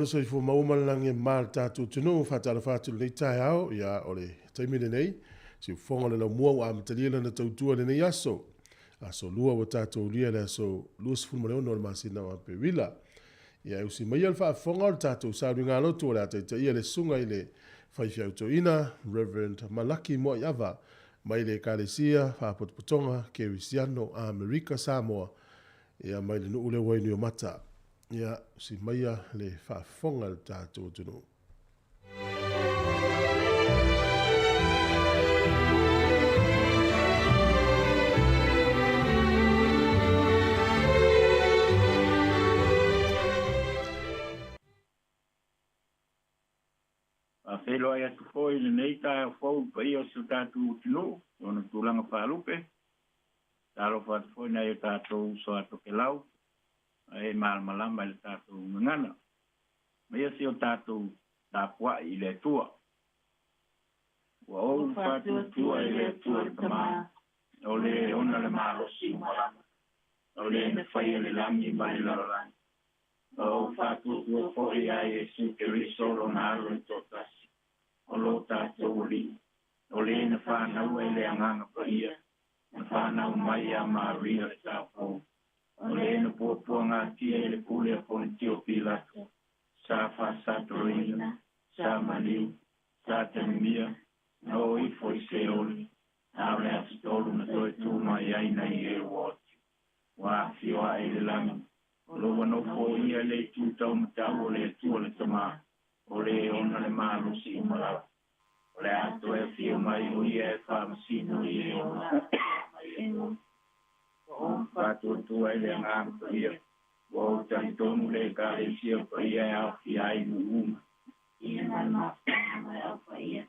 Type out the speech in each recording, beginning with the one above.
le soifua maua ma le lagi e mama i le tatou atunuu. Faatalofa atu i lenei taeao, ia o le taimi lenei, siufofoga o le laumua ua amatalia lana tautua i lenei aso. Aso Lua ua tatou ulia le aso 26 o le masina o Aperila. Ia e usi maia le faafofoga o le tatou sauniga lotu o le a taitaia le susuga i le faifeau toeaina Reverend Malaki Moaiava mai le Ekalesia Faapotopotoga Kerisiano Amerika Samoa, ia mai le nuu lea ua i Niomata. Ia usi maia le faafofoga a le tatou atunuu. Faafeiloai atu foi i lenei taeao fou i le paia o si o tatou atunuu i ona tulaga faalupe. Talofa atu foi i nai o tatou uso a Tokelau ma e malamalama i le tatou gagana. Maia si o tatou tapuai i le Atua. Ua ou faatuatua i le Atua le Tama, o le e ona le malosi uma lava, o le na faia le lagi ma le lalolagi. Ua ou faatuatua foi ia Iesu Keriso lona Alo e toatasi, o lo tatou Alii, o le na fanaua i le Agaga Paia, na fanau mai ia Maria le taupou, o le na puapuagatia i le pule a Ponitio Pilato, sa faasatoloina, sa maliu, sa talimia, na o ifo i Seoli, a o le aso tolu na toe tu mai ai nai e ua oti, ua afio ae i le lagi, o lo ua nofo ia i le itu taumatau o le Atua le Tama, o le e ona le malosi uma lava. O le a toe afio mai o ia e faamasino i e ola ma e oti. Ua ou faatuatua i le Agaga Paia, ua ou talitonu le Ekalesia paia e aofia ai nuu uma. Ia ma le mafutaga ma le Au Paia,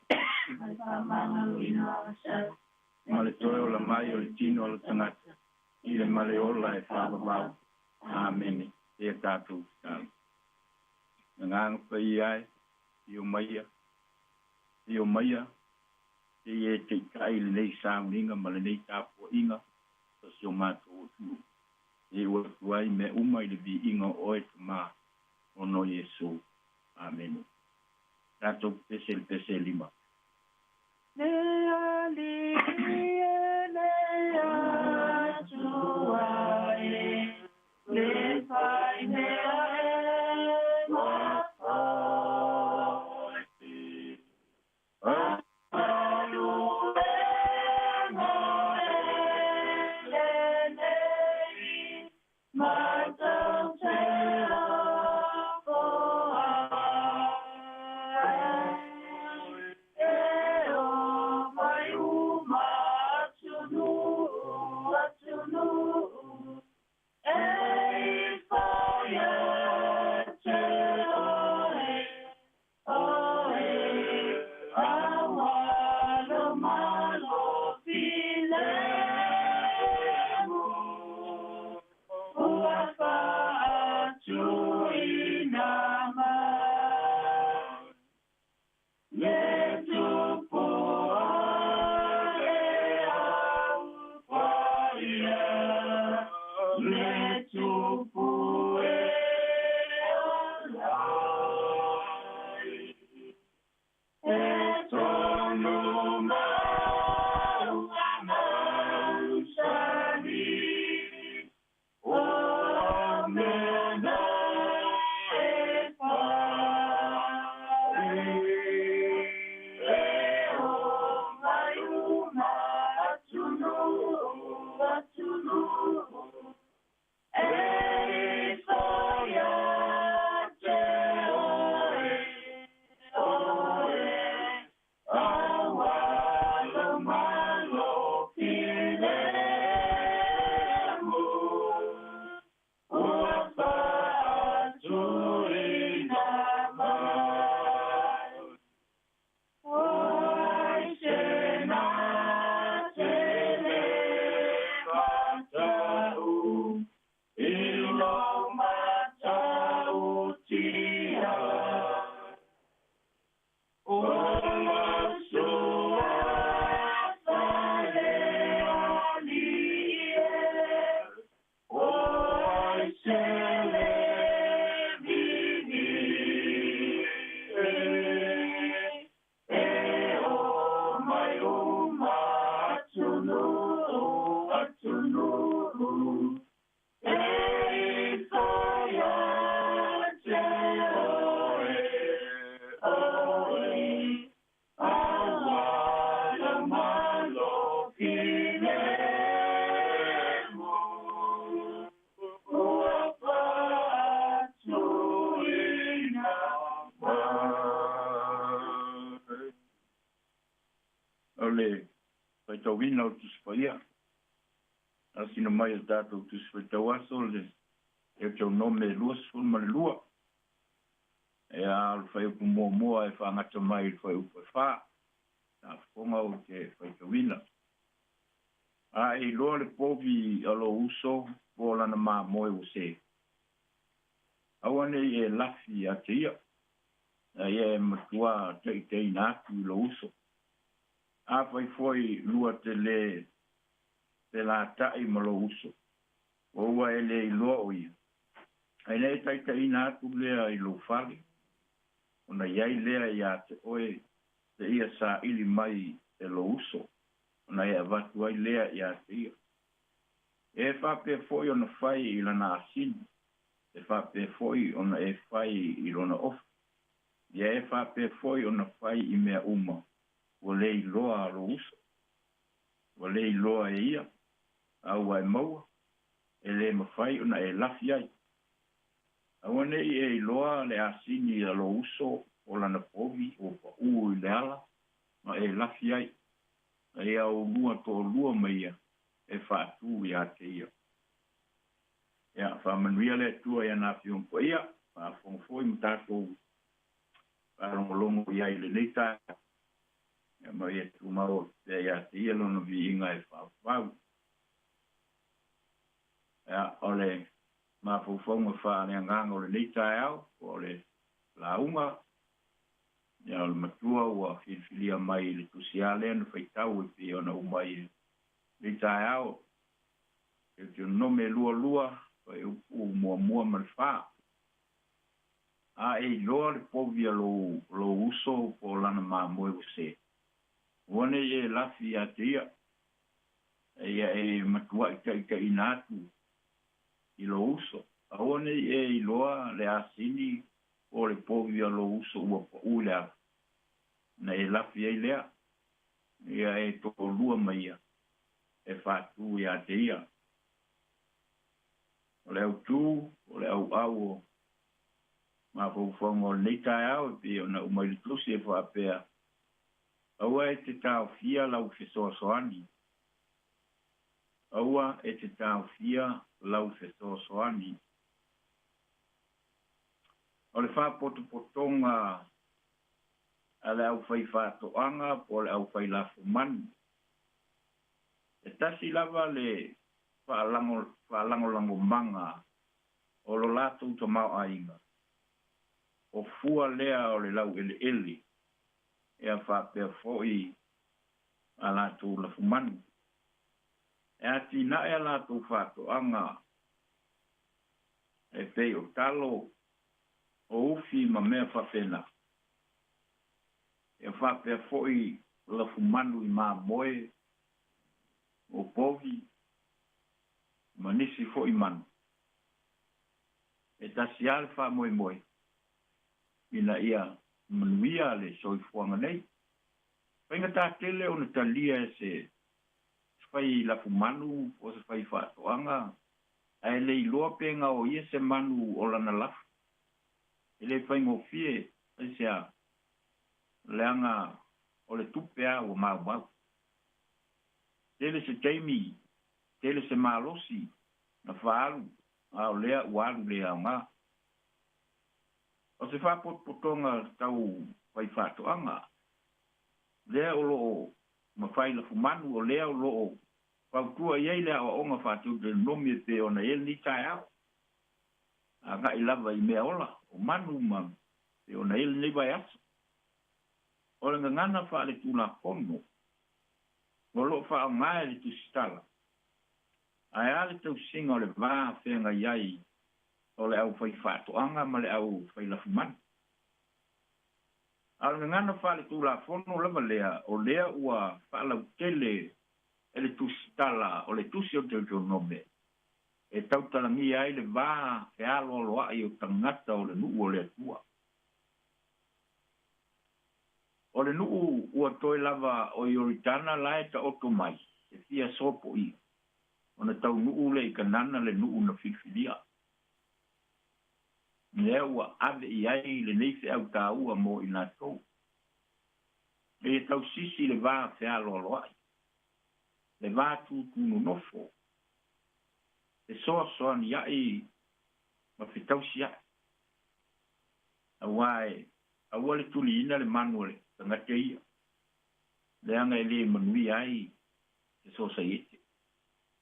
ma le faamagaloina o agasala. Ma le toe ola mai o le tino o le tagata i le male ola e faavavau. Amene. Ia tatou tatalo. Agaga Paia e, afio maia, afio maia, se i e taitai i lenei sauniga ma lenei tapuaiga o si o matou atunuu. E iu atu ai mea uma i le viiga o oe, Tama, ona o Iesu. Amene. Tatou pese i le pese e lima. Le Alii e le Atua e, le fai mea e mafai. Galuega e lenei, matou te lafo ai, e omai uma. Ai uma atunuu, atunuu, e ifo ia te oe, oe, auā lau Malo filemu, ua faatuina mai. O le faitauina o Tusi Paia, asina mai e tatou Tusi Faitau Aso le Deuteronome 22. E a o le fuaiupu muamua e faagata mai i le fuaiupu e 4. Tafofoga o te faitauina. A e iloa le povi a lou uso po o lana mamoe ua se. Aua ne i e lafi ia te ia, a ia e matua taitaiina atu i lou uso. Afai foi lua te le felata'i ma lou uso, o ua e le iloa o ia, ae ina e taitaiina atu lea i lou fale, ona i ai lea iā te oe seia saili mai e lou uso, ona e avatu ai lea iā te ia. E faapea foi ona fai i lana asini, e faapea foi ona e fai i lona ofi, ia e faapea foi ona fai i mea uma ua le iloa a lou uso, ua le iloa e ia, a ua e maua, e le mafai ona e lafi ai. Aua ne i e iloa le asini a lou uso o lana povi ua paʻū i le ala ma e lafi ai, a ia oulua toalua ma ia e faatū iā te ia. Ia, faamanuia le Atua i ana Afioga Paia, faafofoga foi ma tatou faalogologo i ai i lenei taeao. Ia ma ia tumau pea iā te ia lona viiga e faavavau. Ia, o le mafaufauga faaleagaga o lenei taeao, po o le lauga, ia o le matua ua filifilia mai i le tusi lava lea na faitau e pei ona uma ai i lenei taeao, Deuteronome 22, fuaiupu 1 ma le 4. A e iloa le povi a lou uso po o lana mamoe ua se, aua ne i e lafi ia te ia, a ia e matuai taitaiina atu i lou uso. Aua ne i e iloa le asini po o le povi a lou uso ua paʻū i le ala, ona e lafi ai lea, ia e toalua ma ia e faatū iā te ia. O le autū, o le ʻauʻau o mafaufauga o lenei taeao e pei ona uma i le tusi e faapea, aua e te taofia lau fesoasoani. Aua e te taofia lau fesoasoani. O le faapotopotoga a le aufaifaatoaga po o le aufailafumanu, e tasi lava le faalagolagomaga o lo latou tamaoaiga, o fua lea o le laueleele, ia faapea foi a latou lafumanu. E atinae a latou faatoaga e pei o talo, o ufi ma mea faapena. Ia faapea foi lafumanu i mamoe, o povi, ma nisi foi manu. E tasi lava le faamoemoe ina ia manuia le soifuaga nei. Faigata tele ona talia e se fai lafumanu po o se fai faatoaga, ae le iloa pe gaoia se manu o lana lafu. E le faigofie, aisea, leaga o le tupe lava ua maumau. Tele se taimi, tele se malosi na faaalu, a o lea ua alu le aoga. O se faapotopotoga tau fai faatoaga, lea o lo o mafai lafumanu, o lea o lo o fautua i ai le aoaoga faa-Deuteronomi e pei ona i ai lenei taeao, agai lava i mea ola, o manu ma pei ona i ai lenei vaiaso. O le gagana faaletulafono o lo o faaaoga e le tusitala, ae a le tausiga o le va feagai ai o le aufaifaatoaga ma le aufailafumanu. A o le gagana faaletulafono lava lea, o lea ua faalautele e le tusitala o le tusi o Deuteronome e tautalagia ai le va fealoaloai o tagata o le nuu o le Atua. O le nuu ua toe lava o Ioritana la e taoto mai e fia sopoia, ona taunuu lea i Kanana le nuu na filifilia. Lea ua ave i ai lenei feau taua mo i latou. E tausisi le va fealoaloai, le va tutunonofo, fesoasoania'i ma fetausia'i. Auā e aua le tuliina le manu o le tagata ia, leaga e le manuia ai se sosaiete,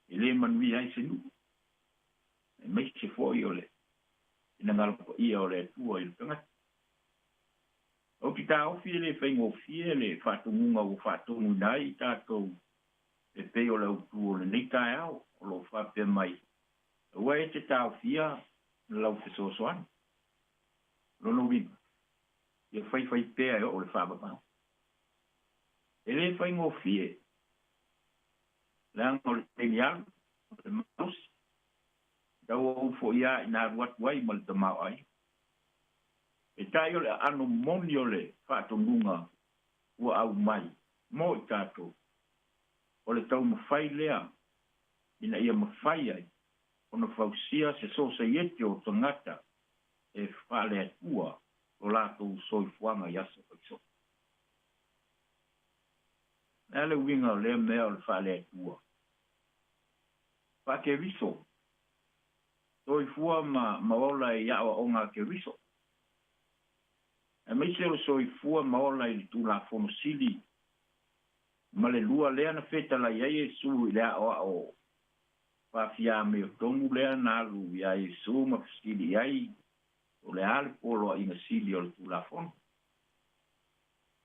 e le manuia ai se nuu, aemaise foi o le finagalo paia o le Atua i le tagata. Ou te taofi e le faigofie le faatonuga ua faatonuina ai i tatou e pei o le autu o lenei taeao o lo o faapea mai, aua e te taofia lau fesoasoani. Lona uiga, ia faifai pea e oo i le faavavau. E le faigofie, leaga o le taimi alu, o le malosi, tau ou foi lava ina alu atu ai ma le tamaoaiga. Peitai o le aano moni o le faatonuga ua aumai mo i tatou, o le taumafai lea ina ia mafai ai ona fausia se sosaiete o tagata e faale-Atua lo latou soifuaga i aso faisoo. O le a le uiga o lea mea o le faale-Atua? Faa-Keriso, soifua ma ola i aoaoga a Keriso, aemaise o le soifua ma ola i le Tulafono Sili ma le lua lea na fetalai ai Iesu i le aoao faafiameotonu lea na alu iā Iesu ma fesili i ai o le a le poloaiga sili o le Tulafono.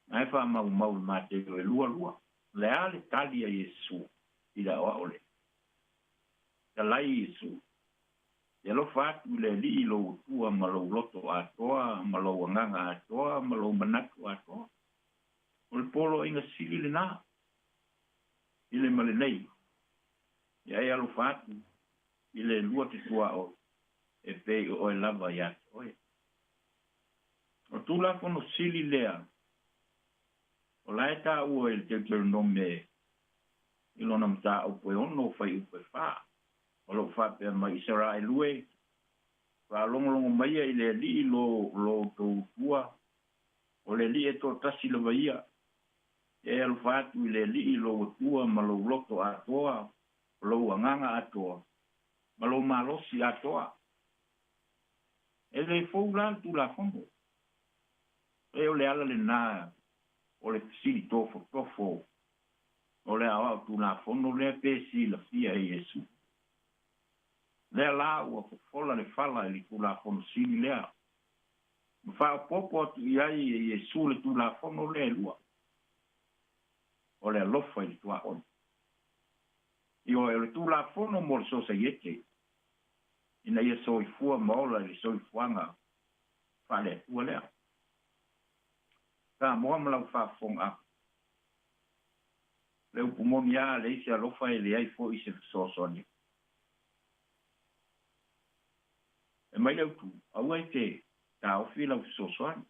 Na e faamaumau i Mateo e 2:2. O le a le tali a Iesu i le aoao lea? Talai Iesu, E alofa atu i le Alii lou Atua ma lou loto atoa, ma lou agaga atoa, ma lou manatu atoa. O le poloaiga sili lenā i le ma lenei. Ia e alofa atu i le lua te tuaoi e pei o oe lava ia te oe. O le Tulafono sili lea o la e taua i le Deuteronome i lona mataupu e 6 fuaiupu e 4, o lo o faapea mai, Isaraelu e, faalogologo maia i le Alii lo outou Atua, o le Alii e toatasi lava ia, ia e alofa atu i le Alii lou Atua ma lou loto atoa, o lou agaga atoa, ma lou malosi atoa. E le fou la le Tulafono. E o le ala lenā o le fesili tofotofo o le aoao Tulafono lea pe silafia e Iesu. Lea la ua fofola le fala i le Tulafono sili lea. Ma faaopoopo atu i ai e Iesu le Tulafono lea e lua, o le alofa i le tuaoi. Ioe, o le Tulafono mo le sosaiete, ina ia soifua ma ola i le soifuaga faale-Atua lea. Samoa ma lau faafofoga, le upu moni lava, a leai se alofa e leai foi se fesoasoani. E mai le autu, aua e te taofi lau fesoasoani.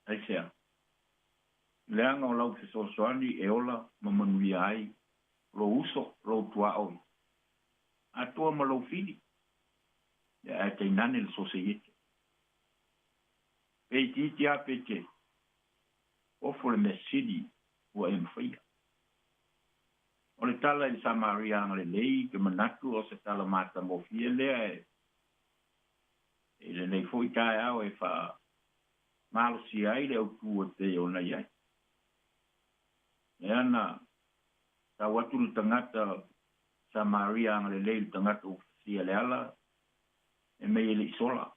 Aisea? Leaga o lau fesoasoani e ola ma manuia ai lou uso, lou tuaoi, atoa ma lou fili, ae tainane le sosaiete. Pe itiiti lava pe tele, ofo le mea sili ua e mafaia. O le tala i le Samaria agalelei, ke manatu o se tala matagofie lea e i lenei foi taeao e faamalosia ai le autu e pei ona i ai. Lea na tau atu le tagata Samaria agalelei i le tagata ua fusia le ala, e mei e le i sola,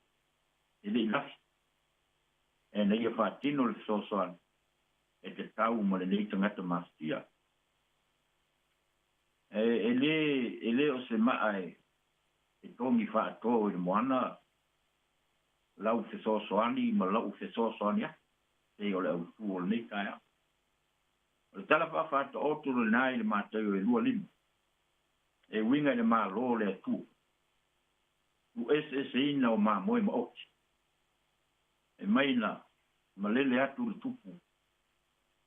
e le i lafi, e na ia faatino le fesoasoani e tatau ma lenei tagata mafatia. E le o se maa e togi faatō i le moana lau fesoasoani ma lau fesoasoani atu. Pei o le autū o lenei taeao. O le tala faafaataoto lenā i le Mataio e 25, e uiga i le Malo o le Atua, tuueseeseina o mamoe ma oti. E mai na malele atu le tupu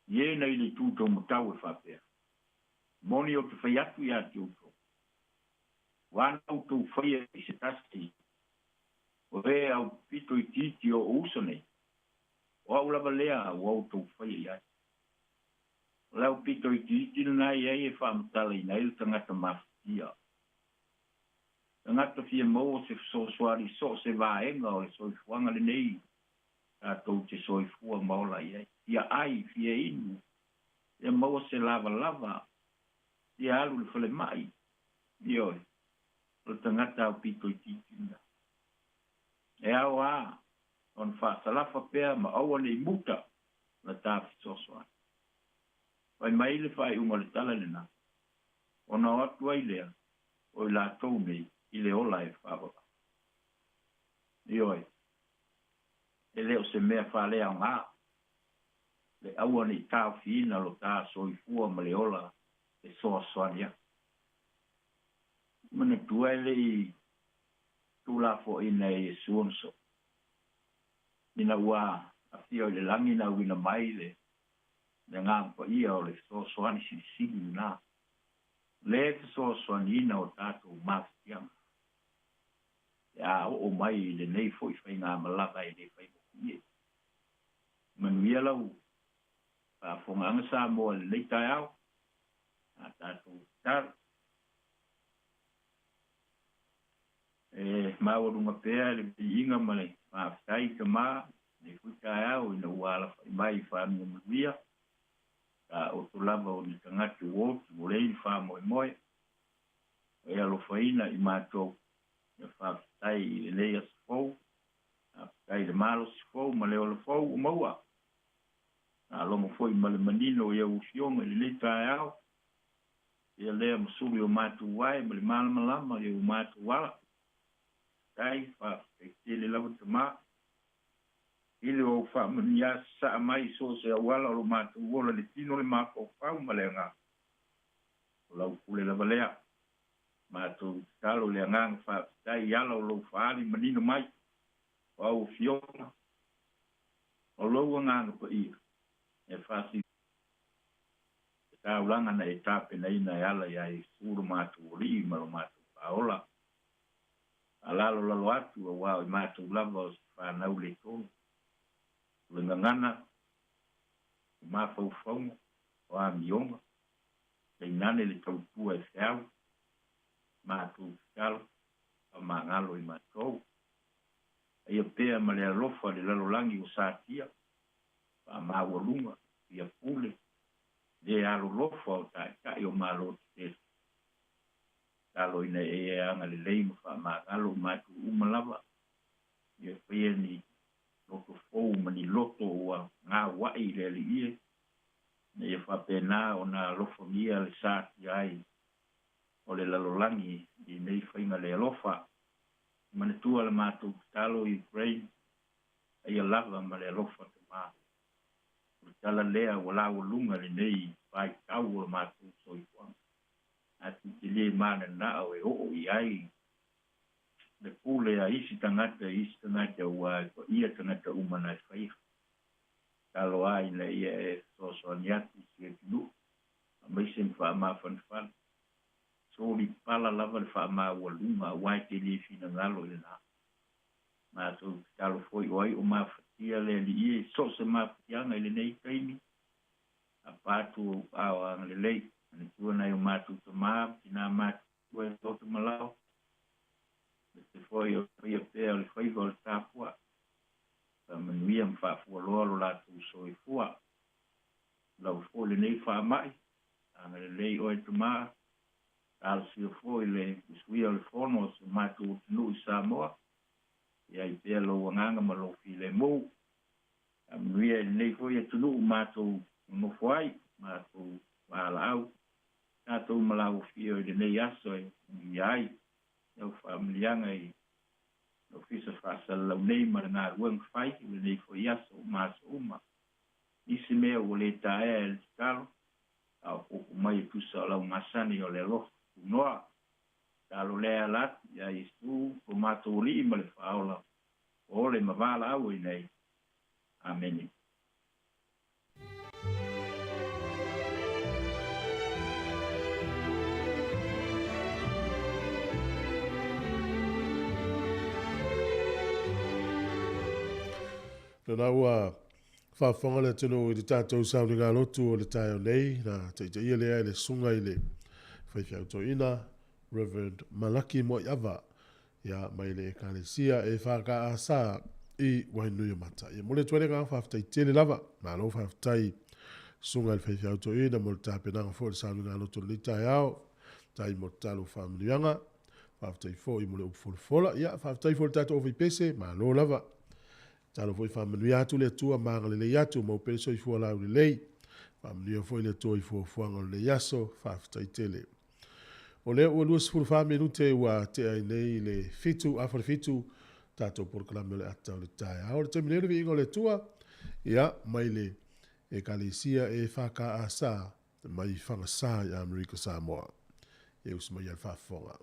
i e na i le itu taumatau e faapea, Moni ou te fai atu iā te outou, ua ana outou faia i se tasi o e aupito itiiti o ou uso nei, o au lava lea ua outou faia i ai. O le aupito itiiti lenā i ai e faamatalaina ai le tagata mafatia. Tagata fia maua se fesoasoani i so o se vaega o le soifuaga lenei tatou te soifua ma ola i ai. Fia ai, fia inu, fia maua se lavalava, fia alu i le falemai. Ioe, o le tagata aupito itiiti lenā. E ao lava ona faasalafa pea ma aua ne i muta la ta fesoasoani. Fai mai le faaiuga o le tala lenā, ona o atu ai lea o i latou nei i le ola e faavavau. Ioe, e le o se mea faaleaoga le aua ne i taofiina lo ta soifua ma le ola fesoasoani atu. Manatua e le i tuulafoaiina e Iesu ona soo, ina ua afio i le lagi na auina mai le Agaga Paia o le fesoasoani silisili lenā, le fesoasoaniina o tatou mafatiaga pe a oo mai i lenei foi faigamalaga e le faigofie. Manuia lau faafofogaaga Samoa i lenei taeao, a tatou tatalo. E maualuga pea le viiga ma le faafetai i Tama lenei foi taeao ina ua alafai mai i faguga manuia, taoto lava o ni tagata ua oti ua leai ni faamoemoe, ua e alofaina i matou. Ia faafetai i lenei aso fou, faafetai i le malosi fou ma le ola fou ua maua. Faalogo foi ma le manino i au afioga i lenei taeao, ia lea ma sulu i o matou ae ma le malamalama i o matou ala. Faafetai, faafetai tele lava Tama i le ou faamanuia sasaa mai i so o se auala o lo matou ola i le tino, le mafaufau ma le agaga. O lau pule lava lea. Matou tatalo i le agaga faafetai i ala o lou faaali manino mai o au afioga, o lou Agaga Paia e faasili le taulaga na e tapenaina e ala iā Iesu lo matou Alii ma lo matou Faaola. Faalalolalo atu auā o i matou lava o se fanau le tonu, o le gagana, o mafaufauga, o amioga, tainane le tautua e feau, matou tatalo, faamagalo i matou. Aia pea ma le alofa le lalolagi ua satia, faamaualuga, ia pule, le alolofa o taitai o Malo tetele. Tatalo ina ia e agalelei ma faamagalo i matou uma lava, ia faia ni loto fou ma ni loto ua gaua'i i le Alii e, ina ia faapena ona alofagia le satia ai o le lalolagi i nei faiga le alofa. Manatua le matou tatalo i Ukraine, aia lava ma le alofa Tama. O le tala lea ua laualuga lenei vaitau o le matou soifuaga. Matou te le mananao e oo i ai le pule a isi tagata i isi tagata ua e paia tagata uma na e faia. Tatalo lava ina ia e fesoasoani atu i si atunuu, aemaise ma faamafanafana. Soli pala lava le faamaualuga aua e te le finagalo i lenā. Matou tatalo foi o ai o mafatia le Alii e i so o se mafatiaga i lenei taimi, tapa atu ou aao agalelei. Manatua nai o matou tamā ma tinā matutua e loto ma lao, aemaise foi o le faia pea o le faiva o le tapuai. Faamanuia ma faafualoa lo latou soifua. Lava foi lenei faamai, agalelei oe Tamā, talosia foi le usuia o le fono a si o matou atunuu i Samoa, i ai pea lou agaga ma lou filemu. Faamanuia i lenei foi atunuu matou nonofo ai, matou valaau, tatou malaufia i lenei aso e manuia ai lau faamanuiaga i le Ofisa Faasalalau nei ma le galuega fai i lenei foi aso ma aso uma. Nisi mea ua lē taea e le tatalo, a o pupu mai e tusa o lau masani o le alofa tunoa. Tatalo lea e ala atu iā Iesu lo matou Alii ma le Faaola, o ole ma valaau ai nei. Amene. Lena ua faafofoga le atunuu i le tatou sauniga lotu o le taeao nei, na taitaia lea e le susuga i le faifeau toeaina Reverend Malaki Moaiava ia mai le Ekalesia EFKS i Wainuiomata. Ia momoli atu ai le agaga faafetai tele lava. Malo faafetai susuga i le faifeau toeaina mo le tapenaga foi o le sauniga lotu o lenei taeao. Faafetai mo tatalo faamanuiaga. Faafetai foi mo le upu folafola. Ia faafetai foi i le tatou aufaipese, malo lava. Tatalo foi faamanuia atu le Atua ma agalelei atu, maua pea le soifua laulelei. Faamanuia foi le Atua i fuafuaga o lenei aso. Faafetai tele. O lea ua 24 minute ua tea ai nei le 7 afa le 7 tatou polokalame o le ata o le taeao. O le taimi nei o le viiga o le Atua, ia, mai le Ekalesia EFKS mai Fagasa i Amerika Samoa. E usi mai le faafofoga.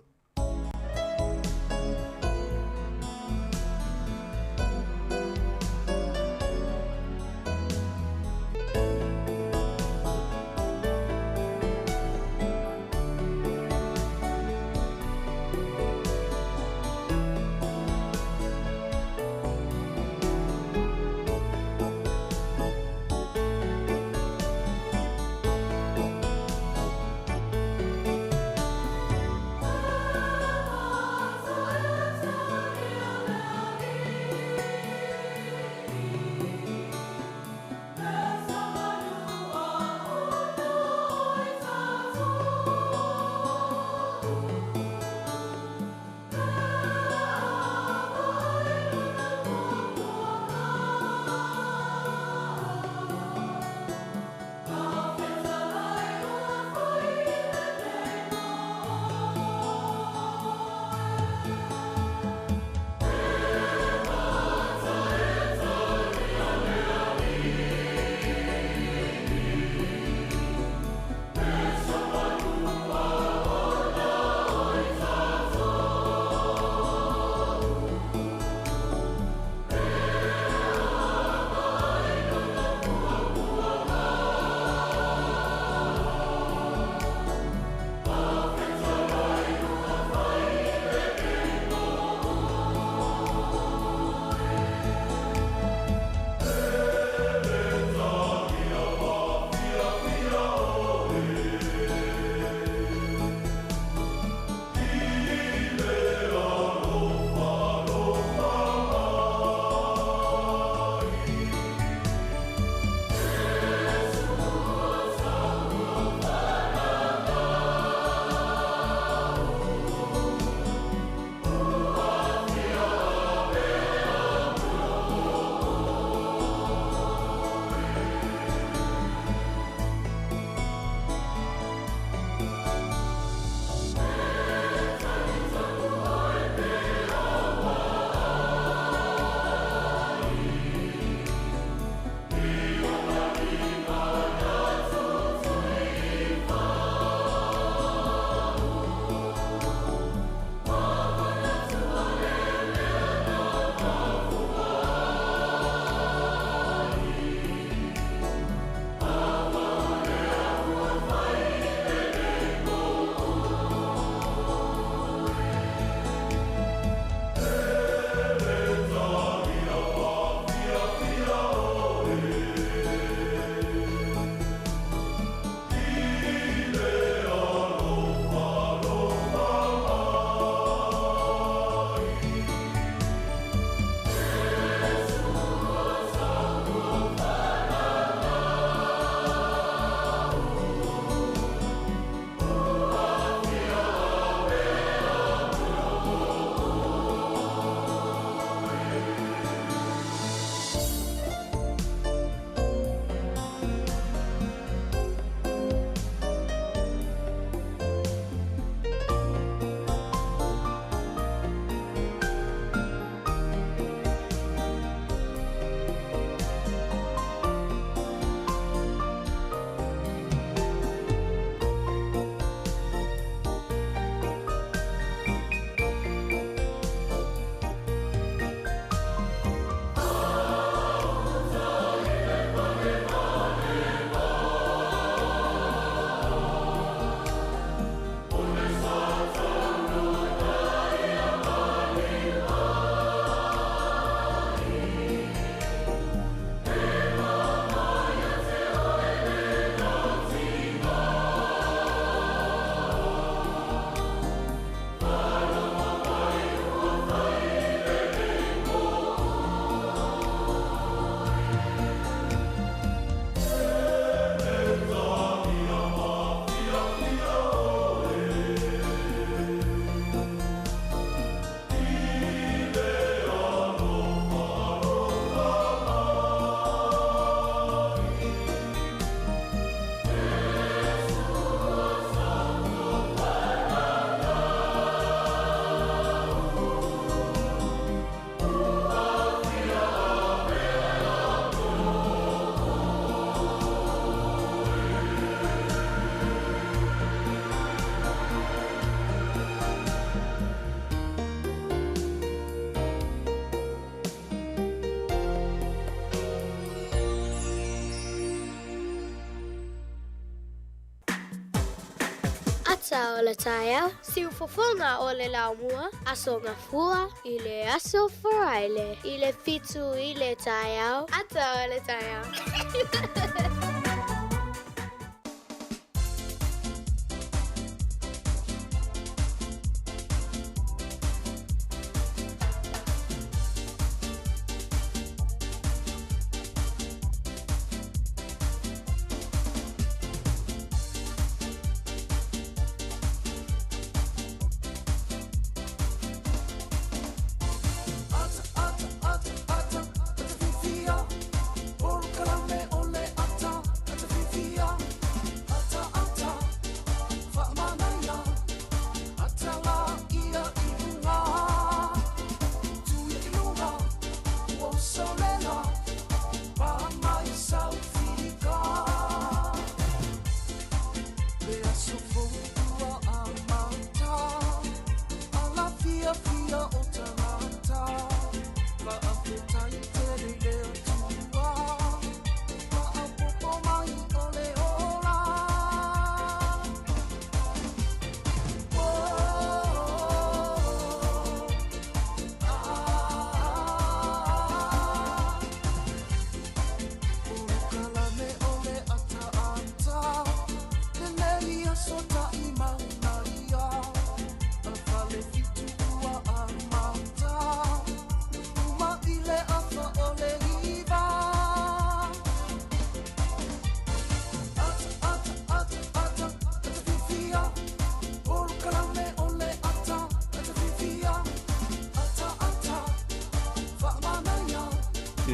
Ata o le taeao, siufofoga o le laumua, Aso Gafua i le Aso Faraile i le 7 i le taeao, Ata o le taeao.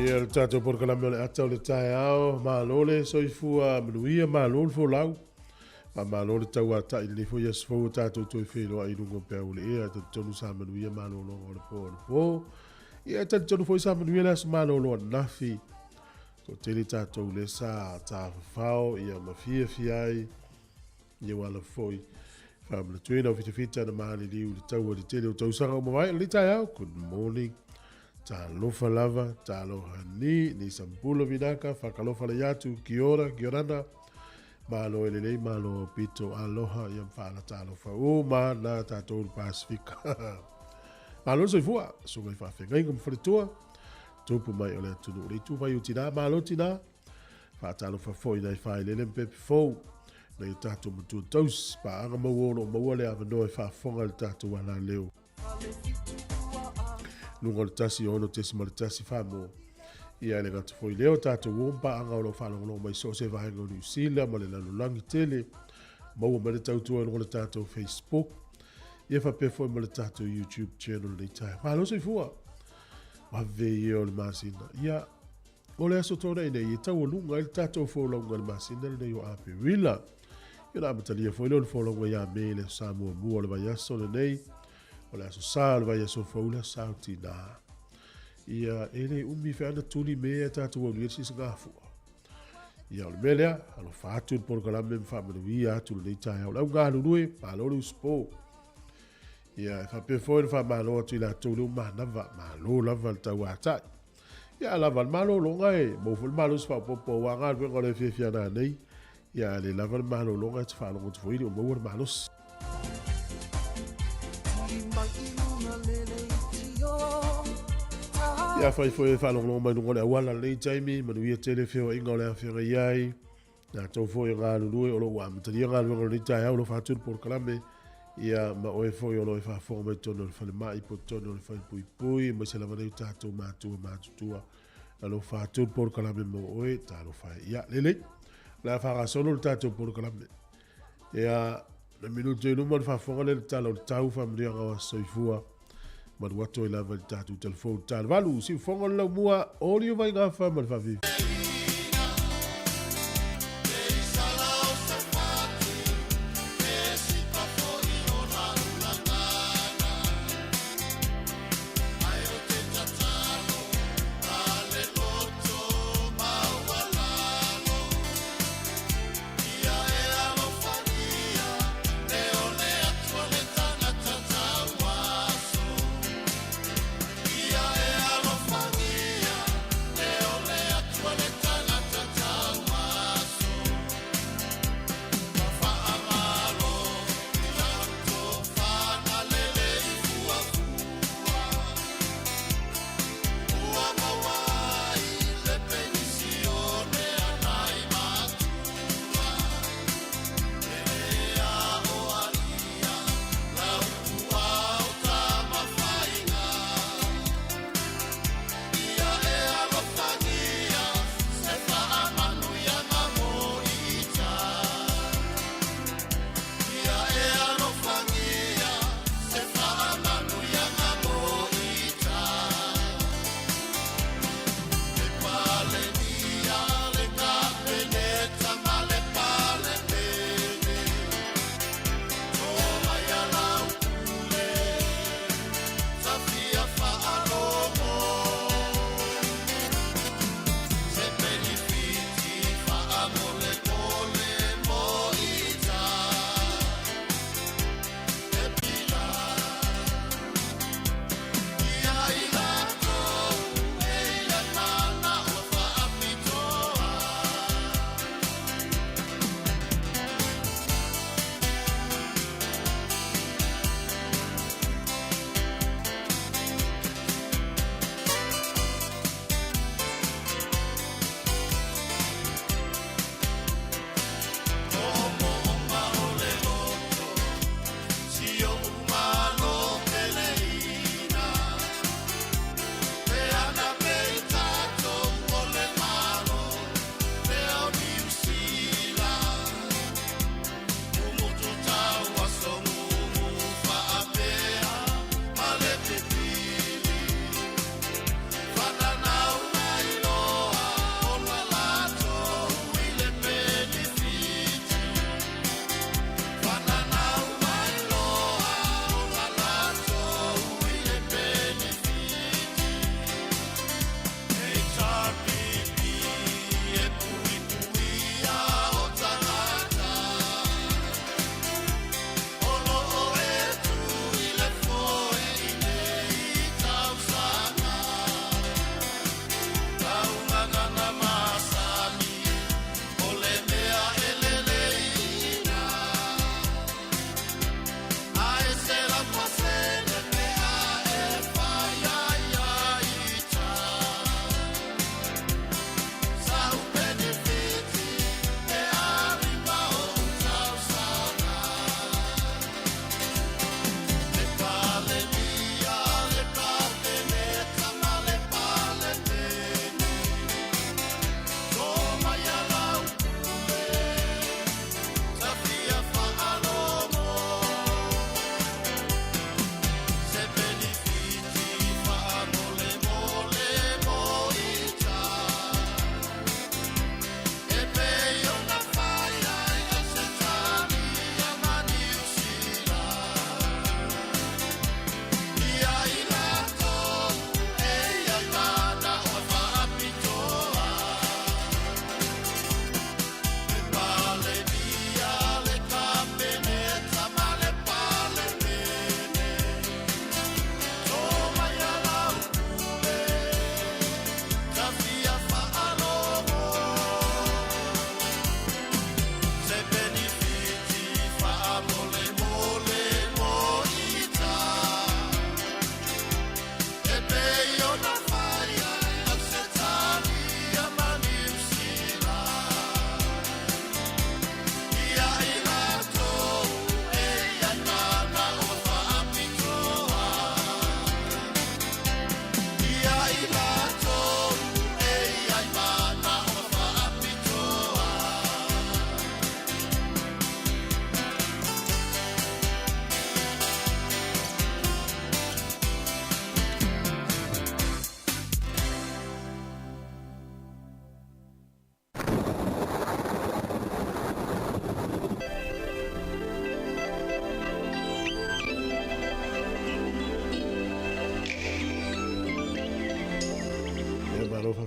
Ia le tatou polokalame o le ata o le taeao, malo le soifua manuia, malo le folau. Faamalo le tauata'i i lenei foi aso fou ua tatou toe feiloai i luga o peau o le ea. E talitonu sa manuia malologa o le po anapo. Ia e talitonu foi sa manuia le aso malolo ananafi. Toatele tatou lea sa tafafao ia ma fiafia ai ia ua ala foi faamanatuina o fitafita na maliliu i le taua i le tele o tausaga ua mavae. O lenei taeao, good morning. Talofa lava, taloha ni, ni sampula vinaka, fakalofa le atu, kia ora, kia orana. Malo e lelei, malo aupito, aloha, ia ma talofa uma na tatou le Pasifika. Malo le soifua, susuga i faafeagaiga ma faletua, tupu mai o le atunuu le itu vai o tina, malo tina, faatalofa foi nai failele ma pepe fou, nai o tatou matua tausi, paaga maua o lo o maua le avanoa e faafofoga i le tatou alaleo. Luga o le 106.1 Samoa. Ia e le gata foi lea o tatou uo ma paaga o lo o faalogologo mai so o se vaega o Niu Sila ma le lalolagi tele. Maua mai le tautua i luga o le tatou Facebook, ia faapea foi ma le tatou YouTube channel lenei taeao. Malo soifua! Vave ia o le masina. Ia, o le aso Toonai nei e taualuga ai le tatou folauga i le masina lenei o Aperila. Ia ona amatalia foi lea o le folauga ia Me i le aso Sa muamua o le vaiaso lenei. O le aso Sa o le vaiaso fou le aso Sa o Tinā. Ia, e le umi fe ana tuli me e tatou aulia le sisigafua. Ia, o le mea lea, alofa atu le polokalame ma faamanuia atu lenei taeao. Le au galulue, malo le usupo. Ia, e faapea foi le faamalo atu i latou le manava, malo lava le tauatai. Ia, a lava le malologa e maua foi le malosi faaopoopo aua galuega o le afiafi a nanei. Ia, a le lava le malologa e te faalogo atu foi i le o maua le malosi. Ia, afai foi e faalogologo mai luga o le auala lenei taimi, manuia tele feoaiga o le afioga ai. Latou foi o galulue o lo o ua amatalia galuega o lenei taeao, alofa atu le polokalame. Ia, ma oe foi o lo o e faafofoga mai totonu o le falemai po o totonu o le falepuipui, aemaise lava nei o tatou matua matutua. Alofa atu le polokalame mo oe, talofa e. Ia, lelei, o le a faagasolo le tatou polokalame. Ia, na minute i luma o le faafofoga lea le tala o le tau faamanuiaga o aso soifua. Malu atu ai lava i le tatou telefoni tala valu, siufofoga o le laumua, oli o Vaigafa ma le faafifi.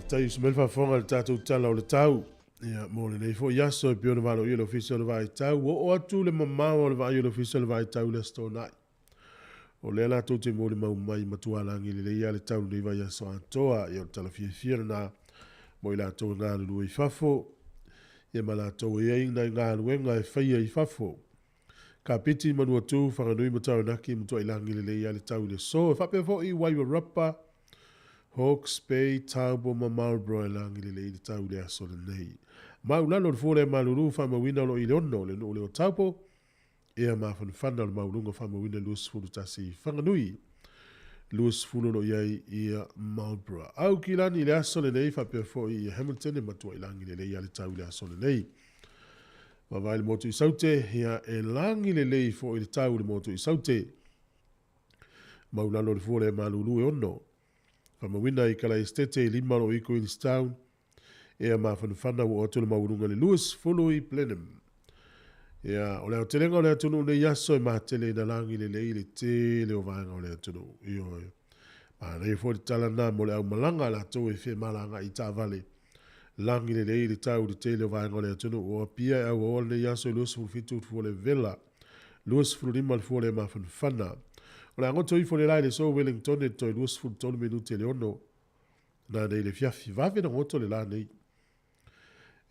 Faafetai usu mai le faafofoga i le tatou Tala o le Tau. Ia, mo lenei foi aso e pei ona valoia e le Ofisa o le Vaai Tau, ua oo atu le mamao o le vaai o le Ofisa o le Vaai Tau i le Aso Toonai. O lea latou te molimau mai matua lagi lelei lava le tau i lenei vaiaso atoa. Ia, o le tala fiafia lena mo i latou e galulue i fafo, ia ma latou e i ai nai galuega e faia i fafo. Kapiti, Manuatu, Whanganui ma Taranaki e matuai lagi lelei lava le tau i le aso. E faapea foi Wairarapa, Hawke's Bay, Taupo ma Marlborough e lagi lelei le tau i le aso lenei. Maulalo le fua lea malulu faamauina o lo o i le 6 le nuu lea o Taupo, ea mafanafana o le maualuga faamauina 21 i Whanganui. 20 o lo o i ai i Marlborough. Aukilani i le aso lenei faapea foi i Hamilton e matuai lagi lelei lava le tau i le aso lenei. Vaavaai le motu i Saute, ia e lagi lelei foi le tau i le motu i Saute. Maulalo le fua le malulu e 6. Faamauina i Kalaestete i 5 o lo o i Queenstown. Ea mafanafana ua oo atu le maualuga i le 20 i Blenheim. Ia, o le aotelega o le atunuu nei aso e matele ina lagi lelei le tele o vaega o le atunuu. Ioe. Manaia foi le tala lena mo le aumalaga a latou e femalagaai i taavale. Lagi lelei le tau i le tele o vaega o le atunuu. O Apia e auaoa lenei aso i 27 le fua le vela, 25 le fua le mafanafana. O le a goto ifo le la i le aso Wellington e toe 23 minute i le 6 na nei le afiafi. Vave na goto le la nei.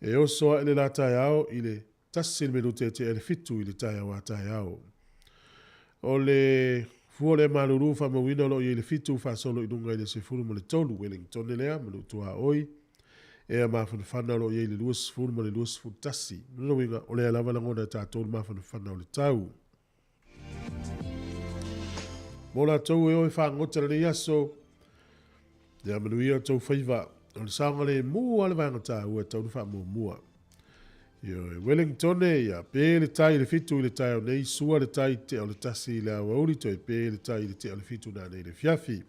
E oso ae le la taeao i le 1 le minute e tea le 7 i le taeao a taeao. O le fua lea malulu faamauina o lo o i ai le 7 faasolo i luga i le 13 Wellington lea ma Lutuaoi. Ea mafanafana o lo o i ai le 20 ma le 21. Lona uiga, o lea lava lagona e tatou le mafanafana o le tau. Mo latou e o e fagota lenei aso, ia manuia o tou faiva. O le saogalemu lava le vaega taua e tatau ona faamuamua. Ioe, Wellington, ia pe le tai i le 7 i le taeao nei, sua le tai tea o le 1 i le aoauli, toe pe le tai i le tea o le 7 nanei i le afiafi.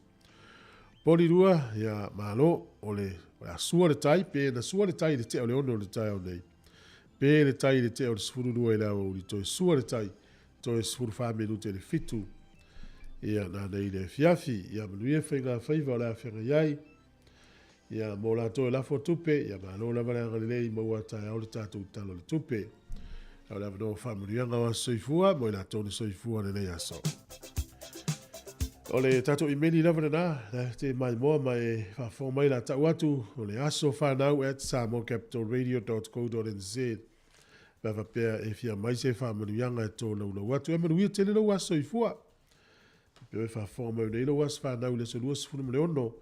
Poli 2, ia malo, o le, o le a sua le tai, pe na sua le tai i le tea o le 6 o le taeao nei. Pe le tai i le tea o le 12 i le aoauli, toe sua le tai, toe 14 minute i le 7. Ia, nanei i le afiafi, ia manuia faiga faiva o le a feagai ai. Ia, mo latou e lafo tupe, ia malo lava le agalelei maua taeao le tatou Tala o le Tupe. O le avanoa faamanuiaga o aso soifua mo i latou na soifua lenei aso. O le tatou imeli lava lena, la te maimoa ma e faafofoga mai la tau atu, o le asofanau@samoacapitalradio.co.nz. Pe a faapea e fia mai se faamanuiaga e tolaulau atu. E manuia tele lou aso soifua. Pe e faafofoga mai nei lou aso fanau i le aso 26,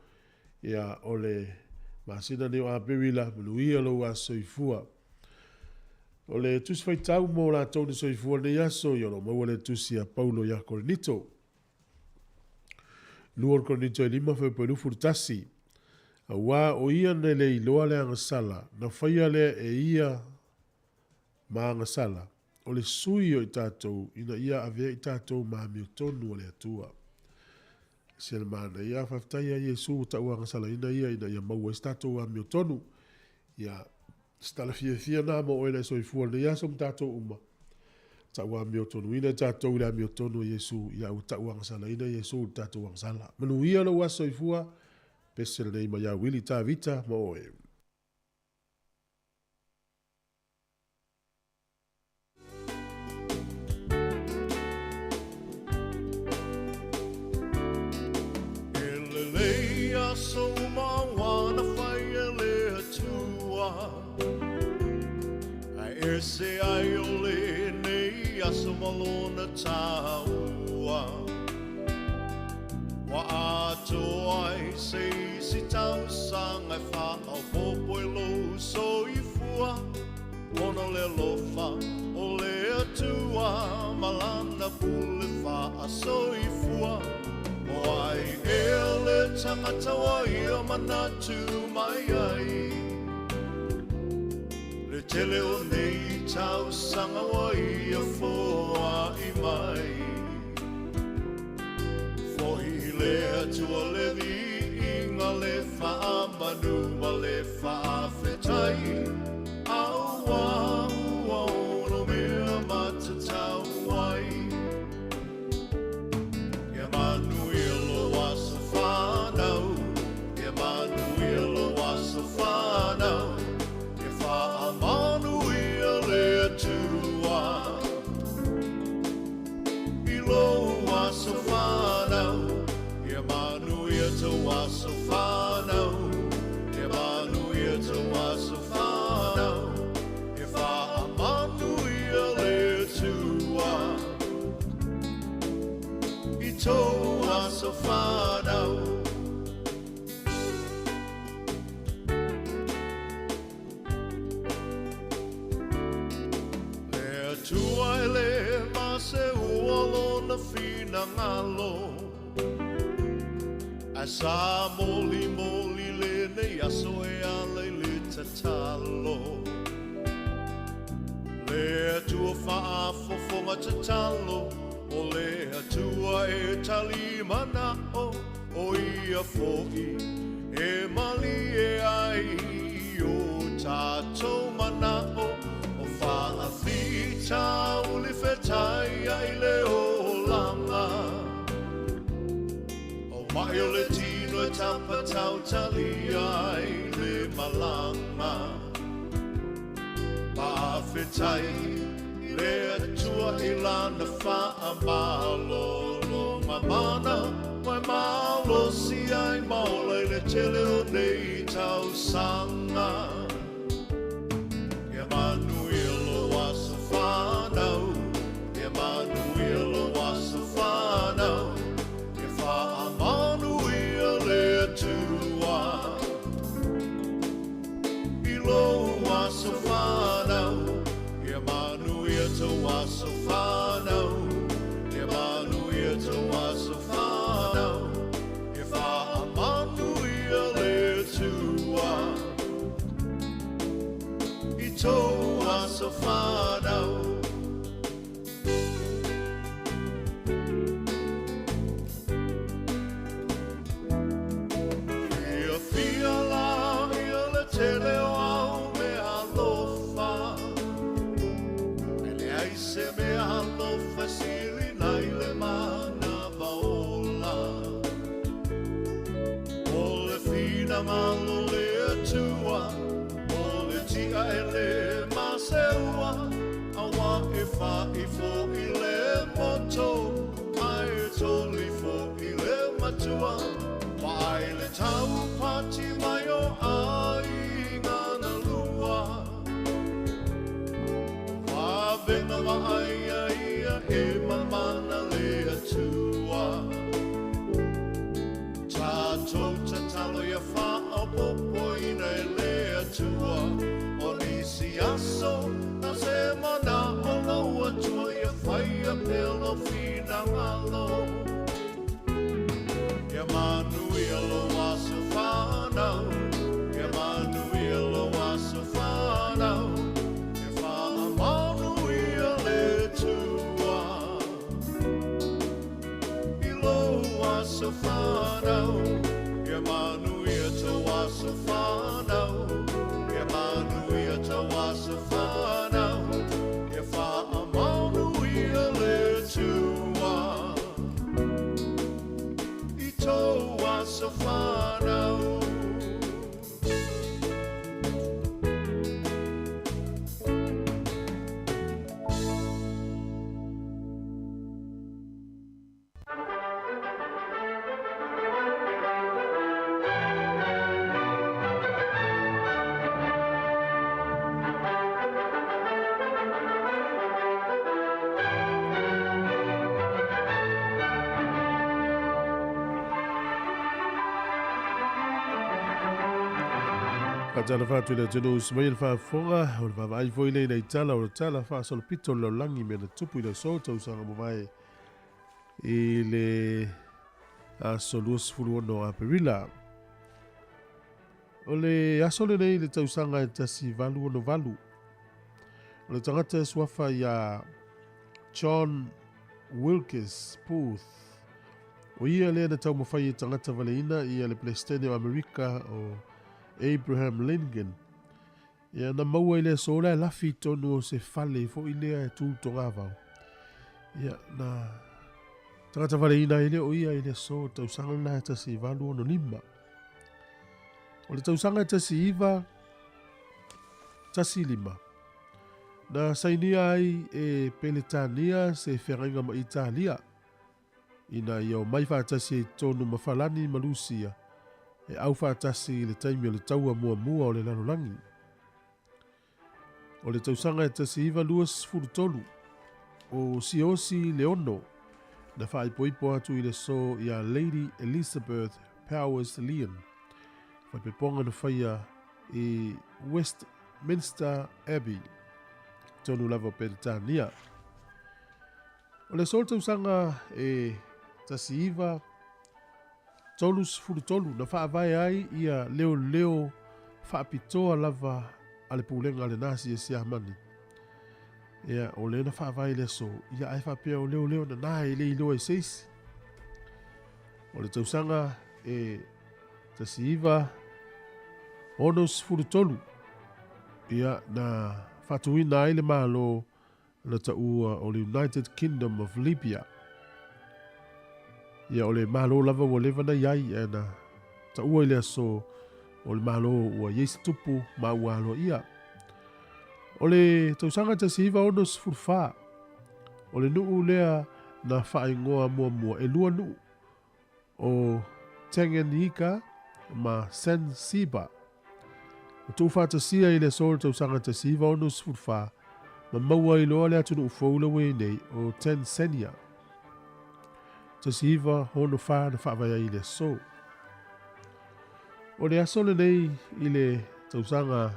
ia, o le masina nei o Aperila, manuia lou aso soifua. O le tusi faitau mo latou na soifua lenei aso, ia o lo o maua le tusi a Paulo ia Korinito. 2 Korinito e 5 fuaiupu 21. Auā o ia na le iloa le agasala, na faia lea e ia ma agasala, o le sui o i tatou, ina ia avea i tatou ma amiotonu a le Atua. Se le manaia, faafetai ia Iesu ua tauagasalaina ia ina ia maua ai se tatou amiotonu. Ia, se tala fiafia na mo oe na e soifua lenei aso ma tatou uma. Tauamiotonuina i tatou i le amiotonu o Iesu, ia ua tauagasalaina Iesu i le tatou agasala. Manuia lou aso soifua, pese lenei mai ia Wili Tavita ma oe. E lelei aso uma ua na fai e le Atua, Ae ese ai o lenei aso ma lona taua. Ua atoa ai se isi tausaga e faaopoopo i lou soifua, Ona o le alofa o le Atua ma lana pule faasoifua. O ai ea le tagata ua ia manatu mai ai, Le tele o nei tausaga ua ia foai mai. Foi i le Atua le viiga, le faamanu ma le faafetai, Auā ua ono mea matatau ai. Ia manuia lou aso fanau, ia manuia lou aso aso fanau, Ia manuia tou aso fanau, Ia faamanuia le Atua i tou aso fanau. Le Atua e le maseua lona finagalo, Ae sa molimoli lenei aso e ala i le tatalo. Le Atua faafofoga tatalo, O le Atua e tali manao, O ia foi e malie ai i o tatou manao, O faafitauli fetaia i le olaga, O mai o le tino e tapatautalia ai le malaga. Faafetai i le Atua i lana faamalologa mana, Ua e malosi ai ma ola i le tele o nei tausaga. Ia manuia lou aso fanau, Ia manuia lou aso fanau, Ia faamanuia le Atua i lou aso fanau. Ia manuia tou aso fanau, Ia manuia tou aso fanau, Ia faamanuia le Atua i tou aso fanau. Fiafia la ia le tele o au mea alofa, Ae leai se mea alofa e sili nai le manava ola. O le finagalo o le Atua, o le tia e le maseua, Aua e fai foi le moto, ae toli foi le matua, Vaai le taupati mai o aiga na lua, Vavena vaaia ia e mamana le Atua. Tatou tatalo ia faaopoopoina e le Atua, O nisi aso na se manao lou Atua ia faia pea lou finagalo. Ia manuia lou aso fanau, Ia manuia lou aso fanau, Ia faamanuia le Atua i lou aso fanau. Ia manuia tou aso fanau, Ia manuia tou aso fanau, Ia faamanuia le Atua i tou aso fanau. Faatalofa atu i le atunuu usi mai i le faafofoga, o le vaavaai foi lea i nai tala o le tala faasolopito o le lalolagi i mea na tupu i le aso tausaga mavae i le aso 26 o Aperila. O le aso lenei i le tausaga e 1868, o le tagata e suafa ia John Wilkes Booth, o ia lea na taumafai e tagata valeina ia le Peresetene o Amerika o Abraham Lincoln. Ia na maua i le aso la e lafi i tonu o se fale foi lea e tu togavao. Ia na tagata valeina ai lea o ia i le aso tausaga lena e 1865. O le tausaga e 1915, na sainia ai e Peretania se feagaiga ma Italia ina ia omai faatasi ai totonu ma Falani ma Lusia e aufaatasi i le taimi o le taua muamua o le lalolagi. O le tausaga e 1923, o Siaosi Leono na faaipoipo atu i le aso iā Lady Elizabeth Powers Lyon, faaipoipoga na faia i Westminster Abbey, totonu lava o Peretania. O le aso o le tausaga e 1933 na faavae ai ia leoleo faapitoa lava a le pulega a le Nasi a Siamani. Ia, o lea na faavae i le aso, ia ae faapea o leoleo nana e le iloa e se isi. O le tausaga e 1963, ia, na faatuina ai le Malo na taua o le United Kingdom of Libya. Ia, o le Malo lava ua leva na i ai, ae na taua i le aso o le Malo ua i ai se tupu ma ua aloaia. O le tausaga 1964, o le nuu lea na faaigoa muamua e lua nuu, o Tanganyika ma Zanzibar. Ua tuufaatasia i le aso o le tausaga 1964 ma maua ai loa le atunuu fou la ua i ai nei o Tanzania. 1964 na faavae ai i le aso. O le aso lenei i le tausaga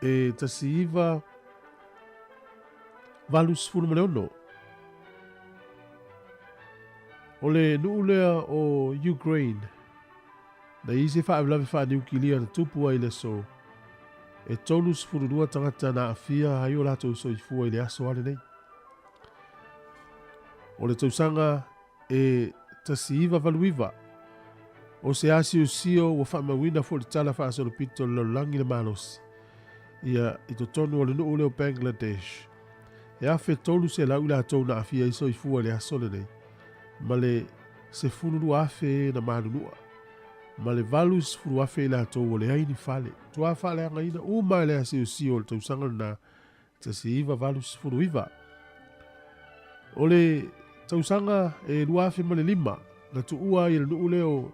e 1986. O le nuu lea o Ukraine, na i ai se faalavelave faaniukilia na tupu ai i le aso, e 32 tagata na aafia ai o latou soifua i le aso lava lenei. O le tausaga e 1989, o se asiosio ua faamauina foi le tala faasolopito o le lalolagi le malosi, ia i totonu o le nuu lea o Bangladesh. E 1,300 i latou na aafia ai soifua i le aso lenei, ma le 12,000 na manunua, ma le 80,000 i latou ua leai ni fale. Ua faaleagaina uma e le asiosio o le tausaga lena 1989. O le tausaga e 2005, na tuua ai e le nuu lea o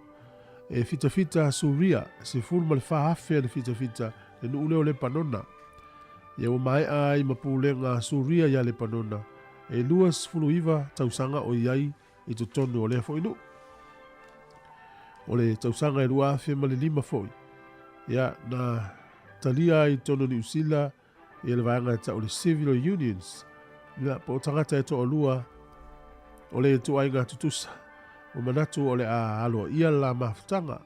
e fitafita Suria, 14,000 ana fitafita le nuu lea o Lepanona. Ia ua maea ai ma pulega a Suria iā Lepanona, e 29 tausaga o i ai i totonu o lea foi nuu. O le tausaga e 2005 foi, ia na talia ai i totonu o Niu Sila ia le vaega e tau o le Civil Unions, ia po o tagata e toalua o le ituaiga tutusa, ua manatu o le a aloaia le la mafutaga.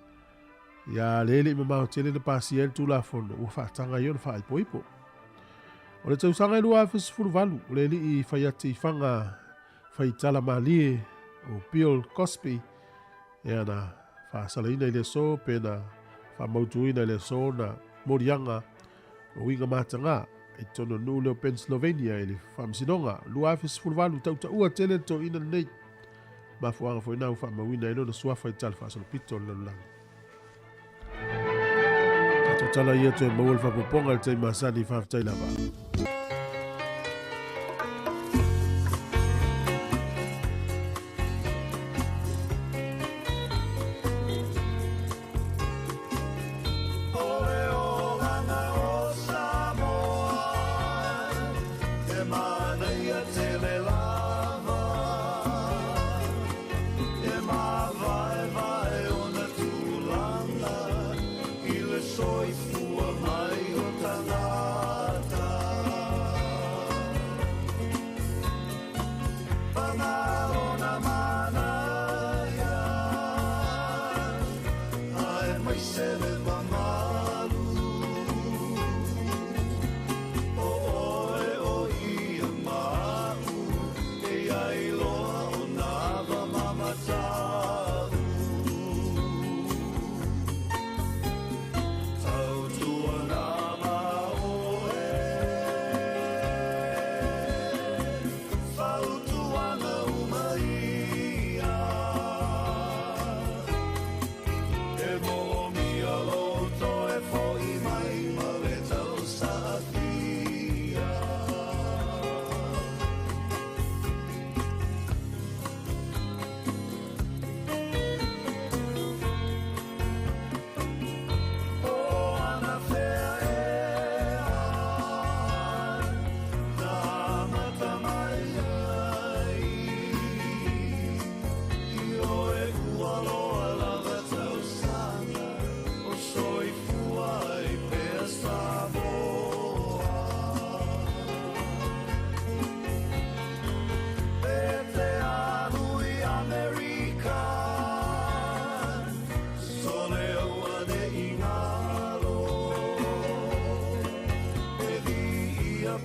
Ia lea e le i mamao tele na pasia ai le Tulafono ua faataga ai ona faaipoipo. O le tausaga e 2018, o le alii faiati faga faitala malie o Bill Cosby, ea na faasalaina i le aso pe na faamautuina i le aso na moliaga o uiga mataga i totonu o le nuu lea o Pennsylvania i le Faamasinoga 2018. Tautaua tele le toeaina lenei. Mafuaaga foi na ua faamauina ai lona suafa i tala faasolopito o le lalolagi. Tatou tala ia toe maua le faapopoga i le taimi masani. Faafetai lava. O le olaga o Samoa, he manaia tele lava, e mavaevae ona tulaga i le soifua mai o tagata.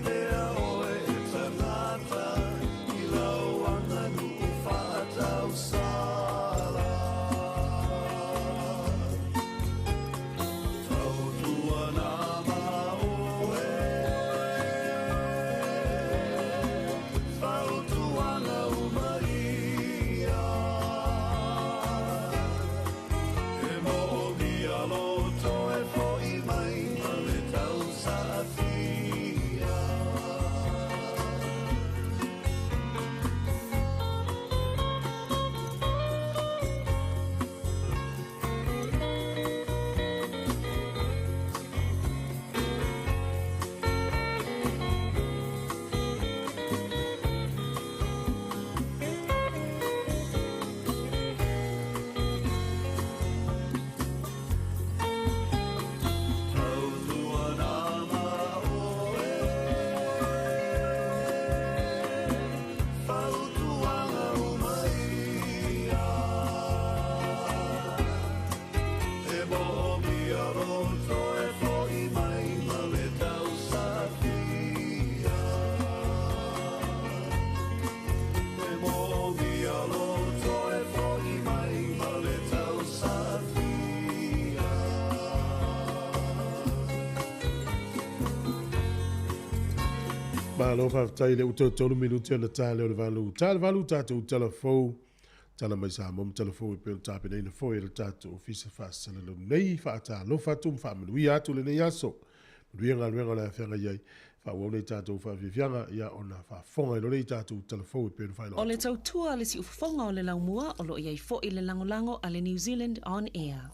pea oe e tagata i lau aganuu faatausala. Tautuana ma oe, fautuaga uma ia. E moomia lou toe fo'i mai ma le tausaafia. Tautuana ma oe, fautuaga uma ia. E moomia lou toe fo'i mai ma le tausaafia. E moomia lou toe fo'i mai ma le tausaafia. Malo faafetai le ua toe tolu minute ona ta lea o le 8. Ta le 8 tatou tala fou, tala mai Samoa ma tala fou e pei ona tapenaina foi e le tatou Ofisa Faasalalau nei. Faatalofa atu ma faamanuia atu lenei aso. Manuia galuega o le a feagai ai. Faaauau nei tatou faafiafiaga ia ona faafofoga ai loa lea i tatou tala fou e pei ona faailoa O le atu. tautua a le siufofoga o le laumua o lo o i ai foi le lagolago a le New Zealand On Air.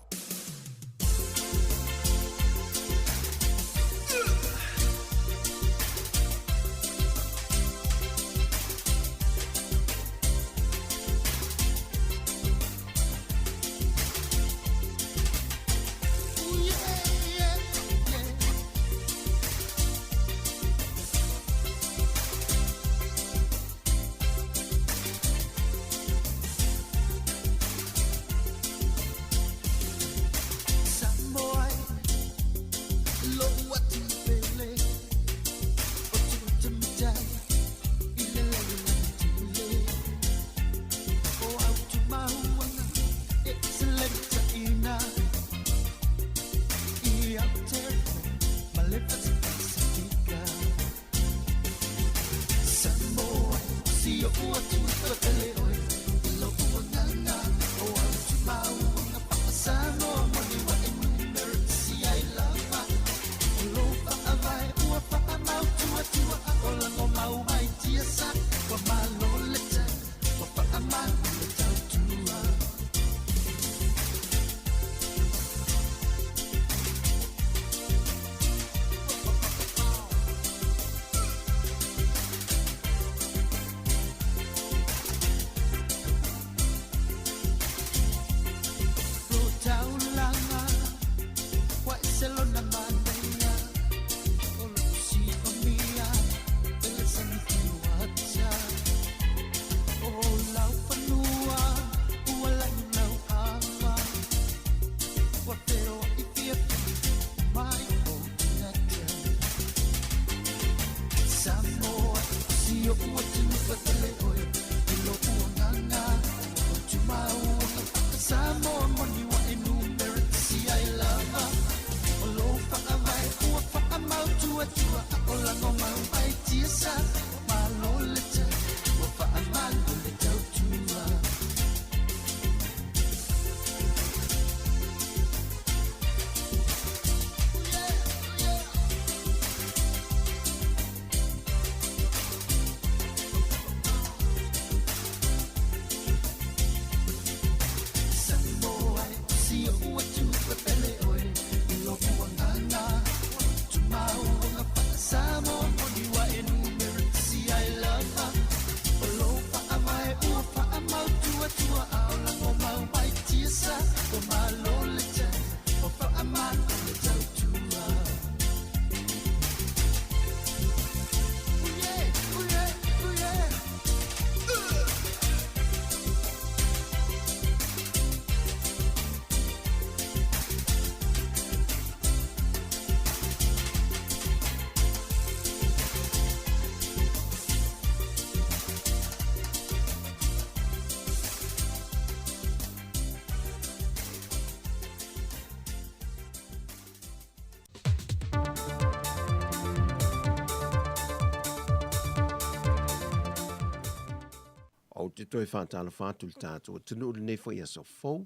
Ou te toe faatalofa atu i le tatou atunuu i lenei foi aso fou,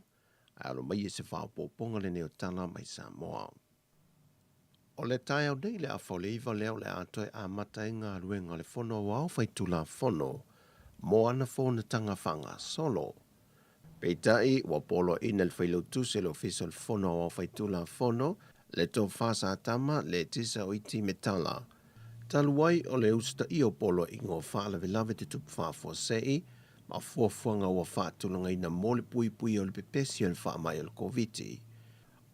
ae alo mai i se faaopoopoga lenei o tala mai Samoa. O le taeao nei le afa o le 9 lea o le a toe amata ai galuega a le Fono Aoao Faitulafono mo ana fonotaga faagasolo. Peitai, ua poloaiina e le Failautusi o le Ofisa o le Fono Aoao Faitulafono, le Tofa Satama Letisa Oiti Metala, talu ai o le usitaia o poloaiga o faalavelave tutupu faafuasei ma fuafuaga ua faatulagaina mo le puipuia o le pepesi o le faamai o le Koviti.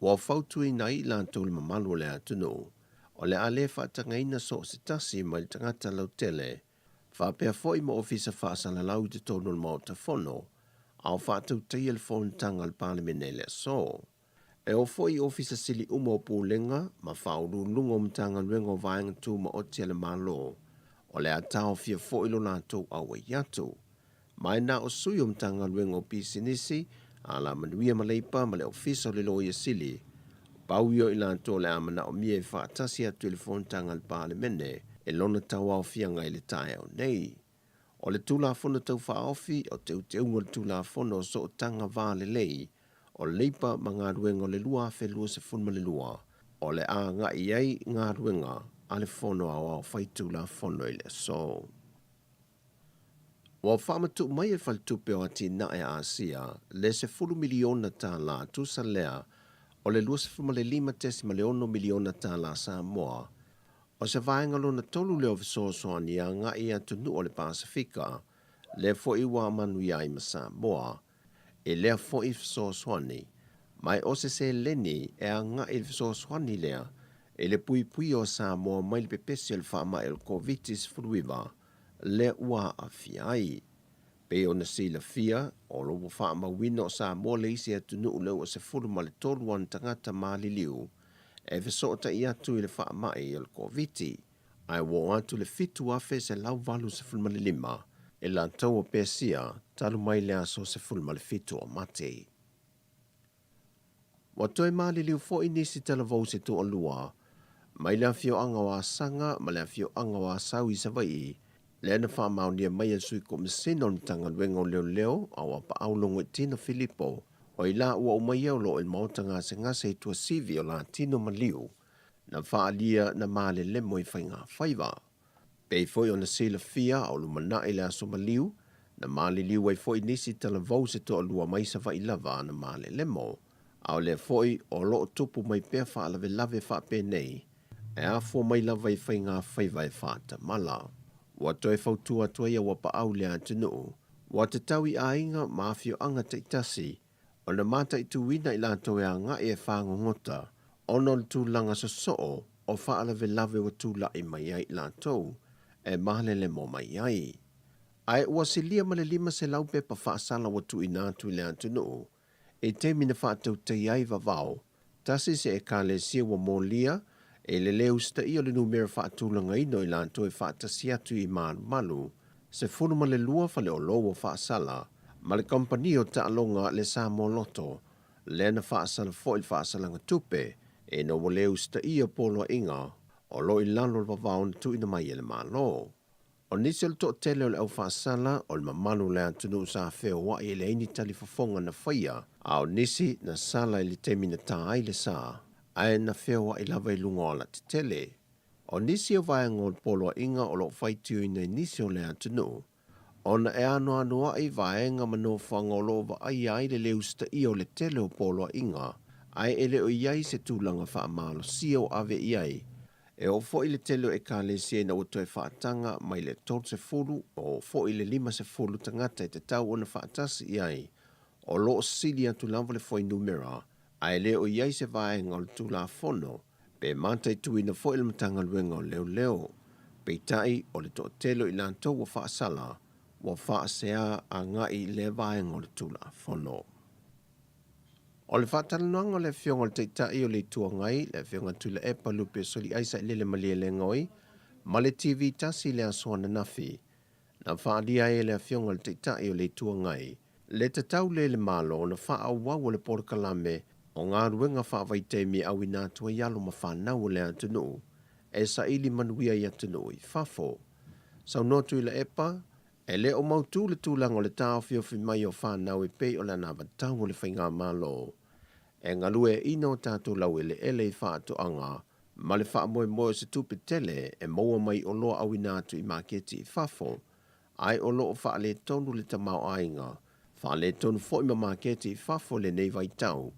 Ua fautuaina ai i latou le mamalu o le atunuu, o le a le faatagaina so o se tasi mai le tagata lautele, faapea foi ma ofisa faasalalau i totonu o le Maota Fono, a o faatautaia le fonotaga a le Palemene i le aso. E oo foi i ofisa sili uma o Pulega ma Faauluuluga o Matagaluega o Vaega Tumaoti a le Malo, o le a taofia foi lo latou auai atu. Ma e na o sui o Matagaluega o Pisinisi, Alamanuia ma Leipa ma le Ofisa o le Loia Sili, pau ia o i latou o le a manaomia e faatasi atu i le fonotaga a le Palemene e lona tauaofiaga i le taeao nei. O le Tulafono Tau Faaofi o Teuteuga o le Tulafono o Sootaga Va Lelei o Leipa ma Galuega o le 2022, o le a agai ai galuega a le Fono Aoao Faitulafono i le aso. Ua faamatuu mai e le Faletupe o Atinae a Asia le $10 miliona tala tusa lea o le $25.6 miliona tala Samoa. O se vaega lona tolu lea o fesoasoani e agai i atunuu o le Pasefika, lea foi ua manuia ai ma Samoa i lea foi fesoasoani. Ma o se seleni e agai i le fesoasoani lea i le puipuia o Samoa mai le pepesi o le faamai o le Koviti-19 lea ua aafia ai. Pei ona silafia, o lo o ua faamauina o Samoa le isi atunuu lea ua 13 ona tagata maliliu e fesootai atu i le faamai o le Koviti, ae ua oo atu le 7,185 i latou o pesia talu mai le aso 17 o Mati. Ua toe maliliu foi nisi talavou se toalua mai le afioaga o Asaga ma le afioaga o Asau i Savaii, lea na faamaonia mai e le Sui Komesina o le Matagaluega o Leoleo a o Apaau Logoitino Filipo, o i la ua uma ia o lo o i le maota gasegase i Tuasivi o Latino Maliu, na faaalia na malelemo i faigafaiva. Pei foi ona silafia a o lumanai le aso maliu, na maliliu ai foi nisi talavou se toalua mai Savaii lava na malelemo. A o lea foi o lo o tupu mai pea faalavelave faapenei, e afua mai lava i faigafaiva e faatamala. Ua toe fautua atu ai Auapaau i le atunuu, ua tatau i aiga ma afioaga taitasi ona mataituina i latou e agai e fagogota ona o le tulaga sosoo o faalavelave ua tulai mai ai i latou e malelemo mai ai. Ae ua silia ma le 500 pepa faasala ua tuuina atu i le atunuu i taimi na faatautaia ai vavao, tasi se ekalesia ua molia i le le usitaia o le numera faatulagaina o i latou e faatasi atu i malumalu, 12 faleolo ua faasala, ma le kamupani o taaloga le Samoa Lotto, lea na faasala foi le faasalaga tupe ina ua le usitaia poloaiga o lo o i lalo o le vavao na tuuina mai e le Malo. O nisi o le toatele o le aufaasala o le mamalu o le atunuu sa feoai e leai ni talifofoga na faia, a o nisi na sala i le taimi na tā ai le sa, ae na feoai lava i luga o alatetele. O nisi o vaega o le poloaiga o lo o faitioina i nisi o le atunuu, ona e anoanoai vaega ma nofoaga o lo o vaaia ai le le usitaia o le tele o poloaiga, ae e le o i ai se tulaga faamalosia o ave i ai. E oo foi le tele o ekalesia ina ua toe faataga mai le 30 oo foi le 50 tagata e tatau ona faatasi i ai, o lo o sili atu lava le fuainumera, ae le o i ai se vaega o le Tulafono pe mataituina foi le Matagaluega o Leoleo. Peitai, o le toatele o i latou ua faasala, ua faasea agai i lea vaega o le Tulafono. O le faatalanoaga o le Afioga i le Taitai o le Itu Agai, le Afioga Tuilaepa Lupe Soliaisa Lele Malielegaoi, ma le TV tasi i le aso ananafi, na faaalia ai e le Afioga i le Taitai o le Itu Agai le tatau lea i le Malo ona faaauau o le polokalame o galuega faavaitaimi e auina atu ai alo ma fanau o le atunuu e saili manuia i atunuu i fafo. Saunoa Tuilaepa, E le o mautū le tulaga o le taofiofi mai o fanau e pei o le anavatau o le faigamalo e galueaiina o tatou laueleele i faatoaga ma le faamoemoe o se tupe tele e maua mai i oloa auina atu i maketi i fafo, ae o lo o faaletonu le tamaoaiga, faaletonu foi ma maketi i fafo i lenei vaitau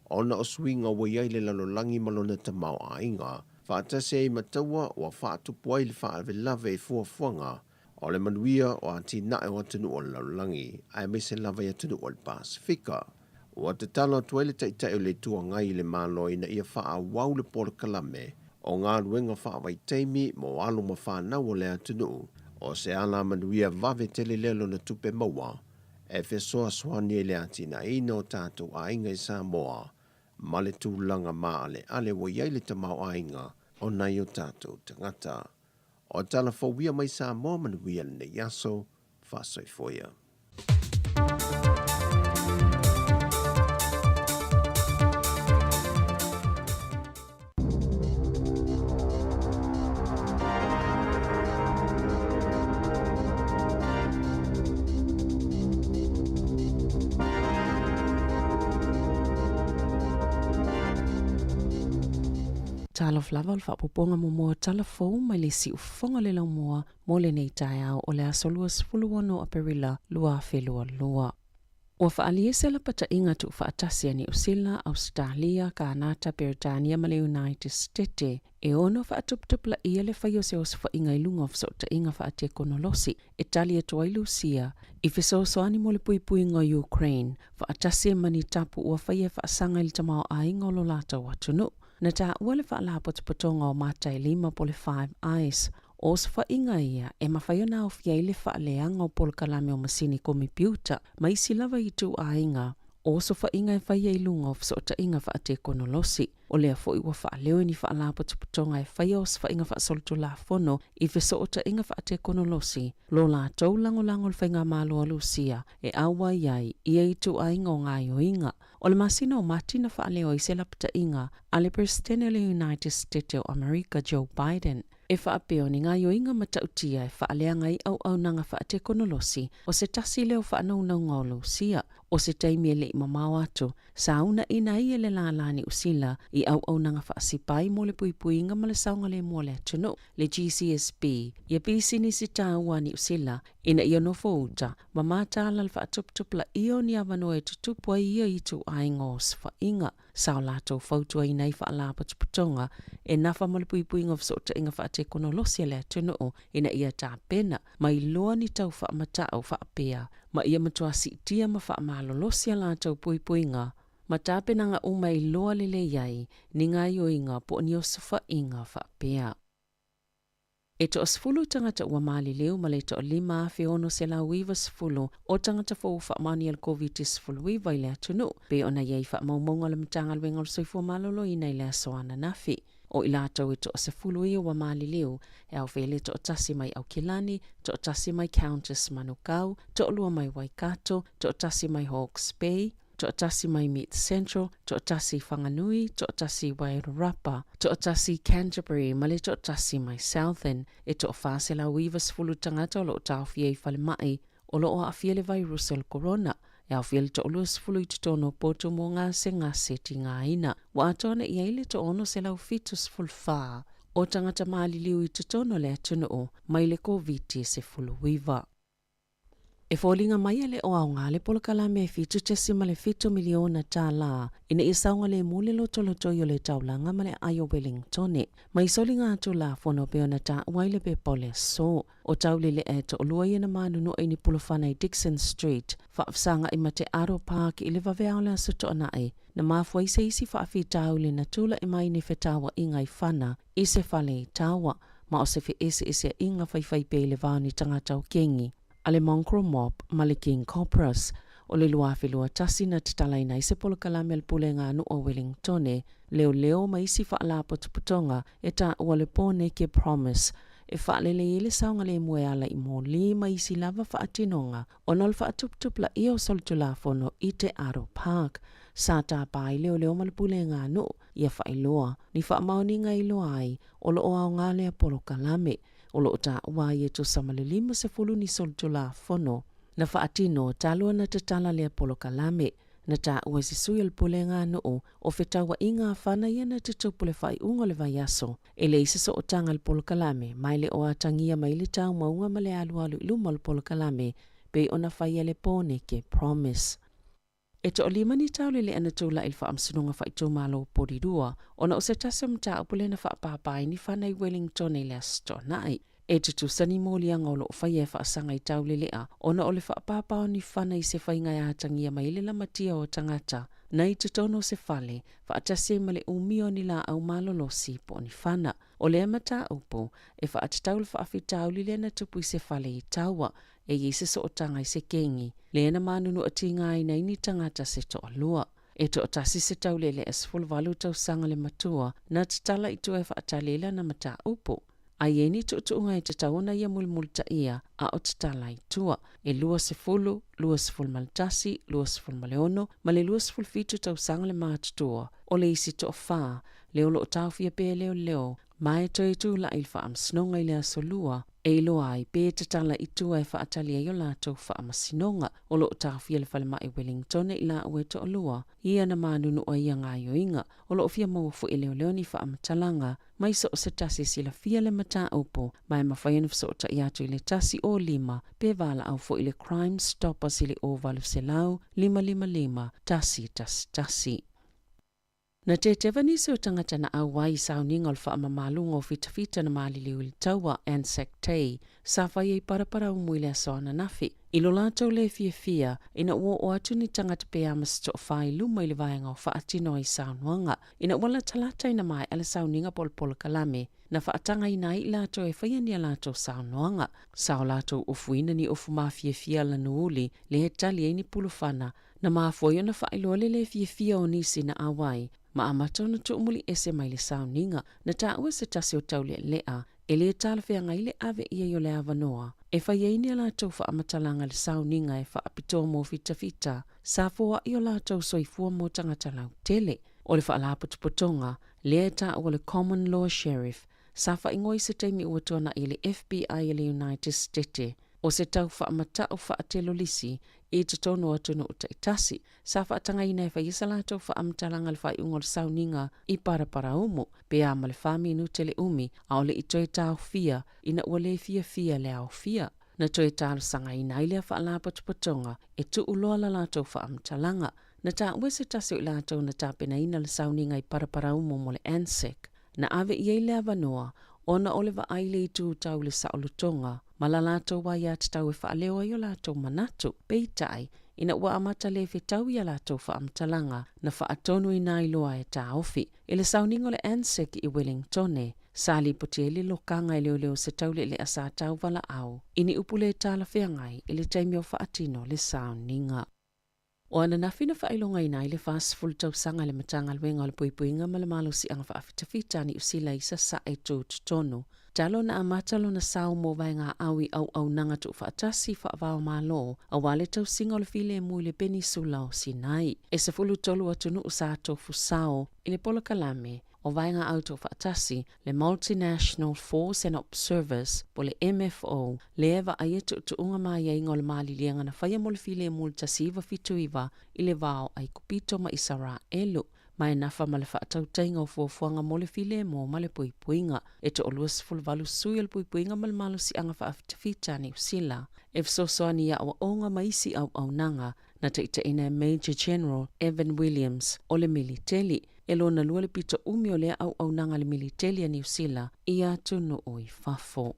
ona o suiga ua i ai le lalolagi ma lona tamaoaiga, faatasi ai ma taua ua faatupu ai le faalavelave i fuafuaga o le manuia o atinae o atunuu o le lalolagi, aemaise lava i atunuu o le Pasefika. Ua tatalo atu ai le Taitai o le Itu Agai i le Malo ina ia faaauau le polokalame o galuega faavaitaimi mo alo ma fanau o le atunuu, o se alamanuia vave tele lea lona tupe maua e fesoasoani ai i le atinaeina o tatou aiga i Samoa ma le tulaga maaleale ua i ai le tamaoaiga o nai o tatou tagata. O tala fou ia mai Samoa manuia lenei aso, faasoifua ia. Talofa lava o le faaopoopoga muamua o tala fou mai le siufofoga o le laumua mo lenei taeao o le aso 26 Aperila 2022. Ua faaalia se lapataiga tuufaatasi a Niu Sila, Ausetalia, Kanata, Peretania ma le United Setete e ono faatuputupulaia le fai o se osofaiga i luga o fesootaiga faatekonolosi e tali atu ai Lusia i fesoasoani mo le puipuiga o Ukraine faatasi ai ma ni tapu ua faia e faasaga i le tamaoaiga o lo latou atunuu. Na taua le Faalapotopotoga o Mata e Lima po o le Five Eyes, o osofaiga ia e mafai ona aofia ai le faaleaga o polokalame o masini komipiuta ma isi lava ituaiga o osofaiga e faia i luga o fesootaiga faatekonolosi. O lea foi ua faaleo e ni faalapotopotoga e faia osofaiga faasolitulafono i fesootaiga faatekonolosi lo latou lagolago i le Faigamalo a Lusia e auai ai ia ituaiga o gaoioiga. O le masina o Mati na faaleo ai se lapataiga a le Peresetene o le United Setete o Amerika Joe Biden e faapea o ni gaoioiga matautia e faaleaga ai auaunaga faatekonolosi o se tasi lea o faanaunauga o Lusia. O se taimi e le i mamao atu, sa uunaina ai e le lālā Niu Sila i auaunaga faasipai mo le puipuiga ma le saogalemu o le atunuu, le GCSB, ia pisinisi taua a Niu Sila ina ia nofo uta ma mataala le faatuputupulaia o ni avanoa e tutupu ai ia ituaiga o osofaiga. Sa o latou fautuaina ai faalapotopotoga e nafa ma le puipuiga o fesootaiga faatekonolosi a le atunuu ina ia tapena ma iloa ni tau faamatau faapea ma ia matua siitia ma faamalolosi a latou puipuiga ma tapenaga uma e iloa lelei ai ni gaoioiga po o ni osofaiga faapea. E toasefulu tagata ua maliliu ma le toalima 1,690 o tagata fou ua faamaonia le Koviti-19 i le atunuu, pei ona i ai faamaumauga a le Matagaluega o le Soifua Maloloina i le aso ananafi. O i latou e toasefulu ia ua maliliu, e aofia ai le toatasi mai Aukilani, toatasi mai Countess Manukau, toalua mai Waikato, toatasi mai Hawke's Bay, toatasi mai Mid Central, toatasi i Whanganui, toatasi i Wairarapa, toatasi i Canterbury ma le toatasi mai Southern. E toa-490 tagata o lo o taofia i falemai o lo o aafia le vairusi o le korona, e aofia le toa-20 i totonu o potu mo gasegase tigaina. Ua atoa nei i ai le toa-674 o tagata maliliu i totonu o le atunuu mai le Koviti-19. E foliga mai e le o aoga le polokalame e $7.7 miliona ina ia saogalemu le lotolotoi o le taulaga ma le aai o Wellingtone mai soligatulafono pei ona taua ai le pepa o le aso. O taulelea e toalua ia na manunua i ni pulofana i Dixon Street, faafesagai ma Te Aro Park i le vaveao o le Aso Toonai, na mafua ai se isi faafitauli na tulai mai ni fetauaiga i Fana i se fale i Tawa ma o se feeseeseaiga faifaipea i le va o ni tagata o Kengi a le Mongrel Mob ma le King Cobras. O le 2021 na tatalaina ai se polokalame a le Pulega a Nuu o Wellingtone, leoleo ma isi faalapotopotoga e taua le Pōneke Promise e faalelei ai le saogalemu e ala i moli ma isi lava faatinoga ona o le faatuputupulaia o solitulafono i Te Aro Park. Sa tapa ai leoleo ma le Pulega a Nuu ia faailoa ni faamaoniga e iloa ai o lo o aoga lea polokalame. o lo o taua ai e tusa ma le 50 ni solitulafono na faatino talu ona tatala lea polokalame. Na taua e se sui o le pulega a nuu o fetauaiga a fana ia na tutupu le faaiuga o le vaiaso. E leai se sootaga a le polokalame ma e le o atagia mai le taumauga ma le alualu i luma o le polokalame pei ona faia le Poneke Promise. E toalima ni taulele'a na tulai i le Faamasinoga Faaitumalo o Porirua ona o se tasi o mataupu lea na faapāpā ai ni fana i Wellington i le Aso Toonai. E tutusa ni moliaga o lo o faia e faasaga i taulele'a ona o le faapāpā o ni fana i se faiga e atagia mai ai le lamatia o tagata na i totonu o se fale faatasi ai ma le umia o ni laau malolosi po o ni fana. O lea mataupu e faatatau le faafitauli lea na tupu i se fale i Taua e i ai se sootaga i se kengi lea na manunuatigaina ai ni tagata se toalua. E toatasi se taulelea 18 tausaga le matua na tatala i tua e faatali ai lana mataupu. A i ai ni tuutuuga e tatau ona ia mulimulitaia a o tatala i tua. E 20, 21, 26 ma le 27 tausaga le matutua o le isi toafa lea o lo o taofia pea e leoleo ma e toe tulai i le faamasinoga i le aso Lua e iloa ai pe tatala i tua e faatali ai o latou faamasinoga. O lo o taofia le falemai Wellington i laua e toalua ia na manunua ia gaoioiga. O lo o fia maua foi e leoleo ni faamatalaga mai so o se tasi e silafia le mataupu ma e mafai ona fesootai atu i le 105 pe valaau foi i le Crime Stoppers i le 0800 555 111. Na teteva nisi o tagata na auai i sauniga o le faamamaluga o fitafita na maliliu i le taua Anzac Day sa fai ai paraparaumu i le aso ananafi. I lo latou le fiafia ina ua oo atu ni tagata pe a ma se toafa i luma i le vaega o faatino ai saunoaga. Ina ua latalata ina maea le sauniga po o le polokalame, na faatagaina ai i latou e faia ni a latou saunoaga. Sa o latou ofuina ni ofu mafiafia lanuuli lea e tali ai ni pulufana Na mafua ai ona faailoa le le fiafia o nisi na auai ma amata ona tuumuliese mai le sauniga. Na taua se tasi o taulealea e le talafeagai le ave i ai o le avanoa e fai ai ni a latou faamatalaga le sauniga e faapitoa mo fitafita sa foai o latou soifua mo tagata lautele. O le faalapotopotoga lea e taua le Common Law Sheriff sa faaigoa i se taimi ua tuanai e le FBI a le United Stete o se tau faamata'u faatelolisi i totonu o atunuu taitasi. Sa faatagaina e faia sa latou faamatalaga le faaiuga o le sauniga i Paraparaumu, pe a ma le fa minute le umi, a o le i toe taofia ina ua le fiafia le aofia. Na toe talosagaina ai lea faalapotopotoga e tuu loa la latou faamatalaga. Na taua e se tasi o i latou na tapenaina le sauniga i Paraparaumu mo le ANZAC, Na ave i ai le avanoa ona o le vaai le itu tau i le saolotoga ma la latou aiatatau e faaleo ai o latou manatu. Peitai, ina ua amata le fetau i a latou faamatalaga, na faatonuina ai loa e taofi. I le sauniga o le ANZAC i Wellingtone, sa lipoti ai le lokaga e leoleo se taulealea sa tauvalaau i ni upu le talafeagai i le taimi o faatino le sauniga. O ananafi na faailogaina ai le 40 tausaga e le Matagaluega o le Puipuiga ma le Malosiaga Faafitafita a Niu Sila i Sasae Tutotonu, talu ona amata lona sao mo vaegaaau i auaunaga tuufaatasi faava-o-Malo aua le tausiga o le filemu i le Penisula o Sinai. E 13 atunuu sa tofu sao i le polokalame o Vaega Autuufaatasi, le Multinational Force and Observers, po le MFO, lea e vaaia tuutuuga ma aiaiga o le maliliega na faia mo le filemu i le 1979 i le va o Aikupito ma Isaraelu, ma e nafa ma le faatautaiga o fuafuaga mo le filemu ma le puipuiga. E toa-28 sui o le puipuiga ma le malosiaga faafitafita a Niu Sila e fesoasoani i aoaoga ma isi auaunaga na taitaiina e Major General Evan Williams o le militeli. E lona lua le pito umi o lea auaunaga a le militeli a Niu Sila i atunuu i fafo.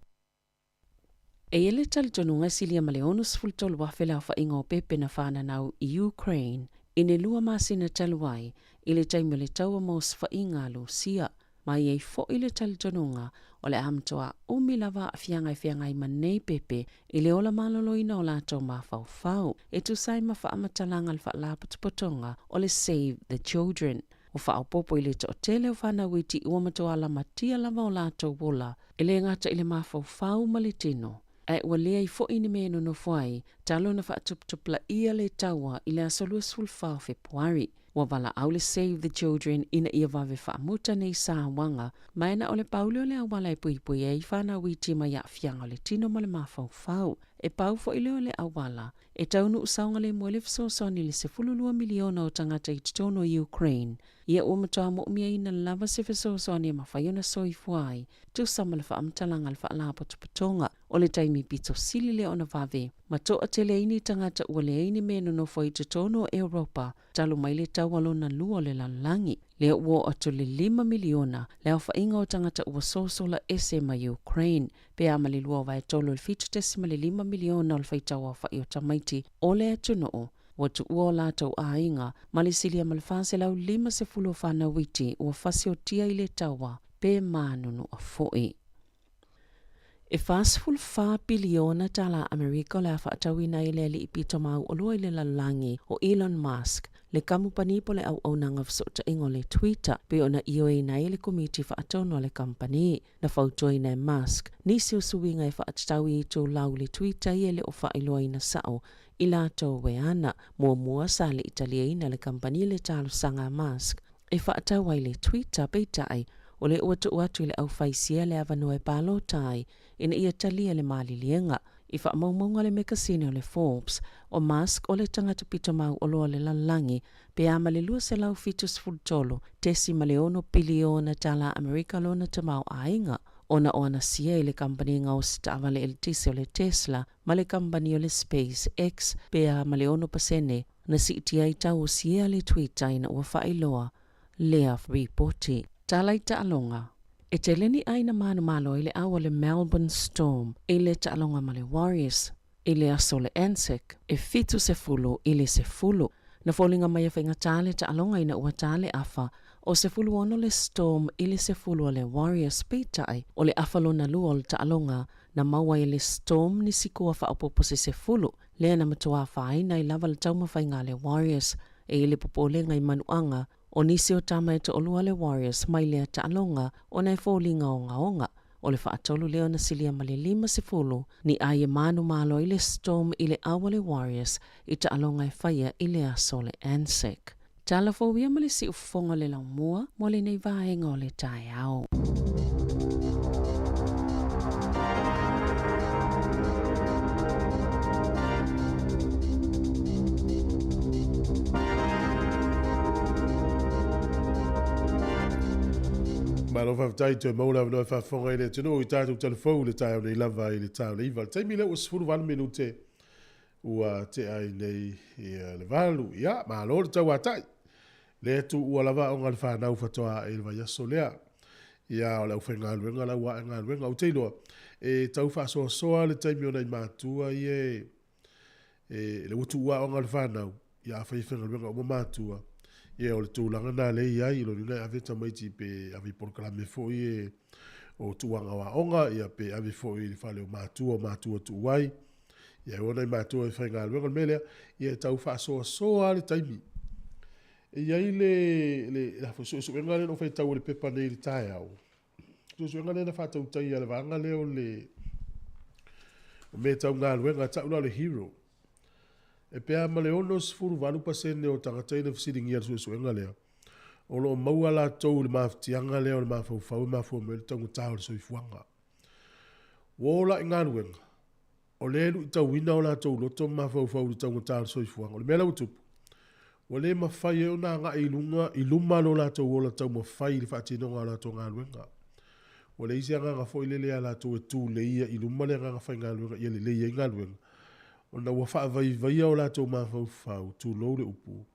E i ai le talitonuga e silia ma le 63,000 le aofaiga o pepe na fananau i Ukraine i ne lua masina talu ai i le taimi o le taua ma osofaiga a Lusia. Ma e i ai foi le talitonuga o le a matoa umi lava aafiaga e feagai ma nei pepe i le ola maloloina o latou mafaufau e tusa ai ma faamatalaga a le Faalapotopotoga o le Save the Children. Ua faaopoopo i le toatele o fanau iti ua matua lamatia lava o latou ola e le gata i le mafaufau ma le tino, ae ua leai foi ni mea e nonofo ai talu ona faatuputupulaia le taua i le aso 24 o Fepuari. Ua valaau le Save the Children ina ia vave faamuta nei sauaga, ma e na o le pau lea o le auala e puipui ai fanau iti mai aafiaga o le tino ma le mafaufau. E pau foi lea o le auala e taunuu saogalemu ai le fesoasoani i le 12 miliona o tagata i totonu o Ukraine. Ia ua matua mo'omiaina lava se fesoasoani e mafai ona soifua ai, tusa ma le faamatalaga a le Faalapotopotoga. O le taimi pito sili lea ona vave ma to'atele ai ni tagata ua leai ni mea e nonofo ai i totonu o Europa talu mai le taua lona lua o le lalolagi, lea ua oo atu i le lima miliona le aofaiga o tagata ua sosola ese mai Ukraine, pe a ma le 2/3 o le 7.5 miliona o le faitau aofai o tamaiti o le atunuu ua tuua o latou aiga ma le silia ma le 450 o fanau iti ua fasiotia i le taua pe manunua foi. E 44 piliona tala Amerika o le a faatauina ai le alii pito mauoloa i le lalolagi o Elon Musk, le kamupani po le auaunaga fesootaiga o le Twitter, pei ona ioeina ai e le Komiti Faatonu a le kamupani. Na fautuaina e Musk nisi o suiga e faatatau i itulau i le Twitter ia e le o faailoaina sao i latou e ana. Muamua sa le i taliaina le kamupani le talosaga a Musk e faatau ai le Twitter, peitai, o lea ua tuu atu i le aufaisia le avanoa e palota ai ina ia talia le maliliega. I faamaumauga a le mekasini o le Forbes, o Musk o le tagata pito mauoloa o le lalolagi pe a ma le 273.6 piliona tala Amerika lona tamaoaiga, ona o ana sia i le kamupani gaosi taavale eletise o le Tesla ma le kamupani o le SpaceX pe a ma le 6% na siitia ai tau o sia le Twitter ina ua faailoa lea ripoti. Tala i taaloga. E tele ni ʻāina manumalo i le ʻau o le Melbourne Storm i le taaloga ma le Warriors i le aso o le Anzac e 70 i le 10. Na foliga mai e faigata le taaloga ina ua ta le afa o 16 le Storm i le 10 o le Warriors peitai o le afa lona lua o le taaloga na maua ai e le Storm nisi koa faaopoopo se 10 lea na matua afaina ai lava le taumafaiga a le Warriors e i le popolega i manuaga o nisi o tama e toalua le Warriors mai lea taaloga ona e foliga ogaoga. O le faatolu lea ona silia ma le 50 ni ai e manumalo ai le Storm i le au a le Warriors i taaloga e faia i le aso o le Anzac. Tala fou ia ma le siufofoga o le laumua mo lenei vaega o le taeao. Malo faafetai toe maua le avanoa e faafofoga ai le atunuu i tatou talafou i le taeao nei lava i le ta o le 9. Le taimi lea ua 18 minute ua tea ai nei le 8. Ia, malo le tauatai. Lea e tuua lava aoga a le fanau faatoa ae i le vaiaso lea. Ia, o le aufaigaluega la ua ae galuega. Ou te iloa, e tau faasoasoa le taimi o nai matua ia e, e, lea ua tuua aoga a le fanau, ia afai e faigaluega uma matua, ia o le tulaga lena lea e i ai, lona uiga e ave tamaiti pe ave i polokalame foi e, o tulaga o aoga, ia pe ave foi i le fale o matua, o matua tuu ai, ia e o nai matua e faigaluega. O le mea lea, ia e tau faasoasoa lava le taimi. E i ai le, le, le suesuega lea na ou faitau i le pepa nei i le taeao, suesuega lea na faatautaia e le vaega lea o le o mea tau galuega, tau la o le Hero. E pe a ma le 68% o tagata ia na fesiligia i le suesuega lea, o lo o maua latou i le mafatiaga lea o le mafaufau e mafua mai ai le taugata o le soifuaga. Ua oo la i galuega, o lea e luitauina o latou loto ma mafaufau i le taugata o le soifuaga. O le mea la ua tupu, ua le mafai ai ona agai i luga i luma lo latou ola taumafai i le faatinoga o latou galuega. Ua leai se agaga foi lele ia latou e tuleia i luma le agaga faigaluega ia lelei ai galuega, ona ua faavaivaia o latou mafaufau, tulou le upu,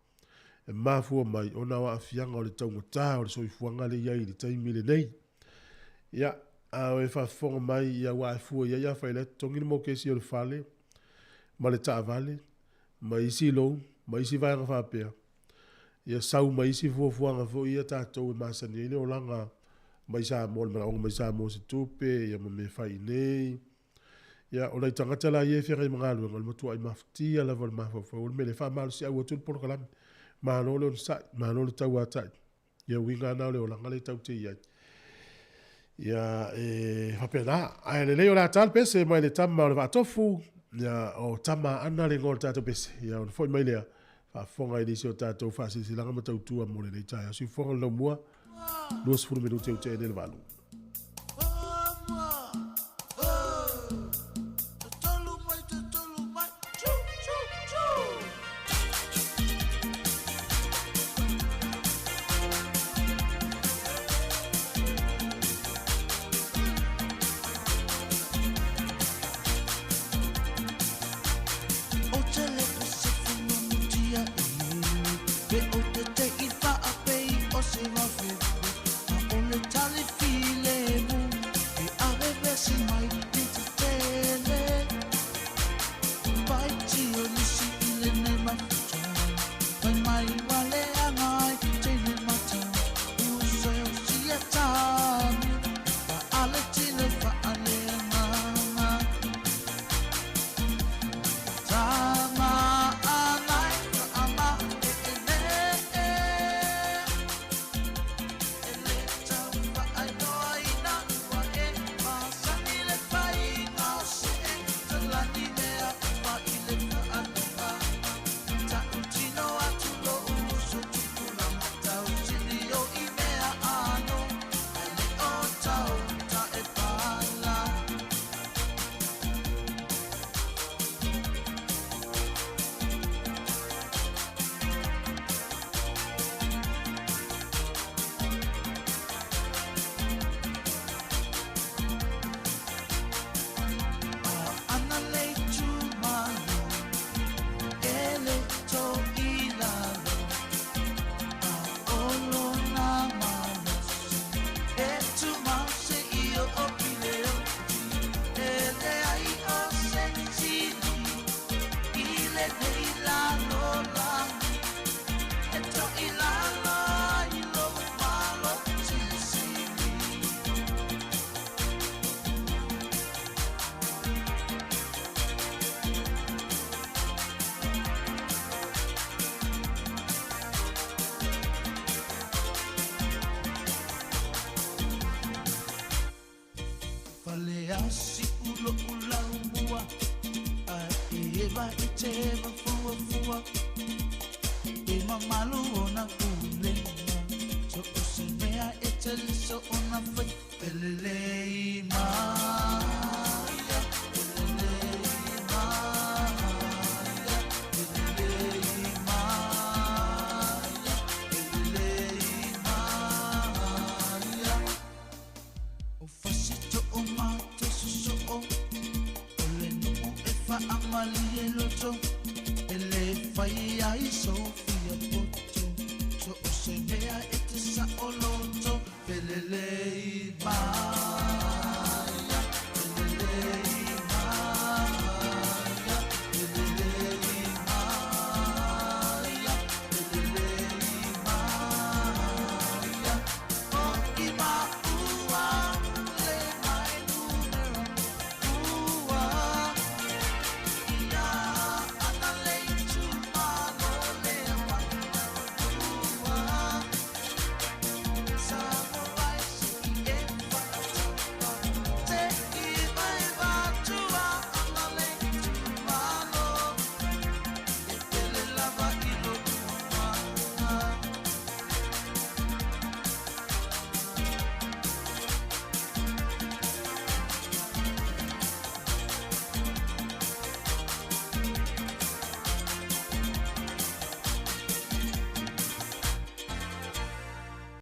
e mafua mai ona o aafiaga o le taugata o le soifuaga lea e i ai i le taimi lenei. Ia, a o e faafofoga mai, ia aua e fua i ai afai la e totogi le mokesi o le fale ma le taavale ma isi loan ma isi vaega faapea, ia sau ma isi fuafuaga foi ia tatou e masani ai le olaga mai Samoa, le manaoga mai Samoa o se tupe, ia ma mea e fai i inei. Ia, o nai tagata la ia e feagai ma galuega, o le matuai mafatia lava o le mafaufau. O le mea lea, e faamalosiau atu le polokalame. Malo le onosai, malo le tauatai. Ia uiga lena o le olaga lea tatou te i ai. Ia, e faapena. Ae lelei o le a ta le pese mai le tama o le Vaatofu, ia, o Tama Aana le igoa o le tatou pese. Ia, ona foi mai lea. faafofoga i nisi o tatou faasilasilaga ma tautua mo lenei taeao. Siufofoga o le Laumua, 20 minute ua tea ai nei le valu.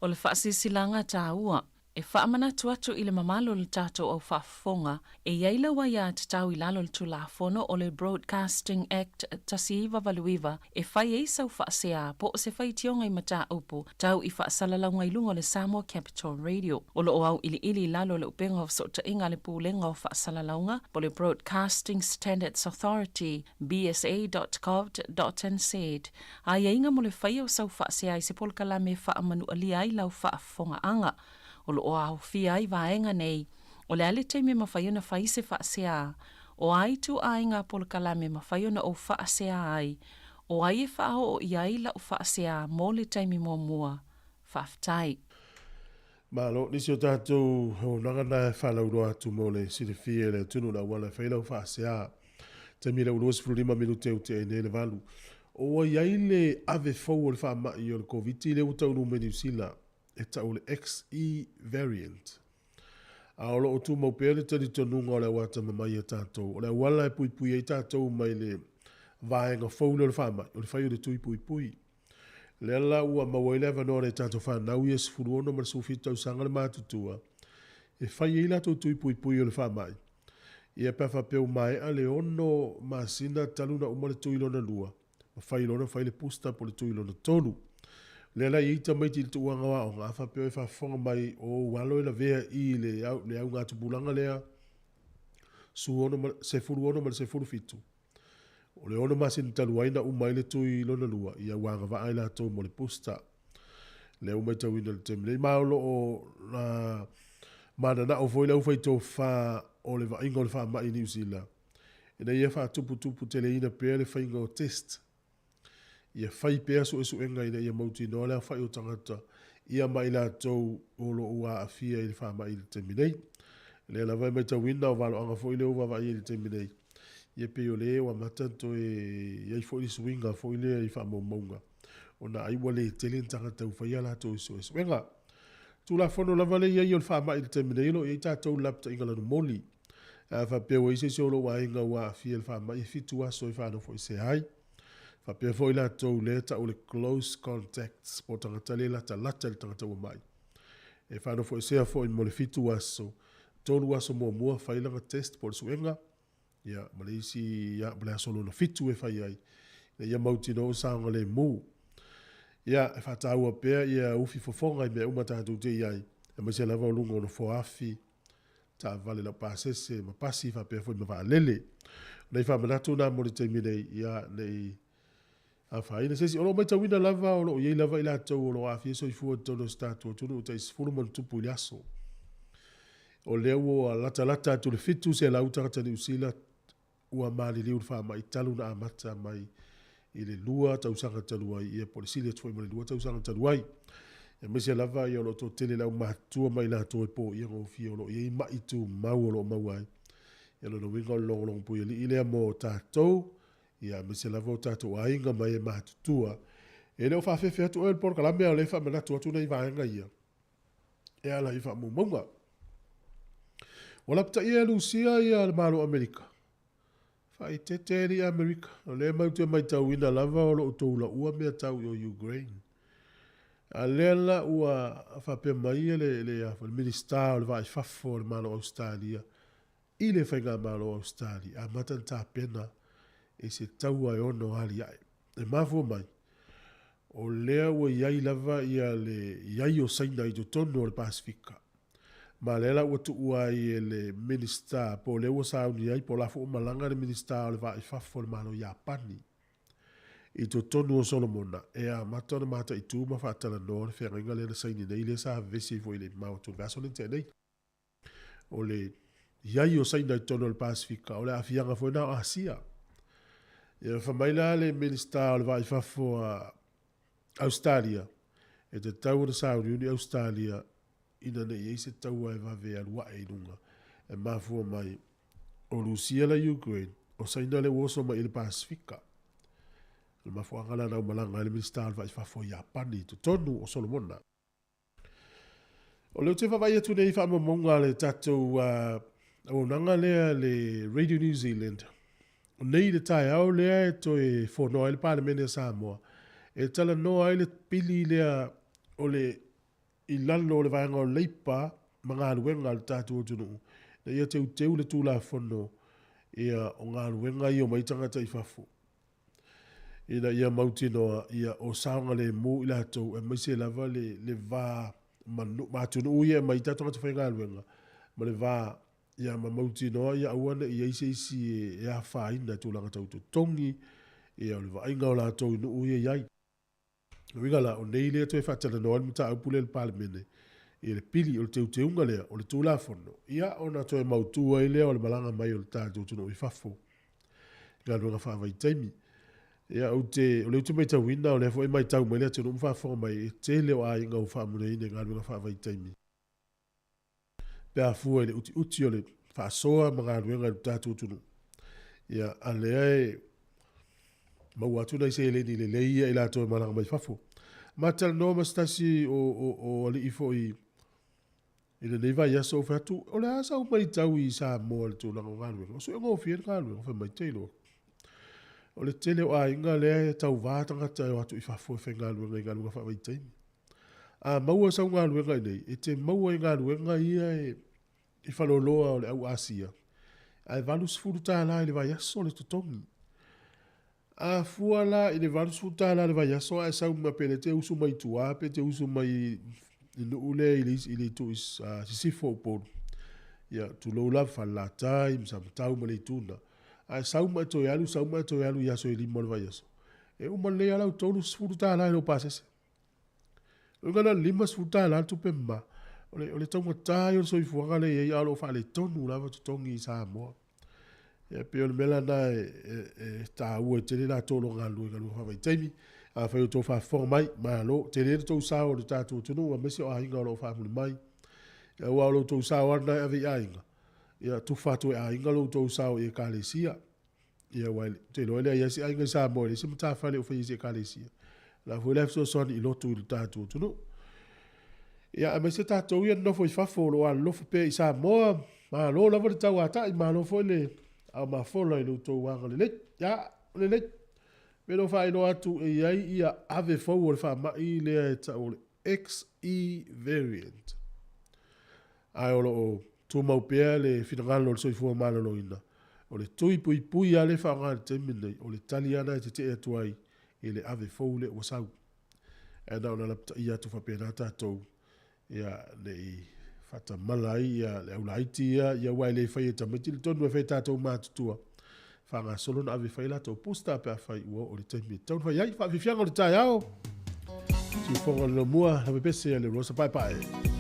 O le faasilasilaga taua e faamanatu atu i le mamalu o le tatou au faafofoga e i ai lau aiatatau i lalo o le Tulafono o le Broadcasting Act 1989 e fai ai sau faasea po o se faitioga i mataupu tau i faasalalauga i luga o le Samoa Capital Radio. O lo o auiliili i lalo o le Upega o Fesootaiga a le Pulega o Faasalalauga po o le Broadcasting Standards Authority, bsa.govt.nz, aiaiga mo le faia o sau faasea i se polokalame e faamanualia ai lau faafofogaaga. O lo o aofia ai vaega nei, o le a le taimi e mafai ona fai se faasea, o a ituaiga polokalame e mafai ona ou faasea ai, o ai e faaoo i ai lau faasea mo le taimi muamua. Faafetai. Malo, nisi o tatou auaunaga na e faalauiloa atu mo le silafia e le atunuu le auala e fai lau faasea. Taimi lea ua 25 minute ua tea ai nei le valu. Ua i ai le ave fou o le faamai o le Koviti lea ua taunuu mai Niu Sila e tau o le XE variant. A o lo o tumau pea le talitonuga o le auatamamai a tatou, o le auala e puipui ai tatou mai le vaega fou lea o le faamai, o le fai o le tui puipui. Lea la ua maua ai le avanoa o nai tatou fanau ia e 16 ma le 17 tausaga le matutua e fai ai latou tui puipui o le faamai. Ia pe a faapea ua maea le 6 masina talu ona uma le tui lona lua, ma fai loa ona fai le booster po o le tui lona tolu. O lea la e i ai tamaiti i le tuuaga o aoga, a faapea e faafofoga mai o ou alo e lavea i le augatupulaga lea 16 ma le 17, o le 6 masina talu ai na uma ai le tui lona lua, ia ua agavaa i latou mo le booster. Lea ua matauina i le taimi nei, ma o lo o mananao foi le aufaitofa o le vaaiga o le faamai i Niu Sila, ina ia faatuputuputeleina pea le faiga o test. Ia fai pea suesuega ina ia mautinoa le aofai o tagata ia ma i latou o lo o ua aafia i le faamai i le taimi nei. O lea lava e matauina o valoaga foi lea ua vaavaai i le taimi nei, ia pei o lea ua amata ona toe i ai foi le suiga foi lea i faamaumauga, ona ai ua le tele ni tagata ua faia a latou suesuega. Tulafono lava lea e i ai o le faamai i le taimi nei, o lo o i ai tatou i le lapataiga lanumoli. A faapea ua i ai se isi o lou aiga ua aafia i le faamai, e 7 aso e faanofoesea ai. Faapea foi latou lea e tau o le close contacts, po o tagata le latalata i le tagata ua mai. E faanofoesea foi mo le 7 aso, 3 aso muamua fai lana test po o le suega, ia, ma le isi, ia, ma le aso lona 7 e fai ai, ina ia mautinoa ua saogalemu. Ia, e faataua pea ia ufi fofoga i mea uma tatou te i ai, aemaise lava o luga o nofoa afi, taavale laupasese ma pasi faapea foi ma vaalele. O nai faamanatu na mo le taimi nei, ia, nei afaina se isi. O lo o matauina lava o lo o i ai lava i latou o lo o aafia soifua i totonu o si tatou atunuu tai 10 ma ona tupu i le aso. O lea ua latalata atu i le 700 tagata Niu Sila ua maliliu i le faamai talu na amata mai i le 2 tausaga talu ai, ia po o le sili atu foi ma le 2 tausaga talu ai. Aemaise lava ia o lo o toatele le aumatutua ma i latou e poia gofie o lo o i ai mai tumau o lo o maua ai. Ia lona uiga o le logologo puialii lea mo tatou, ia aemaise lava o tatou aiga ma e matutua. E le o faafefe atu oe i le polokalame, a o lea e faamanatu atu nai vaega ia e ala i faamaumauga. Ua lapataia e Lusia ia le Malo o Amerika. Faaeteete alii Amerika, o lea matou te matauina lava o lo o outou laua mea tau i o Ukraine. A lea la ua faapea mai le Minisita o le Va i Fafo o le Malo o Ausetalia i le Faigamalo o Ausetalia, amata ona tapena i se taua e ono aliae. E mafua mai, o lea ua i ai lava ia le i ai o Saina i totonu o le Pasefika. Ma lea la ua tuua ai e le Minisita, po o lea ua sauni ai, po o la foi ua malaga le Minisita o le Va i Fafo o le Malo o Iapani i totonu o Solomona, e amata ona mataitu ma faatalanoa le feagaiga lea na saini nei, lea sa vevesi ai foi i le mamao atu o le vaiaso lea na tea nei. O le i ai o Saina i totonu o le Pasefika, o le aafiaga foi lena o Asia. Ia, fai mai la le Minisita o le Va i Fafo a Ausetalia, e tatau ona sauniuni Ausetalia ina ne i i ai se taua e vave alu ae i luga, e mafua mai o Rusia la Ukraine, o Saina lea ua oso mai i le Pasefika. O le mafuaaga la na aumalaga ai le Minisita o le Va i Fafo a Iapani i totonu o Solomona. O lea ou te vaavaai atu nei i faamaumauga a le tatou auaunaga lea le Radio New Zealand. O nei le taeao lea e toe fonoa ai le Palemene a Samoa, e talanoa ai le pili lea o le i lalo o le vaega o Leipa ma galuega a le tatou atunuu, ina ia teuteu le Tulafono ia o galuega ia omai tagata i fafo, ina ia mautinoa ia o saogalemu i latou, aemaise lava le va ma atunuu ia e aumai ai tatou tagata faigaluega, ma le va ia ma mautinoa ia aua ne i i ai se isi e afaina i tulaga tau totogi, ia o le vaaiga o latou i nuu ia e i ai. O uiga la, o nei lea toe faatalanoa ai le mataupu lea i le Palemene, i le pili o le teuteuga lea o le Tulafono, ia ona toe mautu ai lea o le malaga mai o le tatou atunuu i fafo i galuega faavaitaimi. Ia, ou te, o lea ou te matauina, o lea foi e matau mai le atunuu ma faafofoga mai, e tele o aiga ua faamuliaina i galuega faavaitaimi. Pe a fua i le utiuti o le faasoa ma galuega i le tatou atunuu. Ia, a lea e... maua atu nai seleni lelei ia i latou e malaga mai fafo. Ma talanoa ma se tasi o, o, o alii foi i lenei vaiaso ou fai atu, o le a sau matau i Samoa i le tulaga o galuega? O suegofie le galuega, fai mai te iloa. O le tele o aiga lea e tauva tagata e o atu i fafo e faigaluega i galuega faavaitaimi. A maua sau galuega i inei, e te maua i galuega ia e i faleoloa o le au Asia, ae $80 i le vaiaso le totogi. A fua la i le $80 i le vaiaso ae sau ma pe le te usu mai tua pe te usu mai i Nuu lea i le, i le itu i sisifo o Upolu. Ia, tulou lava, Falelatai, ma Samatau ma le itu lena. Ae sau ma e toe alu, sau ma e toe alu i aso e 5 o le vaiaso. E uma lelei lava lau $30 i lou pasese. O le uiga na o le $50 le tupe mama. O le, o le taugata ia o le soifuaga lea e i ai, a o lo o faaletonu lava totogi i Samoa. Ia, pei o le mea la lena e, e, e taua ai tele latou o lo o galulue i galuega faavaitaimi. Afai o outou faafofoga mai, malo, tele le tou sao i le tatou atunuu aemaise o aiga o lo o faamuli mai. Ia, aua o lo outou sao lava lena e ave i aiga, ia tufa atu e aiga lo outou sao i ekalesia. Ia, aua ou te iloa e leai lava se aiga i Samoa e leai se matafale o faia i se ekalesia. O la foi la e fesoasoani i lotu i le tatou atunuu. Ia, aemaise tatou ia nonofo i fafo o lo o alolofa pea i Samoa, malo lava le tauatai, malo foi le aumafola i lo outou agalelei. Ia, lelei. Me lo faailoa atu e i ai ia ave fou o le faamai lea e tau o le XE variant. Ae o lo o tumau pea le finagalo o le soifua maloloina, o le tui puipui lava lea e faaaoga i le taimi lenei, o le tali lava lena e tetee atu ai i le ave fou lea ua sau. Ae na ona lapataia atu faapena tatou, ia, ne i faatamala ai ia le aulaiti ia, ia aua e le faia e tamaiti le tonu e fai e tatou matutua, faagasolo ona ave e fai latou booster pe afai ua oo i le taimi e tatau ona fai ai. Faafiafiaga o le taeao, siufofoga o le Laumua, lavepese a le Rosa Paepae.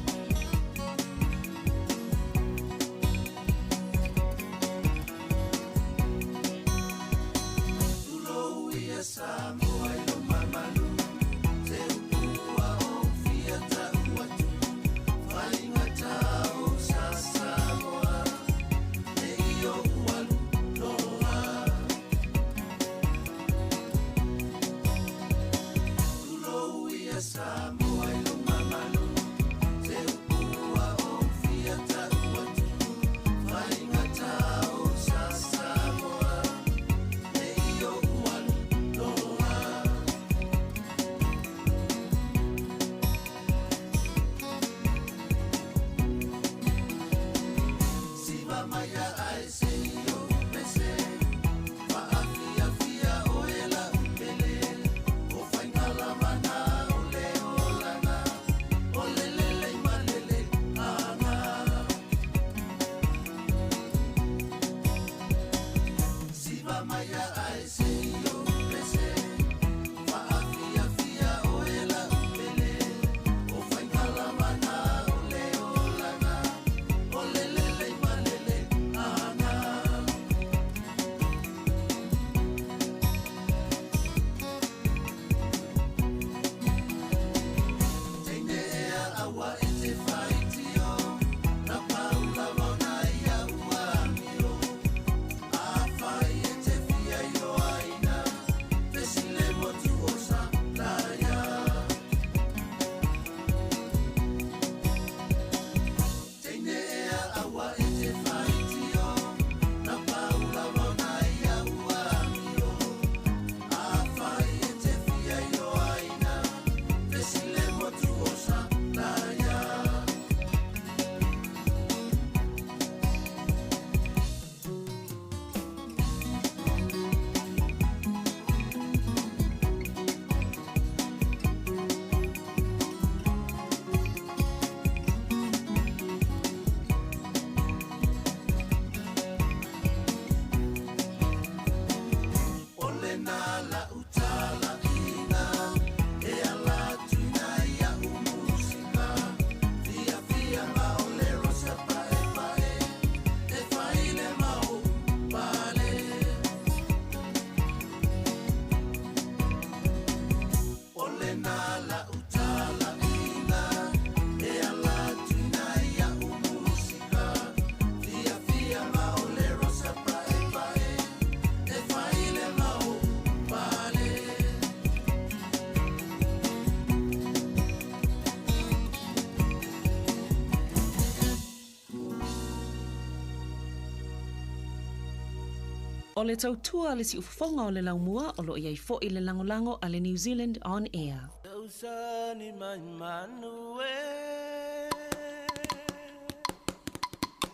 O le tautua a le siufofoga o le laumua o lo o i ai foi le lagolago a le New Zealand On Air. Tausani mai manu e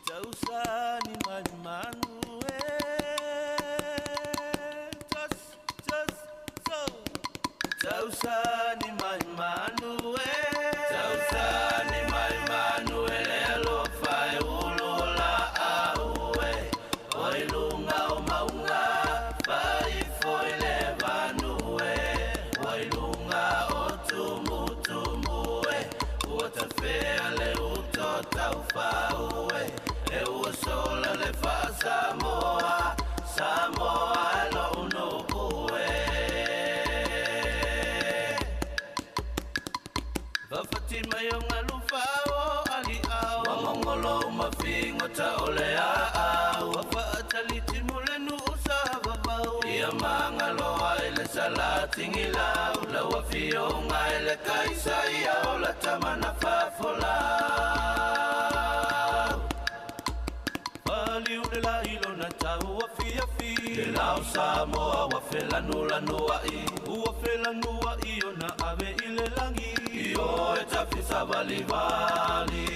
Tausani mai manu e Tas, tas, so Tausani mai manu e Tausani mai manu e le alofa e ulu la au e Oi lunga o maunga Fai foi le vanu e Oi lunga o tumu tumu e Ua tafea le uto taufau e E ua sola le fa Samoa Samoa e lo unuku e Vafati mai o ngalu fao ali au Wa mongolo mafingo ta ole a au Wa faataliti mo le nuu sa vavau Ia mangaloa i le salatigilau Lau afioga i le kaisa ia o la tamana fafolau Faliu le la ilona tau afiafi Le lao Samoa ua felanulanua Ua felanuai ona ave i le lagi I o e tafisavalivali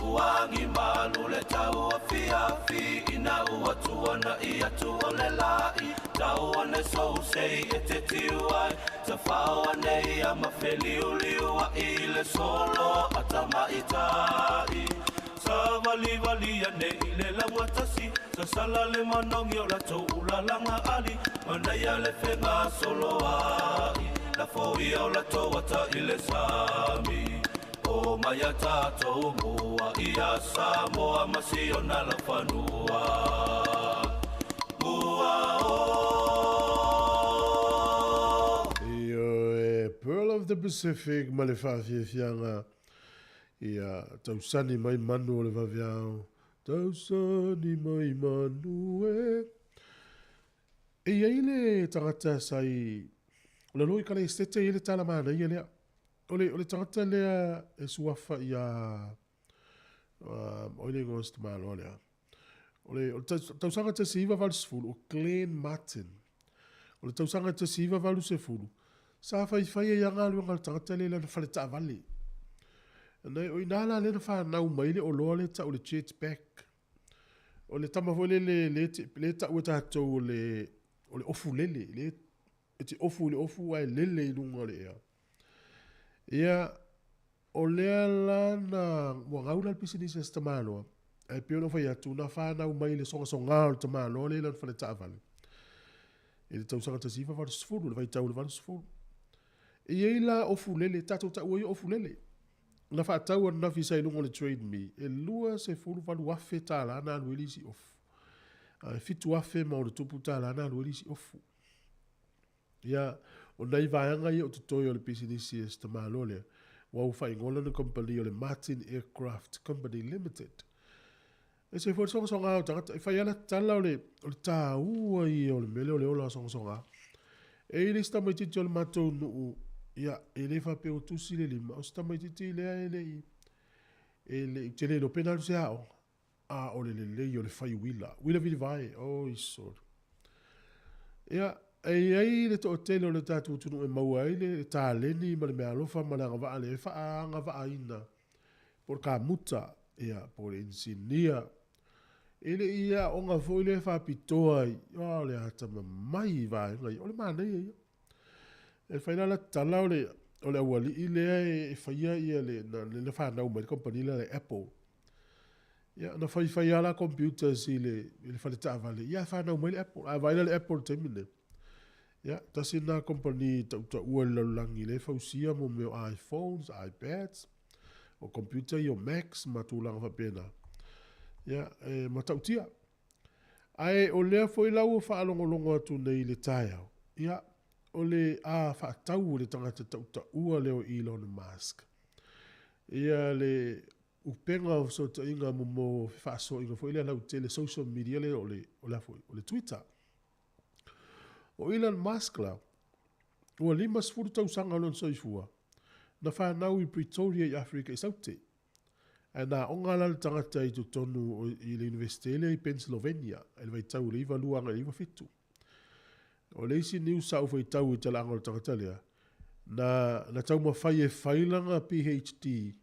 Uagi malu le tau afiafi Ina ua tuana i atu o le lai Tau ane sousei e te tiu ai Tafao ane ia mafeliuliu ai le solo a tamaitai Sa valivali ane i le laugatasi Sasala le manogi o latou ulalanga ali Manaia le fega soloai La foia o latou ata i le sami O mai a tatou mua ia Samoa ma siona lafanua Mua o Ioe, Pearl of the Pacific ma le faafiafiaga ia tausani mai manu o le vaveao. Tausani mai manu e. E i ai le tagata sa i o le loi kala estete i le tala manaia lea. O le, o le tagata lea e suafa ia o le igoa o se tamaloa lea. O le, o le tausaga 1980, o Glenn Martin. O le tausaga 1980, sa faifai ai lava galuega a le tagata lea i lana fale taavale. Nai, o i ina la lea na fanau mai le oloa lea e tau o le jetpack. O le tama foi lele le, le tau e tatou o le, o le ofu lele, le e te ofu i le ofu ae lele i luga o le ea. Ia, o lea la na, ua gau la le pisinisi a si tamaloa, ae pei ona ou fai atu, na fanau mai i le sogasoga o le tamaloa lea i lana fale taavale, i le tausaga 1980, le vaitau o le 80. E i ai la ofu lele, tatou taua ia ofu lele. Na faatau ananafi sa i luga o le Trade Me, e $28,000 na alu ai le isi ofu. Ae $7,000+ na alu ai le isi ofu. Ia, o nai vaega ia o totoe o le pisinisi a si tamaloa lea, ua ua faaigoa lana kamupani o le Martin Aircraft Company Limited. E se foi le sogasoga o tagata, e fai lava la tala o le, o le taua ia o le mea lea o le ola sogasoga. E i ai le isi tamaitiiti o le matou nuu, ia, e le faapea ua tusi le lima, o se tamaitiiti lea e le i, e le i, ou te le iloa pe na alu i se aoga, a o le lelei o le fai uila, uila vilivae, oi sole. Ia, e i ai le toatele o le tatou atunuu e maua ai le taleni ma le meaalofa ma le agavaa lea e faaagavaaina po o le kamuta, ia, po o le inisinia. E le i aoga foi lea faapitoa i, o le atamamai i vaega ia, o le manaia ia. E fai la la tala o le, o le aualii lea e faia ia le, na, na fanau mai le kamupani lea a le Apple. Ia, na faifai lava la computers i le, i le fale taavale, ia fanau mai le Apple. A vaai la le Apple i le taimi lenei, ia, tasi lena kamupani tautaua i le lalolagi lea e fausia mo mea o iPhones, iPads, o computer ia o Macs ma tulaga faapena. Ia, e matautia. Ae o lea foi la ua faalogologo atu nei i le taeao, ia, o le a faatau e le tagata tautaua lea o Elon Musk, ia le upega o fesootaiga mo fefaasoaaiga foi lea lautele social media lea o le, o le a foi, o le Twitter. O Elon Musk la, ua 50 tausaga lona soifua, na fanau i Pretoria i Afrika i Saute. Ae na aoga la le tagata i totonu o, i le Iunivesite lea i Pennsylvania i le vaitau o le 92 agai i le 97. O le isi news sa ou faitau i talaaga o le tagata lea, na, na taumafai e fai lana PhD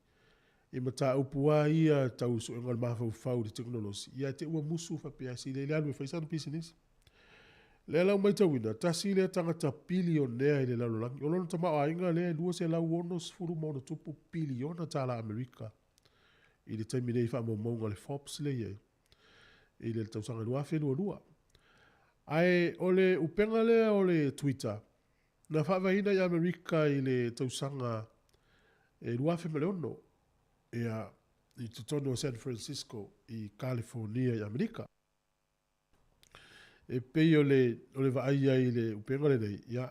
i mataupu lava ia tau suega o le mafaufau i le tekonolosi, ia ae te i ua musu faapea se i le alu e fai sana pisinisi. Lea la ua matauina, tasi lea tagata pilionea i le lalolagi. O lona tamaoaiga lea e $260 ma ono tupu piliona tala Amerika i le taimi nei i faamaumauga a le Forbes lea e i ai i le tausaga 2022. Ae o le upega lea o le Twitter, na faavaeina i Amerika i le tausaga e 2006, ia, i totonu o San Francisco i Kalifonia i Amerika. E pei o le, o le vaai ai i le upega lenei, ia,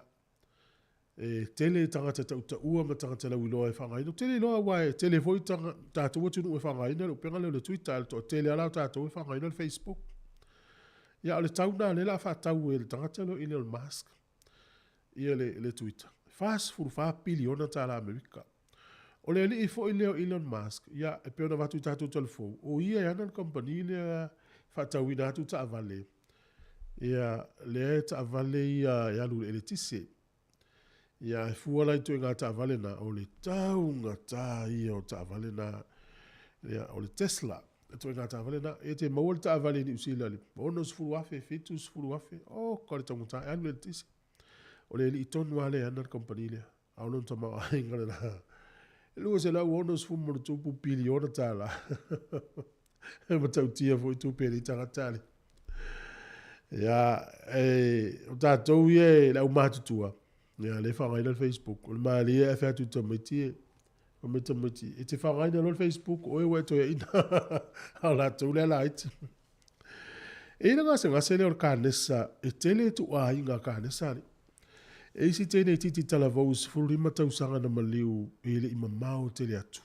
e tele tagata tautaua ma tagata lauiloa e faaaogaina. Ou te le iloa aua e tele foi taga, tatou atunuu e faaaogaina le upega lea o le Twitter, ae o le toatele lava la o tatou e faaaogaina le Facebook. Ia, o le tau lena lea o le a faatau e le tagata lea o Elon Musk ia le, le Twitter. $44 piliona tala Amerika. O le alii foi lea o Elon Musk, ia, e pei ona avatu i tatou talafou, o ia e ana le kamupani lea e faatauina atu taavale, ia, lea e taavale ia e alu i le eletise. Ia, e fua la i ituaiga taavale na, o le taugata ia o taavale na, ia, o le Tesla, ituaiga taavale na. E te maua le taavale i Niu Sila i le $60,000, $70,000, oka le taugata, e alu i le eletise. O le alii tonu lava lea e ana le kamupani lea. A o lona tamaoaiga lena, e $260 ma ono tupu piliona tala. E matautia foi tupe a nei tagata ale. Ia, e, o tatou ia e le aumatutua, ia, le faaaogaina le Facebook. O le malie ae fai atu i tamaiti e, fai mai tamaiti, e te faaaogaina loa le Facebook, o oe ua e toeaina. A o latou lea laiti. E i ai le gasegase lea o le kanesa, e tele ituaiga kanesa alii. E isi teinei titi talavou 15 tausaga na maliu e le i mamao tele atu.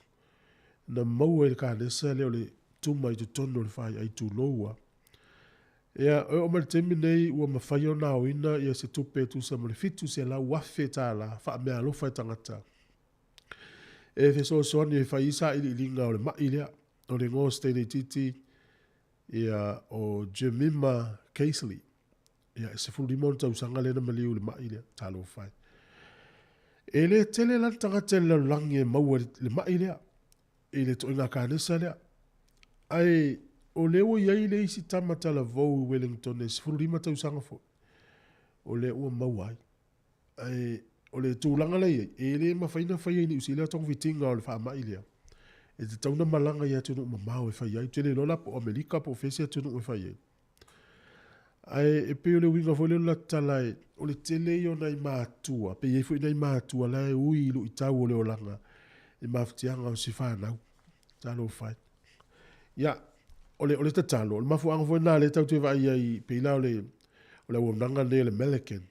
Na maua i le kanesa lea o le tuma i totonu o le faiai tulou a. Ia, e oo mai le taimi nei ua mafai ona aoina ia se tupe e tusa ma le $700,000 faameaalofa e tagata e fesoasoani e fai ai sailiiliga o le mai lea. O le igoa o se teine itiiti, ia, o Jemima Casely. Ia, e 15 ona tausaga lea na maliu i le mai lea, talofa e. E le tele la le tagata i le lalolagi e maua i le mai lea, i le ituaiga kanesa lea. Ae o lea ua i ai le isi tama talavou i Wellington e 15 tausaga foi, o lea ua maua ai. Ae o le tulaga lea e i ai, e le mafai ona faia i Niu Sila togafitiga o le faamai lea. E tatau ona malaga i atunuu mamao e fai ai. Ou te le iloa la po o Amerika po o fea se atunuu e fai ai. Ae e pei o le uiga foi lea o le tala e, o le tele ia o nai matua, pe i ai foi nai matua la e ui i luitau o le olaga i mafatiaga o si fanau. Talofa e. Ia, o le, o le tatalo, o le mafuaaga foi lena lea tatou te vaai ai, pei la o le, o le auaunaga lenei a le Melican,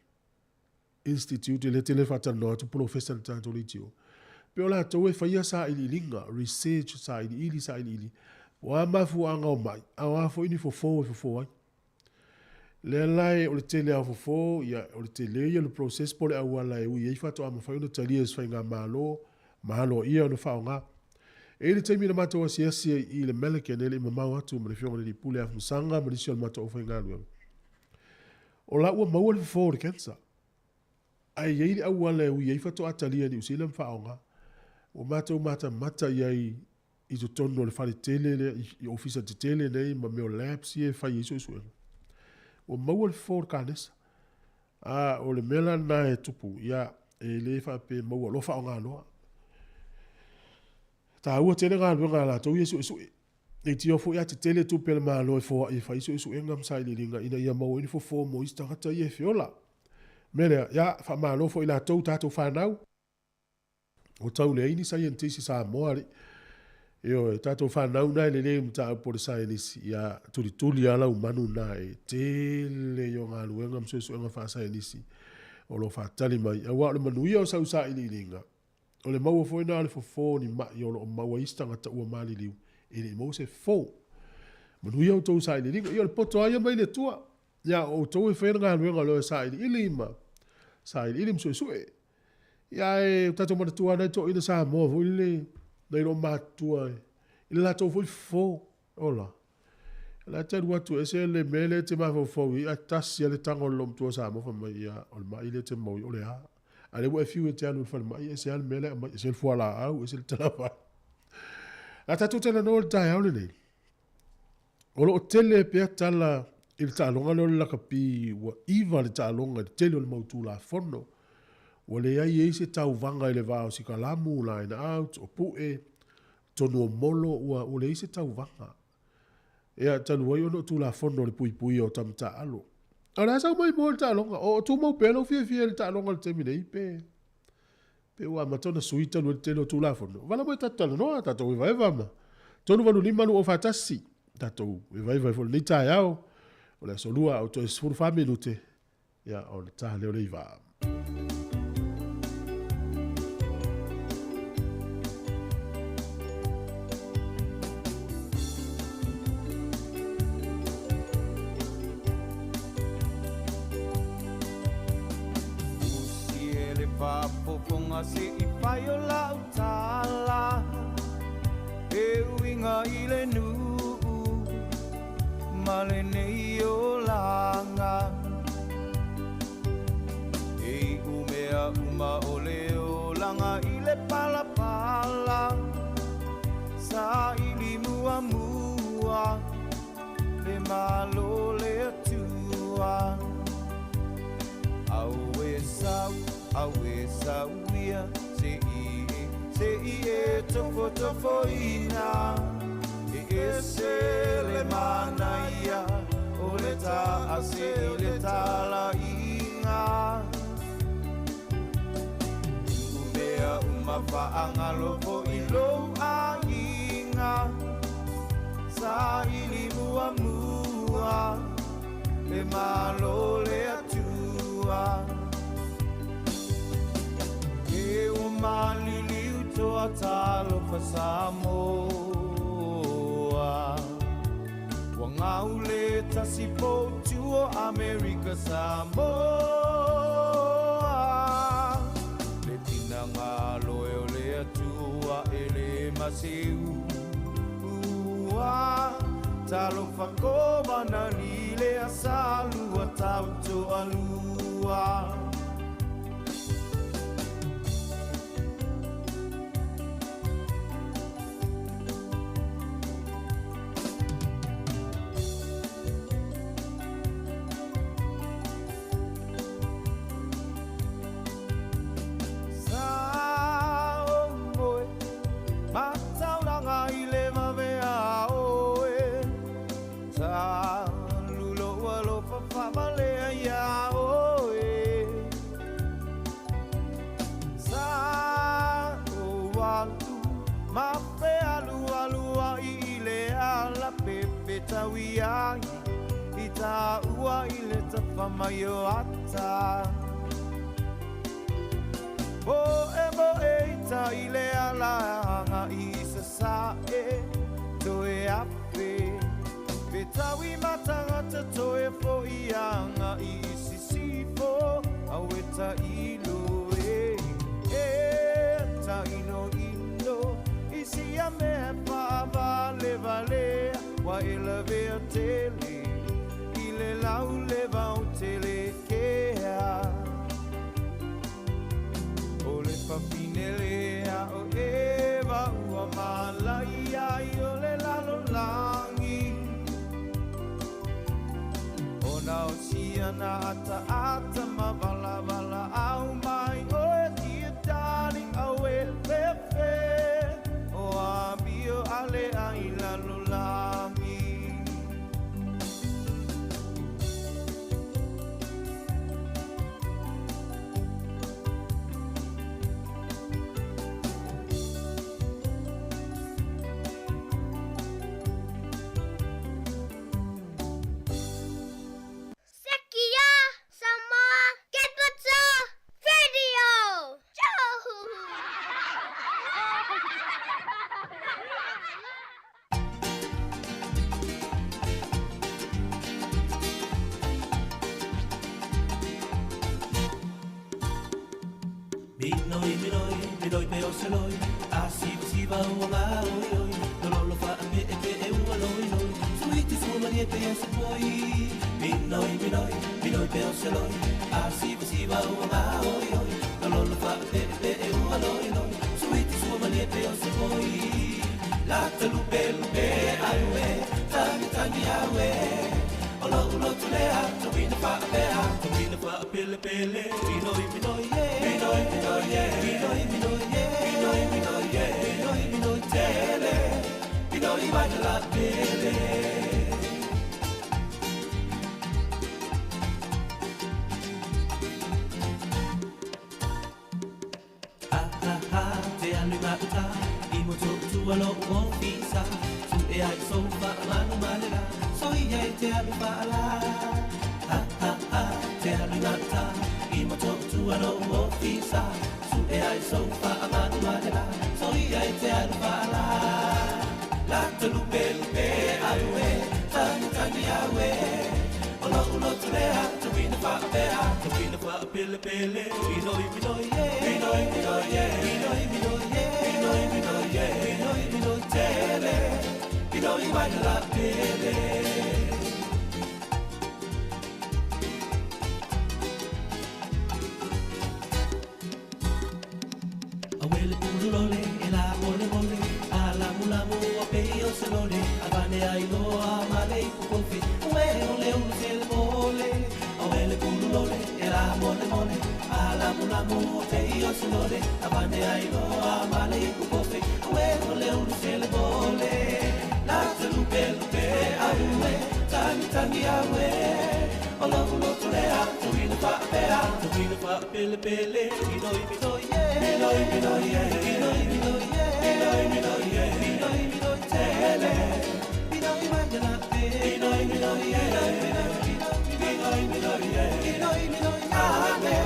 Institute, e le tele faatalanoa atu polofesa i le tatou leitio. Pe o latou e faia sailiiliga, research, sailiili, sailiili, po o a mafuaaga o mai, a o a foi ni fofo e fofo ai. Lea la e, o le tele lava o fofo, ia, o le tele ia o le process po o le auala e ui ai faatoa mafai ona talia e se faigamalo ma aloaia ona faaaoga. E i ai le taimi na matou asiasi ai i le Melican e le i mamao atu ma le Afioga i le Alii Pule Afamasaga ma nisi o le matou aufaigaluega. O la ua maua le fofo o le cancer. Ae i ai le auala e ui ai faatoa talia e Niu Sila ma faaaoga. Ua matou matamata i ai i totonu o le fale tele lea, i ofisa tetele nei ma mea o labs ia e fai ai suesuega. Ua maua le fofo o le kanesa. A o le mea la lena e tupu, ia, e le faapea e maua loa faaaoga loa. E taua tele galuega a latou ia e suesue. Leitioa foi a tetele tupe a le Malo e foai e fai suesuega ma sailiiliga ina ia maua ai ni fofo mo isi tagata ia e feola. O le mea lea, ia, faamalo foi i latou tatou fanau. Ua tau leai ni saienitisi Samoa alii. Ioe, tatou fanau na e lelei i mataupu o le saienisi, ia, tulituli lava lau manu lena e tele ia o galuega ma suesuega faasaienisi o lo o faatali mai. Aua o le manuia o sau sailiiliga, O le maua foi lena o le fofo o ni ma'i o lo o maua ai isi tagata ua maliliu e le i maua se fofo. Manuia outou sailiiliga. Ia o le poto lava ia mai le Atua. Ia o outou e faia le galuega o leo e sailiili ma sailiili ma suesue. Ia ae o tatou manatua lava nai toeaiina Samoa foi lele nai loomatutua I le latou foi fofo. Ola. O le a te alu atu ese le mea lea e te mafaufau i ai, ae tasi lava le tago a le loomatua Samoa fai mai, ia, o le mai lea e te maua i o le a. A o lea ua e fiu e te alu i le falemai, ese lava le mea la e aumai, ese le fualaau, ese le talavai. O le a tatou talanoa i le taeao lenei. O lo o tele pea tala i le taaloga lea o le lakapi, ua iva le taaloga i le tele o le mau Tulafono. Ua leai ai se tauvaga i le va o Sikalamu, line out, o Pue, tonu o Molo, ua leai se tauvaga. Ia, talu ai ona o Tulafono o le puipuia o tama taaalo. A o le a sau mai moa i le taaloga? O tumau pea lou fiafia i le taaloga i le taimi nei, pe pe ua amata ona sui talu ai le tele o Tulafono? Vala mai tatou talanoa, tatou evaeva ma 385 241. Tatou evaeva ai foi i lenei taeao. O le aso Lua, a o toe 14 minute, ia, ona ta lea o le 9. Usi e le faafofoga se i fai o lau tala, e uiga i le nuu ma lenei olaga. E iu mea uma o le olaga i le palapala, sa ili muamua le Malo le Atua. Aue sau, aue sau ia, se i e, se i e tofo tofo ina. E ese le manaia, o le ta a se i le tala inga. Umea uma whaangalo po i lou ainga, sa ili mua mua, le Malo le Atua. E o maliliu toa talofa Samoa, ua ngau le tasi po tuo Amerika Samoa. Le pinanga loe o le Atua e le maseu ua, talofa ko manani le asalua tauto alua. Sa o moe, matauranga i le mavea oe. Sa lulo ua lofa whamalea ia oe. Sa o alu, ma fe alu alu a i le ala pepe tau ai, i tā ua i le tawha mai o ata. Mo e mo e i ta i le ala anga i sa sa e, toe ape. Pe tau i matangata toe fo i anga i sisifo, au e ta ilo e, e ta ino ino. I si a mea wha vale vale, wa e la vea tele, i le lau le vau tele kea. O le whawhine lea o Eva ua malai ai o le lalo langi. O na o sia na ata ata ma vala vala au mai o e tia tani au e fefe. O a mio ale ai lalo langi. Sekia Samoa Capital Radio. Joe. Minoi, minoi, minoi pe o se loi, a siva siva o nga oi oi, no lo lo fa pe o se poi. Minoi, minoi, minoi pe o se loi. A siva siva ua ngā oi oi. Na lolo wha pe pe e ua loi loi. Suiti sua malie pe o se poi. Lata lupe lupe aue. Tangi tangi aue. Olo ulo tulea, tawina wha pea, tawina wha pele pele. Minoi, minoi, yeah. Minoi, minoi, yeah. Minoi, minoi, yeah. Minoi, minoi, yeah. Minoi, minoi, tele. Minoi, waina pele. Ha ha ha, te alu mauta, i mo tō tua lo o fisa. Tu e ai sofa manu malela, so ia e te alu whaala. Ha ha ha, te alu mauta, i mo tō tua lo o fisa. Tu e ai sofa manu malela, so ia e te alu whaala. Lata lupe lupe aue, tangi tangi aue. Olo ulo tulea, tawina whaapea, tawina whaapele pele. Minoi, minoi, yeah. Minoi, minoi, yeah. Minoi, minoi, yeah. Minoi, minoi, yeah. Minoi, minoi, tele. Minoi, waina la pele. Awele pululole, e la mole mole, a lamu lamu a pe o se lole, a vane ai loa male i pukofi, ue o le ulu se le mole. Awele pululole, e la mole mole, a lamu lamu a pe o se lole, a vane ai loa male i pukofi, ue o le ulu se le mole. Lata lupe lupe aue, tangi tangi aue. Olo ulo tulea, tawina whaapea, tawina whaapele pele. Minoi, minoi, yeah. Minoi, minoi, yeah. Minoi, minoi, yeah. Minoi, minoi, yeah. Minoi, minoi, tele. Minoi, waina la pele. Minoi, minoi, yeah. Minoi, minoi, yeah. Minoi, minoi, ame.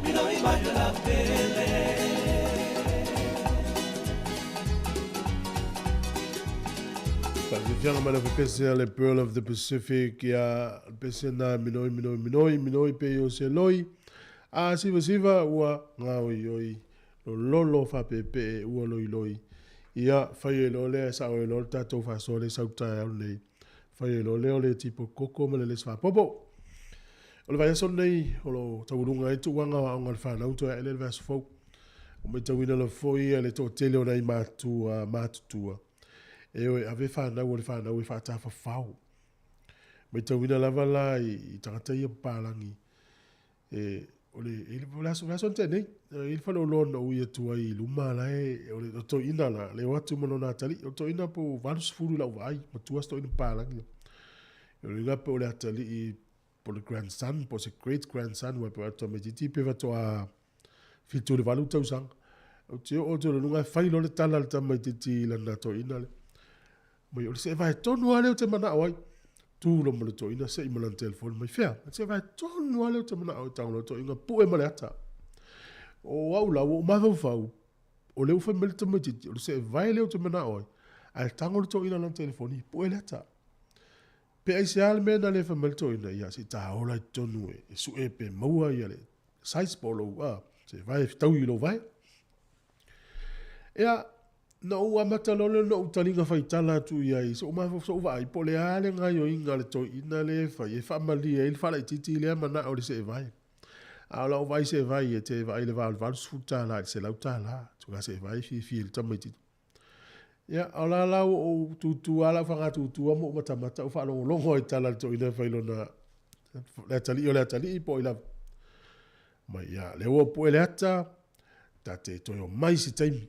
Minoi, waina la pele. Fianga mai le pese a le Pearl of the Pacific, ia le pese na minoi, minoi, minoi, minoi pe o se loi. A siva siva ua ngā oi oi, lo lolo wha pe pe ua loi loi. Ia whai e lo lea sa o e lo le tātou whasoa le sauta e au nei. Whai e lo lea o le tipo koko ma le les whapopo. O le vai aso nei, o lo taurunga e tuanga o aonga le whanau toa ele le vaso fau. O me tauina le foi a le tō tele o nei mātua, mātutua. E oe, ave whanau o le whanau e whaatafa whao. Me tauina lava la i tangata ia papalangi. E, o le, e le aso, le aso nte nei, e le whale o loa na ui atua i luma la e, o le o tō ina la, le o atu mana nā tali, o tō ina po 80 lau vai, matua sto ina papalangi. E o le ngape o le atali i po le grandson, po se great grandson, wa po atua me titi pe watoa 78 tausanga. O te o te o le lunga e whai lo le tala le tama i titi i lana tō ina le. Mai o le se vai tonu a leo te mana o ai. Tū lo mo le tō ina se i mana telefoni mai whea. Se vai tonu a leo te mana o tango lo tō ina pue ma le ata. O au la o mawhau whau. O leo whai mele tama titi. O le se vai leo te mana o ai. Ai tango le tō ina lan telefoni pue le ata. Pe ai se ale mena le whai mele tō ina ia se tā ola i tonu e. E su e pe maua ia le size polo a. Se vai tau i lo vai. Ea, na o amata lole no utalinga whai tala atu ia i so ma so vai po le ale ngai o inga le toi ina le whai e whamali e il whala i titi le mana o le se vai. A la o vai se vai e te vai le val val suta la se lau tala tu ga se vai fi fi le tama i titi. Ia, o la la o tutu ala whanga tutu mo mata mata o wha longo longo i tala le toi ina whai lona le atali o le atali i po i la. Mai ia, le o po e le ata, ta te toi o mai si taimi.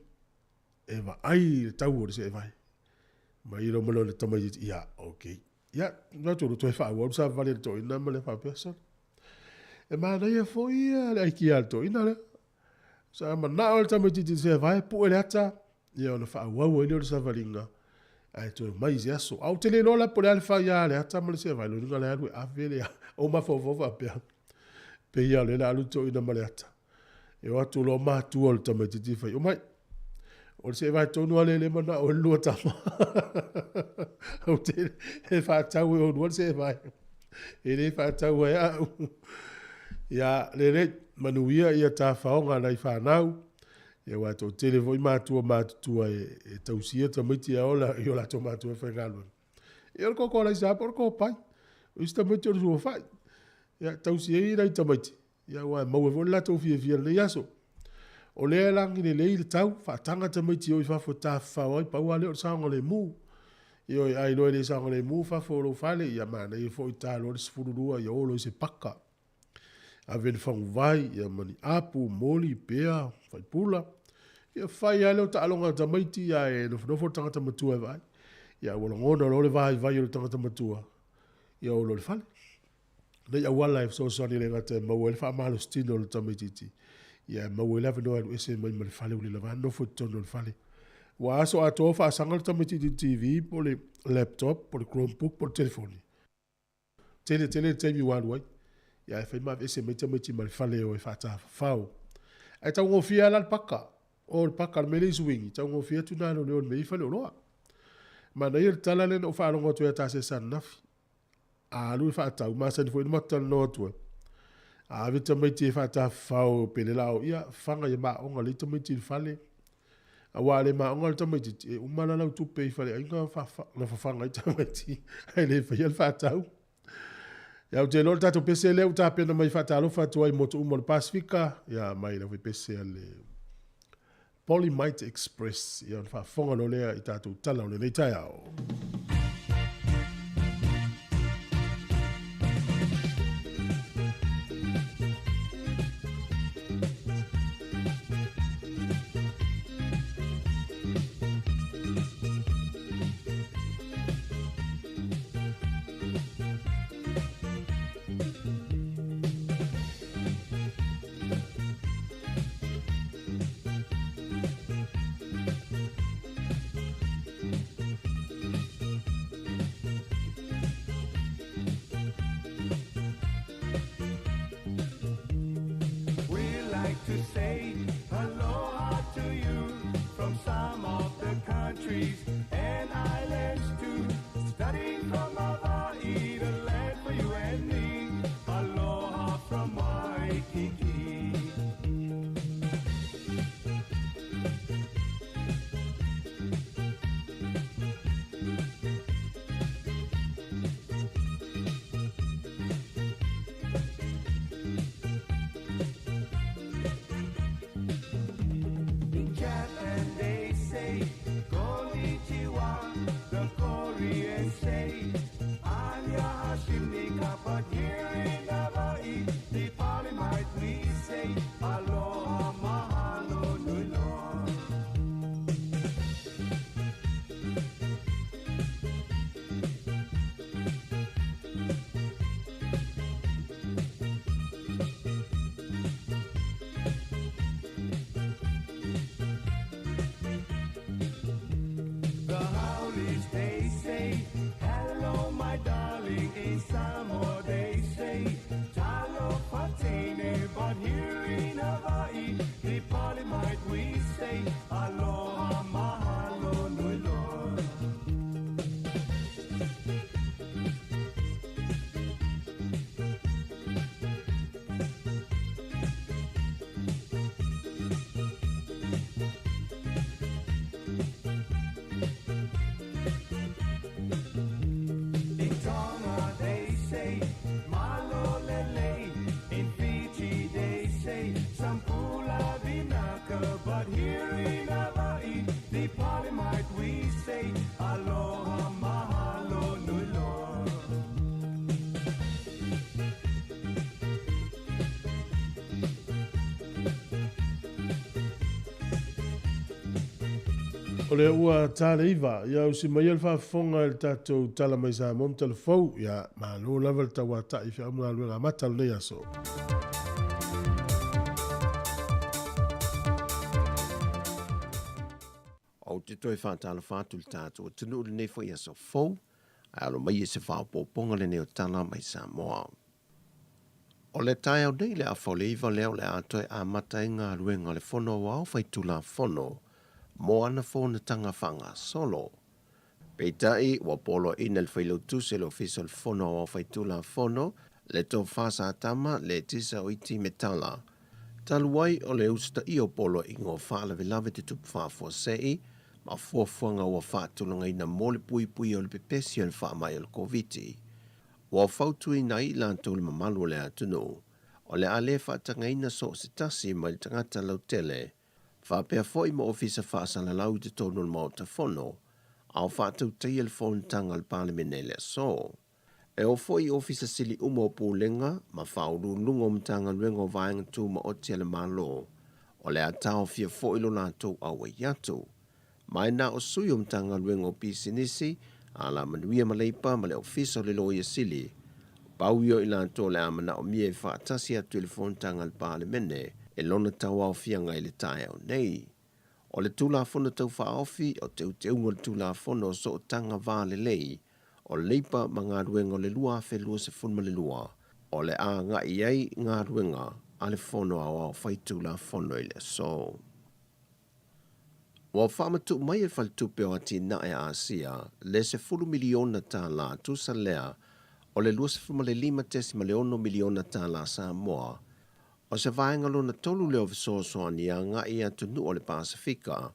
E va ai le tau o le se vai. Mai ro malo le tama i ia, okay. Ia, na tō toe wha au sa vale le tō ina ma le wha pesa. E mana ia fo ia le ai ki a le tō ina le. Sa ma na o le tama i titi se vai pu e le ata. Ia ona wha au au e le o le sa valinga. Ai toe mai se aso. Au te le lola po le ale wha ia le ata ma le se vai. Lo ninga le alu e ave le o ma fo fo fo pea. Pe ia le la alu tō ina ma le ata. E o atu lo mātua o le tama i titi whai. O mai. O le se vai tonu ale le mana o lua tama. O te e whātau e o lua se vai. E le whātau e au. Ia le le manuia ia tā whaonga nei whānau. Ia wā tō tele voi mātua mātutua e tausia tamaiti a ola i o la tō mātua whaingalua. Ia o le koko alaisa po o le kopai. O isi tamaiti o le suafa'i. Ia tausi ai nai tamaiti, ia aua e maua ai foi le latou fiafia i lenei aso. O lea e lagi lelei le tau, faataga tamaiti e o i fafo e tafafao ai, pau lava lea o le saogalemu. Ioe, a iloa e le saogalemu fafo o lou fale, ia manaia foi ta loa le 12, ia o loa i se paka. Ave le faguvai, ia ma ni apu, moli, pea, faipula. Ia fai lava lea o taaloga a tamaiti, ae nofonofo le tagata matua e vaai. Ia ua lagona loa le vaivai o le tagata matua, ia o loa i le fale. Nei auala e fesoasoani le gata e maua ai le faamalositino o le tamaitiiti, ia e maua ai le avanoa e alu ese mai ma le fale ua le lava nofo i totonu o le fale. Ua aso atoa o faasaga le tamaitiiti i le TV po o le laptop po o le Chromebook po o le telefoni. Tele tele le taimi ua alu ai. Ia ae fai ma aveese mai tamaiti ma le fale e o e faatafafao. Ae taugofie lava la le paka. O le paka, le mea lea i suigi, taugofie atu na leoleo i le mea e i ai faleoloa. Manaia le tala lea na ou faalogo atu ai ia Tasesa ananafi. A alu e faatau, masani foi ona matou talanoa atu ai. A ave tamaiti e faatafafao pe le lao, ia faga ia maoga lelei tamaiti i le fale. Aua a le maoga le tamaitiiti, e uma la lau tupe i faleaiga na fafaga ai tamaiti ae le faia le faatau. Ia, ou te iloa o le tatou pese lea ua tapena mai e faatalofa atu ai i motu uma o le Pasefika, ia mai le pese a le Polymite Express. Ia ona faafofoga loa lea i tatou tala o lenei taeao. We like to say aloha to you from some of the countries and islands too. Starting from Hawaii, the land for you and me. Aloha from Waikiki. In Japan they say konnichiwa, the Koreans say annyeonghaseyo, but here in Hawaii, the Polymite we say aloha mahalo nui loa. The Howlies, they say, hello, my darling. In Samoa, they say, talo fatene. But here in Hawaii, the Polymite, we say, aloha, mahalo, nui loa. In Tonga they say malo lele. In Fiji they say sampula vinaka. But here in Hawaii, the Polymite we say aloha mahalo nui loa. O lea ua ta le iva, ia usi mai le faafofoga i le tatou tala mai Samoa ma tala fou, ia malo lava le tauata'i i feau ma galuega amata o lenei aso. Ou te toe faatalofa atu i le tatou atunuu i lenei foi aso fou, ae alo mai i se faaopoopoga lenei o tala mai Samoa. O le taeao nei le afa o le iva lea o le a toe amata ai galuega a le Fono Aoao Faitulafono mo ana fonotaga faagasolo. Peitai, ua poloaiina e le Failautusi o le Ofisa o le Fono Aoao Faitulafono le Tofa Satama Letisa Oiti Metala, talu ai o le usitaia o poloaiga o faalavelave tutupu faafuasei. ma fuafuaga ua faatulagaina mo le puipuia o le pepesi o le faamai o le Koviti. Ua fautuaina ai i latou le mamalu o le atunuu, o le a le faatagaina so o se tasi mai le tagata lautele, faapea foi ma ofisa faasalalau i totonu o le Maota Fono, a o faatautaia le fonotaga a le Palemene i le aso. E oo foi i Ofisa Sili uma o Pulega ma Faauluuluga o Matagaluega o Vaega Tumaoti a le Malo, o le a taofia foi lo latou auai atu. Ma e na o sui o Matagaluega o Pisinisi, Alamanuia ma Leipa ma le Ofisa o le Loia Sili, pau ia o i latou o le a manaomia e faatasi atu i le fonotaga a le Palemene e lona tauaofiaga i le taeao nei. O le Tulafono Tau Faaofi o Teuteuga o le Tulafono o Sootaga Va Lelei o Leipa ma Galuega o le 2022, o le a agai ai galuega a le Fono Aoao Faitulafono i le aso. Ua faamatuu mai e le Faletupe o Atinae a Asia le $10 miliona tala tusa lea o le $25.6 miliona tala Samoa. O se vaega lona tolu lea o fesoasoani agai i atunuu o le Pasefika,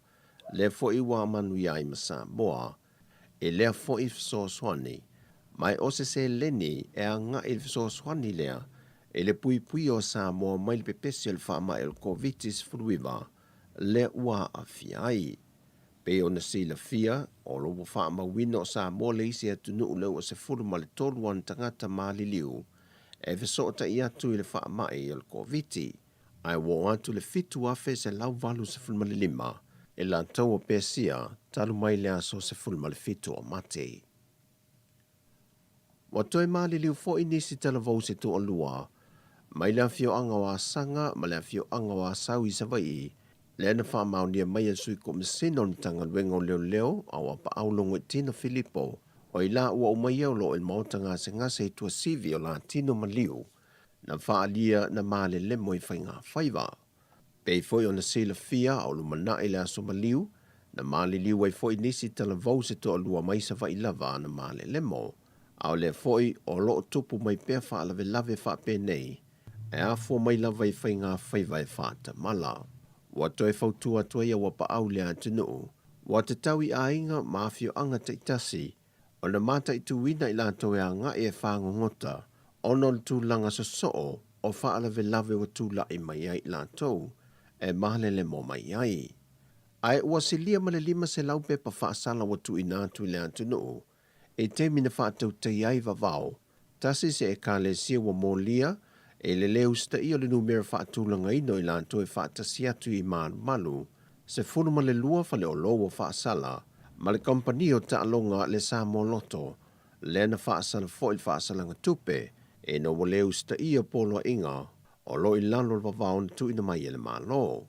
lea foi ua manuia ai ma Samoa. I lea foi fesoasoani, ma e o se seleni e agai i le fesoasoani lea i le puipuia o Samoa mai le pepesi o le faamai o le Koviti-19 lea ua aafia ai. Pei ona silafia, o lo o ua faamauina o Samoa le isi atunuu lea ua 13 ana tagata maliliu e fesootai atu i le faamai o le Koviti, ae ua oo atu le 7,185 i latou o Pesia talu mai le aso 17 o Mati. Ua toe maliliu foi nisi talavou se toalua mai le afioaga o Asaga ma le afioaga o Asau i Savaii, lea na faamaonia mai e le Sui Komasina o le Matagaluega o Leoleo a o Apaau Logoitino Filipo, o i la ua uma ia o lo o i le maota gasegase i Tuasivi o Latino Maliu, na faaalia na malelemo i faigafaiva. Pei foi ona silafia a o lumanai le aso maliu, na maliliu ai foi nisi talavou se toalua mai Savaii lava na malelemo. A o lea foi o lo o tupu mai pea faalavelave faapenei, e afua mai lava i faigafaiva e faatamala. Ua toe fautua atu ai Auapaau i le atunuu, ua tatau i aiga ma afioaga taitasi ona mataituina i latou e agai e fagogota ona o le tulaga sosoo o faalavelave ua tulai mai ai i latou e malelemo mai ai. Ae ua silia ma le 500 pepa faasala ua tuuina atu i le atunuu i taimi na faatautaia ai vavao, tasi se ekalesia ua molia e le lē usitaia o le numera faatulagaina o i latou e faatasi atu i malumalu, 12 faleolo ua faasala, ma le kamupani o taaloga le Samoa Lotto, lea na faasala foi le faasalaga tupe ina ua lē usitaia poloaiga o lo o i lalo o le vavao na tuuina mai e le Malo.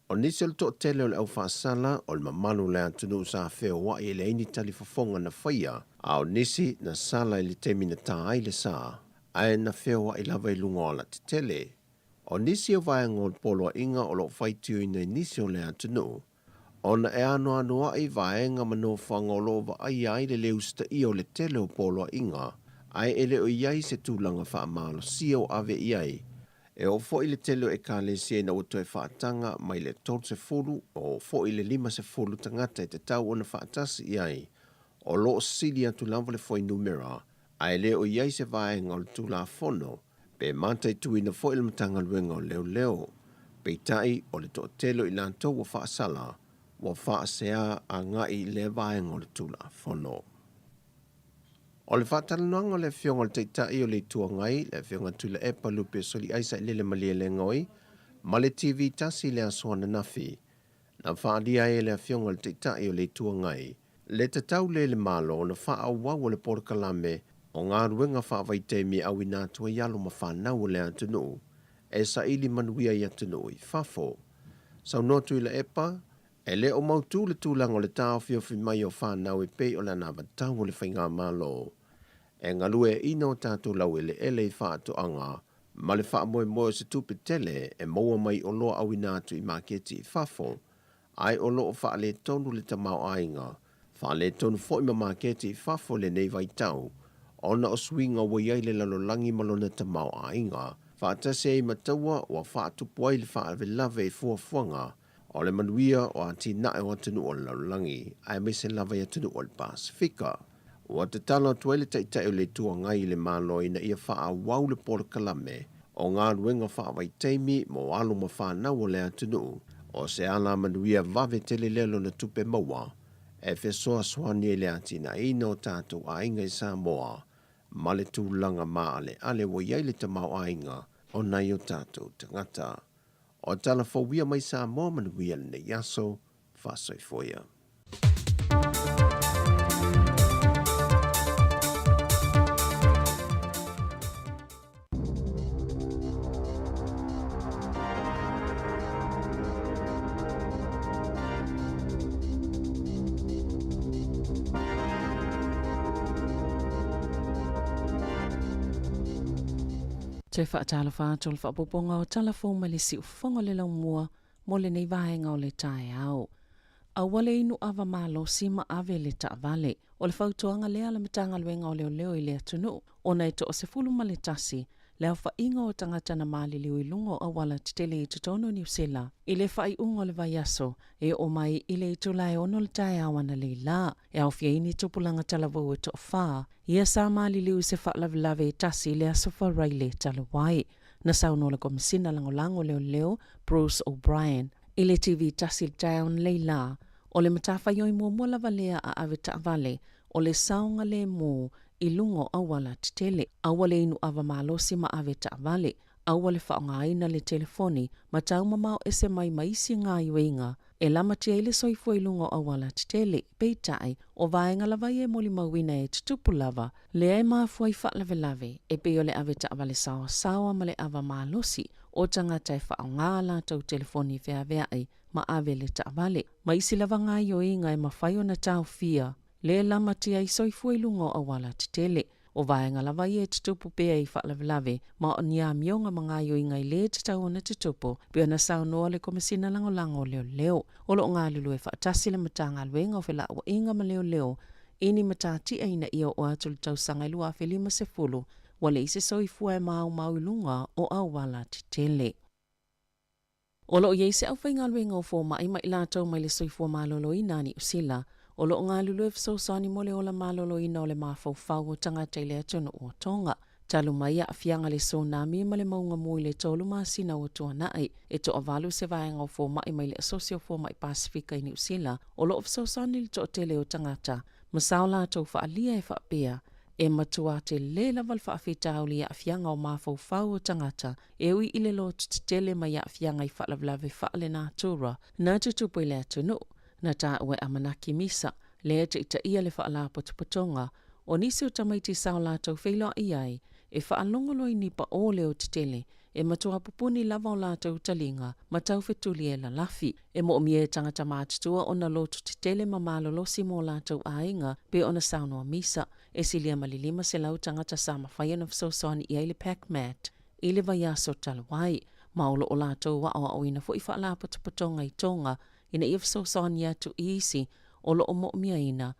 O nisi o le toatele o le aufaasala o le mamalu o le atunuu sa feoai e leai ni talifofoga na faia, a o nisi na sala i le taimi na tā ai le sa, ae na feoai lava i luga o alatetele. O nisi o vaega o le poloaiga o lo o faitioina i nisi o le atunuu, ona e anoanoai vaega ma nofoaga o lo o vaaia ai le lē usitaia o le tele o poloaiga, ae e le o i ai se tulaga faamalosia o ave i ai. E oo foi le tele o ekalesia ina ua toe faataga mai le 30 oo foi le 50 tagata e tatau ona faatasi i ai, o lo o sili atu lava le fuainumera, ae le o i ai se vaega o le Tulafono pe mataituina foi le Matagaluega o Leoleo. Peitai, o le toatele o i latou ua faasala, ua faasea agai i lea vaega o le Tulafono. O le faatalanoaga o le Afioga i le Taitai o le Itu Agai, le Afioga Tuilaepa Lupe Soliai Sailele Malielegaoi, ma le TV tasi i le aso ananafi, na faaalia ai e le Afioga i le Taitai o le Itu Agai le tatau lea i le Malo ona faaauau o le polokalame o galuega faavaitaimi e auina atu ai alo ma fanau o le atunuu e saili manuia i atunuu i fafo. Saunoa Tuilaepa, e le o mautū le tulaga o le taofiofi mai o fanau e pei o le anavatau o le faigamalo e galueaiina o tatou laueleele i faatoaga ma le faamoemoe o se tupe tele e maua mai oloa auina atu i maketi i fafo, ae o lo o faaletonu le tamaoaiga, faaletonu foi ma maketi i fafo i lenei vaitau, ona o suiga ua i ai le lalolagi ma lona tamaoaiga, faatasi ai ma taua ua faatupu ai le faalavelave i fuafuaga. o le manuia o atinae o atunuu o le lalolagi aemaise lava i atunuu o le Pasefika. Ua tatalo atu ai le Taitai o le Itu Agai i le Malo ina ia faaauau le polokalame o galuega faavaitaimi mo alo ma fanau o le atunuu, o se alamanuia vave tele lea lona tupe maua e fesoasoani ai i le atinaeina o tatou aiga i Samoa ma le tulaga maaleale ua i ai le tamaoaiga o nai o tatou tagata. O tala fou ia mai Samoa manuia lenei aso, faasoifua ia. Toe faatalofa atu le faaopoopoga o tala fou mai le siufofoga o le laumua mo lenei vaega o le taeao. Aua le inu ava malosi ma ave le taavale. O le fautuaga lea a le Matagaluega o Leoleo i le atunuu, ona e toa-11 le aofaiga o tagata na maliliu i luga o auala tetele i totonu o Niu Sila i le faaiuga o le vaiaso e oo mai i le itula e 6 le taeao analeila. E aofia ai ni tupulaga talavou e toafa ia sa maliliu i se faalavelave e tasi i le aso Faraile talu ai. Na saunoa le Komesina Lagolago o Leoleo, Bruce O'Brien, i le TV tasi i le taeao analeila, o le matafaioi muamua lava lea a ave taavale o le saogalemu i luga o auala tetele. Aua le inu ava malosi ma ave taavale. Aua le faaaogaina le telefoni ma taumamao ese mai ma isi gaoioiga e lamatia ai le soifua i luga o auala tetele. Peitai, o vaega lava ia e molimauina e tutupu lava, lea e mafua ai faalavelave e pei o le ave taavale saoasaoa ma le ava malosi o tagata e faaaoga a latou telefoni feaveai ma ave le taavale, ma isi lava gaoioiga e mafai ona taofia le lamatia ai soifua i luga o auala tetele. O vaega lava ia e tutupu pea i faalavelave ma o ni amioga ma gaoioiga e le tatau ona tutupu, pei ona saunoa le Komesina Lagolago o Leoleo. O lo o galulue faatasi le Matagaluega o Felauaiga ma Leoleo i ni matatia ina ia oo atu le tausaga e 2050 ua leai se soifua e maumau i luga o auala tetele. O lo o i ai se aufaigaluega o fomai ma i latou mai le soifua maloloina a Niu Sila o lo o galulue fesoasoani mo le ola maloloina o le mafaufau o tagata i le atunuu o Tonga. Talu mai aafiaga le tsunami ma le mauga mu i le tolu masina ua tuanai, e toavalu se vaega o fomai mai le Asosi o Fomai Pasefika i Niu Sila o lo o fesoasoani i le toatele o tagata ma sa o latou faaalia e faapea e matua tele lava le faafitauli i aafiaga o mafaufau o tagata e ui i le loto tetele mai aafiaga i faalavelave faalenatura na tutupu i le atunuu. Na taua e Amanaki Misa, lea e taitaia le faalapotopotoga o nisi o tamaiti sa o latou feiloai ai e faalogologo i ni paʻō leo tetele e matua pupuni lava o latou taliga ma taufetuli e lalafi. E moomia e tagata matutua ona loto tetele ma malolosi mo latou aiga pei ona saunoa Misa. E silia ma le 500 tagata sa mafai ona fesoasoani i ai le PacMat i le vaiaso talu ai, ma o lo o latou aoaoina foi faalapotopotoga i Tonga ina ia fesoasoani atu i isi o lo o moomiaina.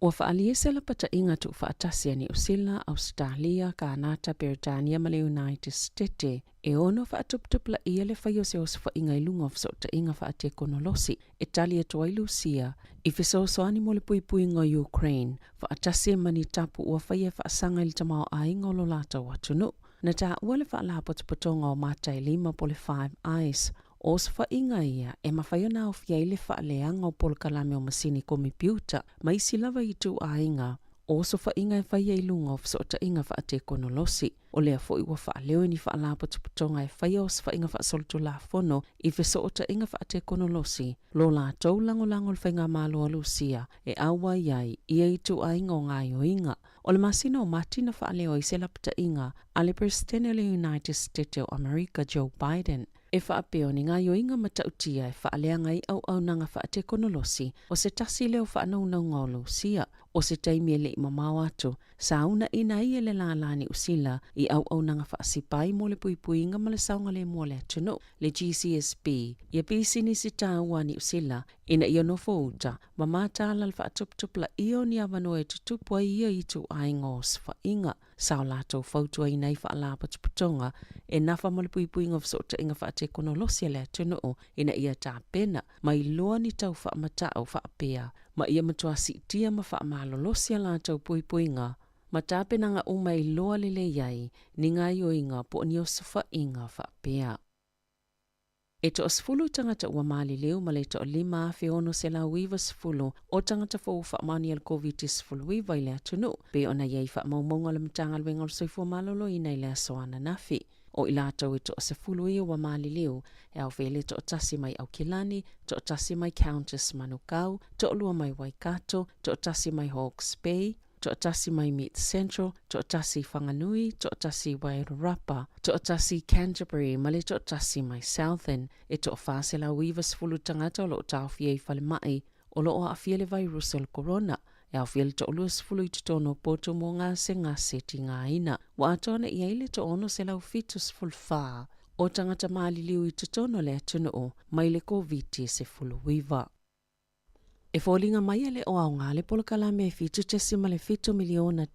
Ua faaalia se lapataiga tuufaatasi a Niu Sila, Ausetalia, Kanata, Peretania ma le United Setete e ono faatuputupulaia le fai o se osofaiga i luga o fesootaiga faatekonolosi e tali atu ai Lusia i fesoasoani mo le puipuiga o Ukraine faatasi ma ni tapu ua faia e faasaga i le tamaoaiga o lo latou atunuu. Na taua le faalapotopotoga o mata e lima po o le Five Eyes. O osofaiga ia e mafai ona aofia ai le faaleaga o polokalame o masini komipiuta ma isi lava ituaiga o osofaiga e faia i luga o fesootaiga faatekonolosi. O lea foi ua faaleo i ni faalapotopotoga e faia osofaiga faasolitulafono i fesootaiga faatekonolosi lo latou lagolago i le faigamalo a Lusia e auai ai ia ituaiga o gaoioiga. O le masina o Mati na faaleo ai se lapataiga a le Peresetene o le United Setete o Amerika Joe Biden e faapea o ni gaoioiga matautia e faaleaga ai auaunaga faatekonolosi o se tasi lea o faanaunauga o Lusia. O se taimi e le'i mamao atu, sa uuna'iina ai e le lālā Niu Sila i auaunaga faasipai mo le puipuiga ma le saogalemu o le atunuu, le GCSB, ia pisinisi taua a Niu Sila ina ia nofo uta ma mataala le faatuputupulaia o ni avanoa e tutupu ai ia ituaiga osofaiga. Sa o latou fautuaina ai faalapotopotoga e nafa ma le puipuiga o fesootaiga faatekonolosi a le atunuu ina ia tapena ma iloa ni tau faamata'u faapea ma ia matuā siitia ma faamalolosi a latou puipuiga ma tapenaga uma e iloa lelei ai ni gaoioiga po o ni osofaiga faapea. E toasefulu tagata ua maliliu ma le toa-5,690 o tagata fou ua faamaonia i le Koviti-19 i le atunuu, pei ona i ai faamaumauga a le Matagaluega o le Soifua Maloloina i le aso ananafi. O i latou e toasefulu ia ua maliliu, e aofia ai le toatasi mai Aukilani, toatasi mai Countess Manukau, toalua mai Waikato, toatasi mai Hawke's Bay, toatasi mai Mid Central, toatasi i Whanganui, toatasi i Wairarapa, toatasi i Canterbury ma le toatasi mai Southern. E toa-490 tagata o lo o taofia i falemai o lo o aafia i le vairusi o le korona, e aofia ai le toa-20 i totonu o potu mo gasegase tigaina. Ua atoa nei i ai le toa-674 o tagata maliliu i totonu o le atunuu mai le Koviti-19. E foliga mai e le o aoga le polokalame e $7.7 miliona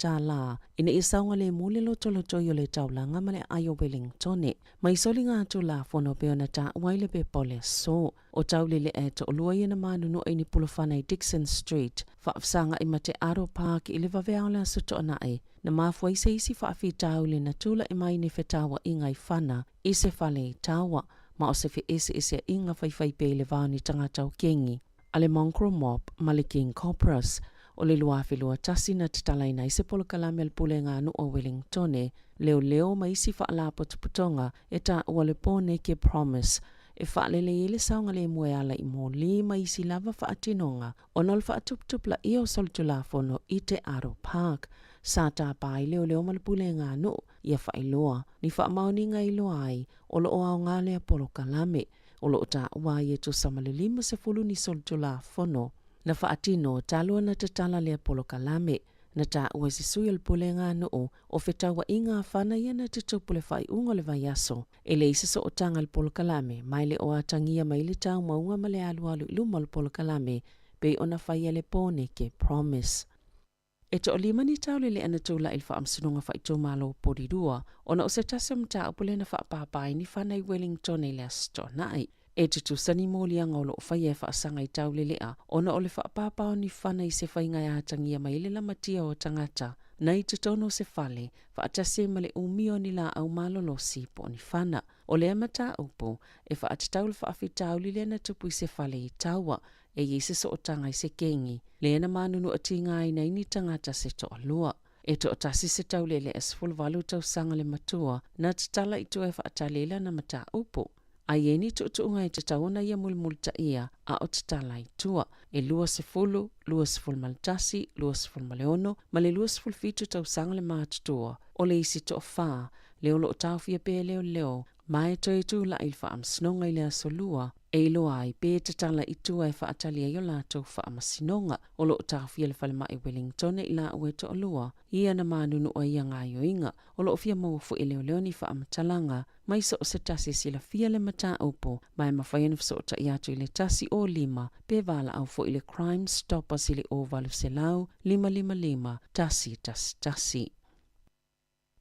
ina ia saogalemu le lotolotoi o le taulaga ma le aai o Wellingtone. Mai soligatulafono pei ona taua i le pepa o le aso. O taulele'a e toalua ia na manunua i ni pulufana i Dixon Street, faafesaga'i ma Te Aro Park i le vaveao o le Aso Toonai, na mafua ai se isi faafitauli na tula'i mai ni fetaua'iga i fana i se fale i Tawa, ma o se fe'ese'esea'iga faifai pea i le va o ni tagata o kengi a le Mongrel Mob ma le King Cobras. O le 2021 na tatalaina ai se polokalame a le Pulega a Nuu o Wellingtone, leoleo ma isi faalapotopotoga e taua le Pōneke Promise e faalelei ai le saogalemu e ala i moli ma isi lava faatinoga ona o le faatuputupulaia o solitulafono i Te Aro Park. Sa tapa ai leoleo ma le Pulega a Nuu ia faailoa ni faamaoniga e iloa ai o lo o aoga lea polokalame. O lo o taua ai e tusa ma le 50 ni solitulafono na faatino talu ona tatala lea polokalame. Na taua e se sui o le Pulega a Nuu o fetauaiga a fana ia na tutupu le faaiuga o le vaiaso. E leai se sootaga i le polokalame, ma e le o atagia mai le taumauga ma le alualu i luma o le polokalame pei ona faia le Pōneke Promise. E toalima ni taulele'a na tula'i i le Faamasinoga Faaitumalo o Porirua ona o se tasi o mataupu lea na faapāpā ai ni fana i Wellington i le Aso Toonai. E tutusa ni moliaga o lo o faia e faasaga i taulele'a ona o le faapāpā o ni fana i se faiga e atagia mai ai le lamatia o tagata na i totonu o se fale faatasi ai ma le umi o ni laau malolosi po o ni fana. O lea mataupu, e faatatau le faafitauli lea na tupu i se fale i Tawa, e i ai se sootaga i se kengi, lea na manunuatigaina ai ni tagata se toalua. E toatasi se taulele'a 18 tausaga le matua na tatala i tua e faatali ai lana mataupu. A i ai ni tuutuuga e tatau ona ia mulimulitaia a o tatala i tua, e 20, 21, 26 ma le 27 tausaga le matutua o le isi toafa lea o lo o taofia pea e leoleo ma e toe tula'i i le faamasinoga i le aso Lua e iloa ai pe tatala i tua e faatali ai o latou faamasinoga. O lo o taofia le falemai Wellington i laua e toalua ia na manunua i ia gaoioiga. O lo o fia maua foi e leoleo ni faamatalaga mai so o se tasi e silafia le mataupu ma e mafai ona fesootai atu i le 105 pe valaau foi i le Crime Stoppers i le 0800 555 111.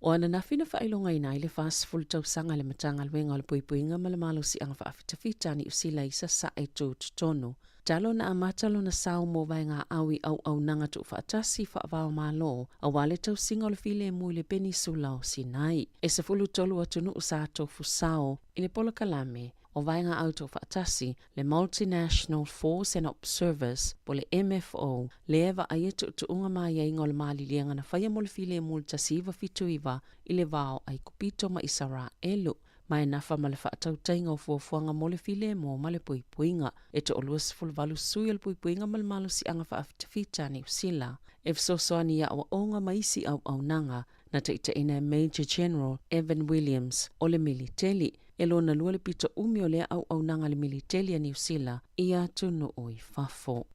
O ananafi na faailogaina ai le 40 tausaga a le Matagaluega o le Puipuiga ma le Malosiaga Faafitafita a Niu Sila i Sasae Tutotonu. Talu ona amata lona sao mo vaegaaau i auaunaga tuufaatasi faava-o-Malo aua le tausiga o le filemu i le Penisula o Sinai. E 13 atunuu sa tofu sao i le polokalame o vaegaau tuufaatasi, le Multinational Force and Observers po o le MFO, lea e vaaia tuutuuga ma aiaiga o le maliliega na faia mo le filemu i le 1979 i le va o Aikupito ma Isaraelu, ma e nafa ma le faatautaiga o fuafuaga mo le filemu ma le puipuiga. E toa-28 sui o le puipuiga ma le malosiaga faafitafita a Niu Sila e fesoasoani i aoaoga ma isi auaunaga na taitaiina e Major General Evan Williams o le militeli. E lona lua le pito umi o lea auaunaga a le militeli a Niu Sila i atunuu i fafo.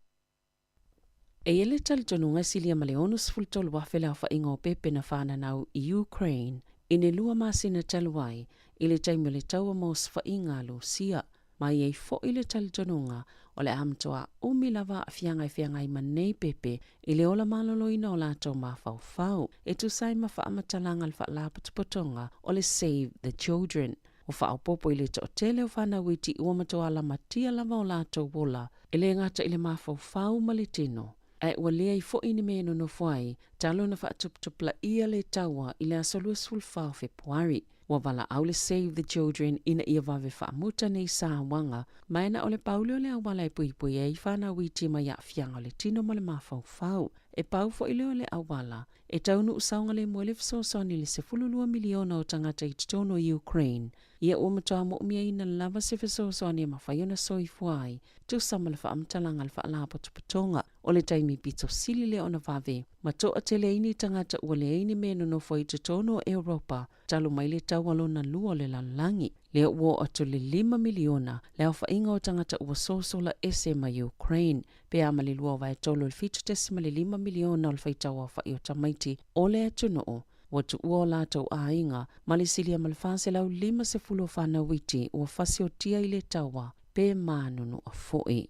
E i ai le talitonuga e silia ma le 63,000 le aofaiga o pepe na fananau i Ukraine i le 2 masina talu ai i le taimi o le taua ma osofaiga a Lusia, ma e i ai foi le talitonuga o le a matoā umi lava aafiaga e feagai ma nei pepe i le ola maloloina o latou mafaufau e tusa ai ma faamatalaga a le Faalapotopotoga o le Save the Children. Ua faaopoopo i le toatele o fanau iti ua matuā lamatia lava o latou ola, e le gata i le mafaufau ma le tino, ae ua leai foi ni mea e nonofo ai talu ona faatuputupulaia le taua i le aso 24 o Fepuari. Ua valaau le Save the Children ina ia vave faamuta nei sauaga, ma e na o le pau lea o le auala e puipui ai fanau iti mai aafiaga o le tino ma le mafaufau. E pau foi lea o le auala e taunuu saogalemu ai le fesoasoani i le 12 miliona o tagata i totonu o Ukraine. Ia ua matua mo'omiaina lava se fesoasoani e mafai ona soifua ai, tusa ma le faamatalaga a le Faalapotopotoga. O le taimi pito sili lea ona vave, ma toatele ai ni tagata ua leai ni mea e nonofo ai i totonu o Europa talu mai le taua lona lua o le lalolagi, lea ua oo atu le 5 miliona le aofaiga o tagata ua sosola ese mai Ukraine, pe a ma le 2/3 o le 7.5 miliona o le faitau aofai o tamaiti o le atunuu ua tuua o latou aiga, ma le silia ma le 450 o fanau iti ua fasiotia i le taua pe manunua foi.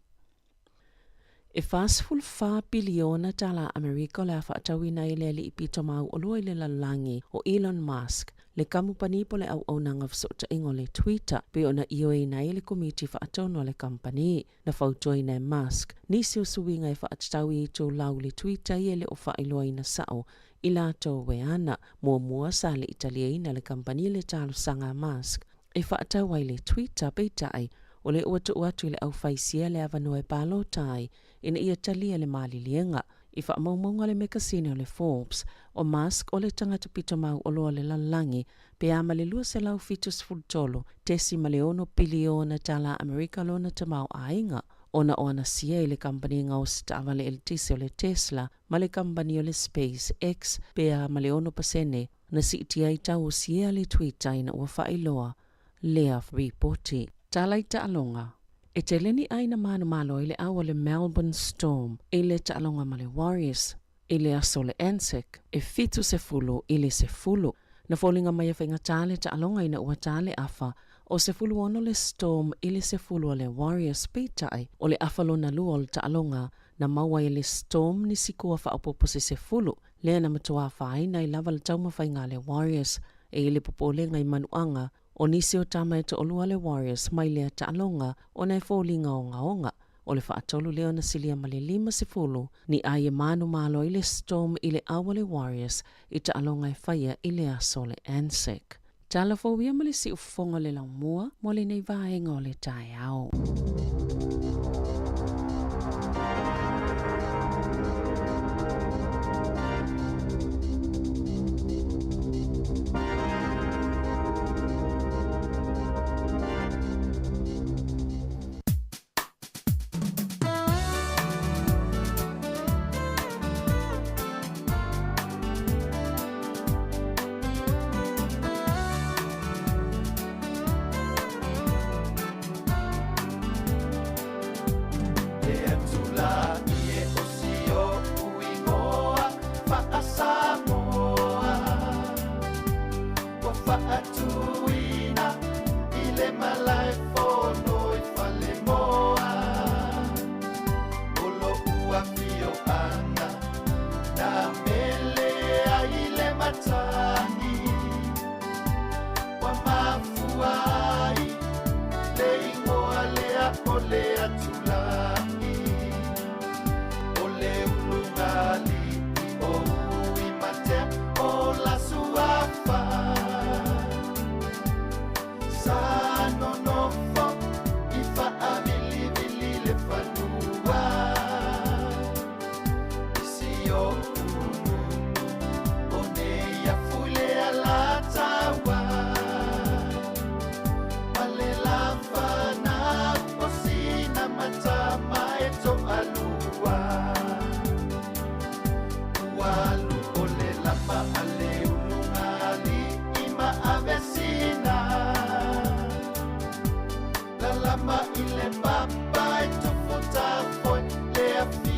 E 44 piliona tālā Amerika o le a faatauina ai le alii pito mauoloa i le lalolagi o Elon Musk, le kamupani po le auaunaga fesootaiga o le Twitter, pei ona ioeina ai e le komiti faatonu a le kamupani. Na fautuaina e Musk nisi o suiga e faatatau i itulau i le Twitter ia e le o faailoaina sao i latou e ana. Muamua sa le i taliaina le kamupani le talosaga a Musk e faatau ai le Twitter, peitai, o lea ua tuu atu i le aufaisia le avanoa e palota ai ina ia talia le maliliega. I faamaumauga a le mekasini o le Forbes, o Musk o le tagata pito mauoloa o le lalolagi pe a ma le 273.6 piliona tālā Amerika lona tamaoaiga, ona o ana sia i le kamupani gaosi taavale eletise o le Tesla ma le kamupani o le SpaceX pe a ma le 6% na siitia ai tau o sia le Twitter ina ua faailoa lea ripoti. Tala i taaloga. E tele ni ʻāina manumalo i le ʻau o le Melbourne Storm i le taaloga ma le Warriors i le aso o le Anzac e 70 i le 10. Na foliga mai e faigata le taaloga ina ua ta le afa o 16 le Storm i le 10 o le Warriors peitai o le afa lona lua o le taaloga na maua ai e le Storm ni sikoa faaopoopo se 10 lea na matua afaina ai lava le taumafaiga a le Warriors e i le popolega i manuaga o nisi o tama e toalua a le Warriors mai lea taaloga ona e foliga ogaoga. O le faatolu lea ona silia ma le 50 ni ai e manumalo ai le Storm i le au a le Warriors i taaloga e faia i le aso o le Anzac. Tala fou ia ma le siufofoga o le laumua mo lenei vaega o le taeao.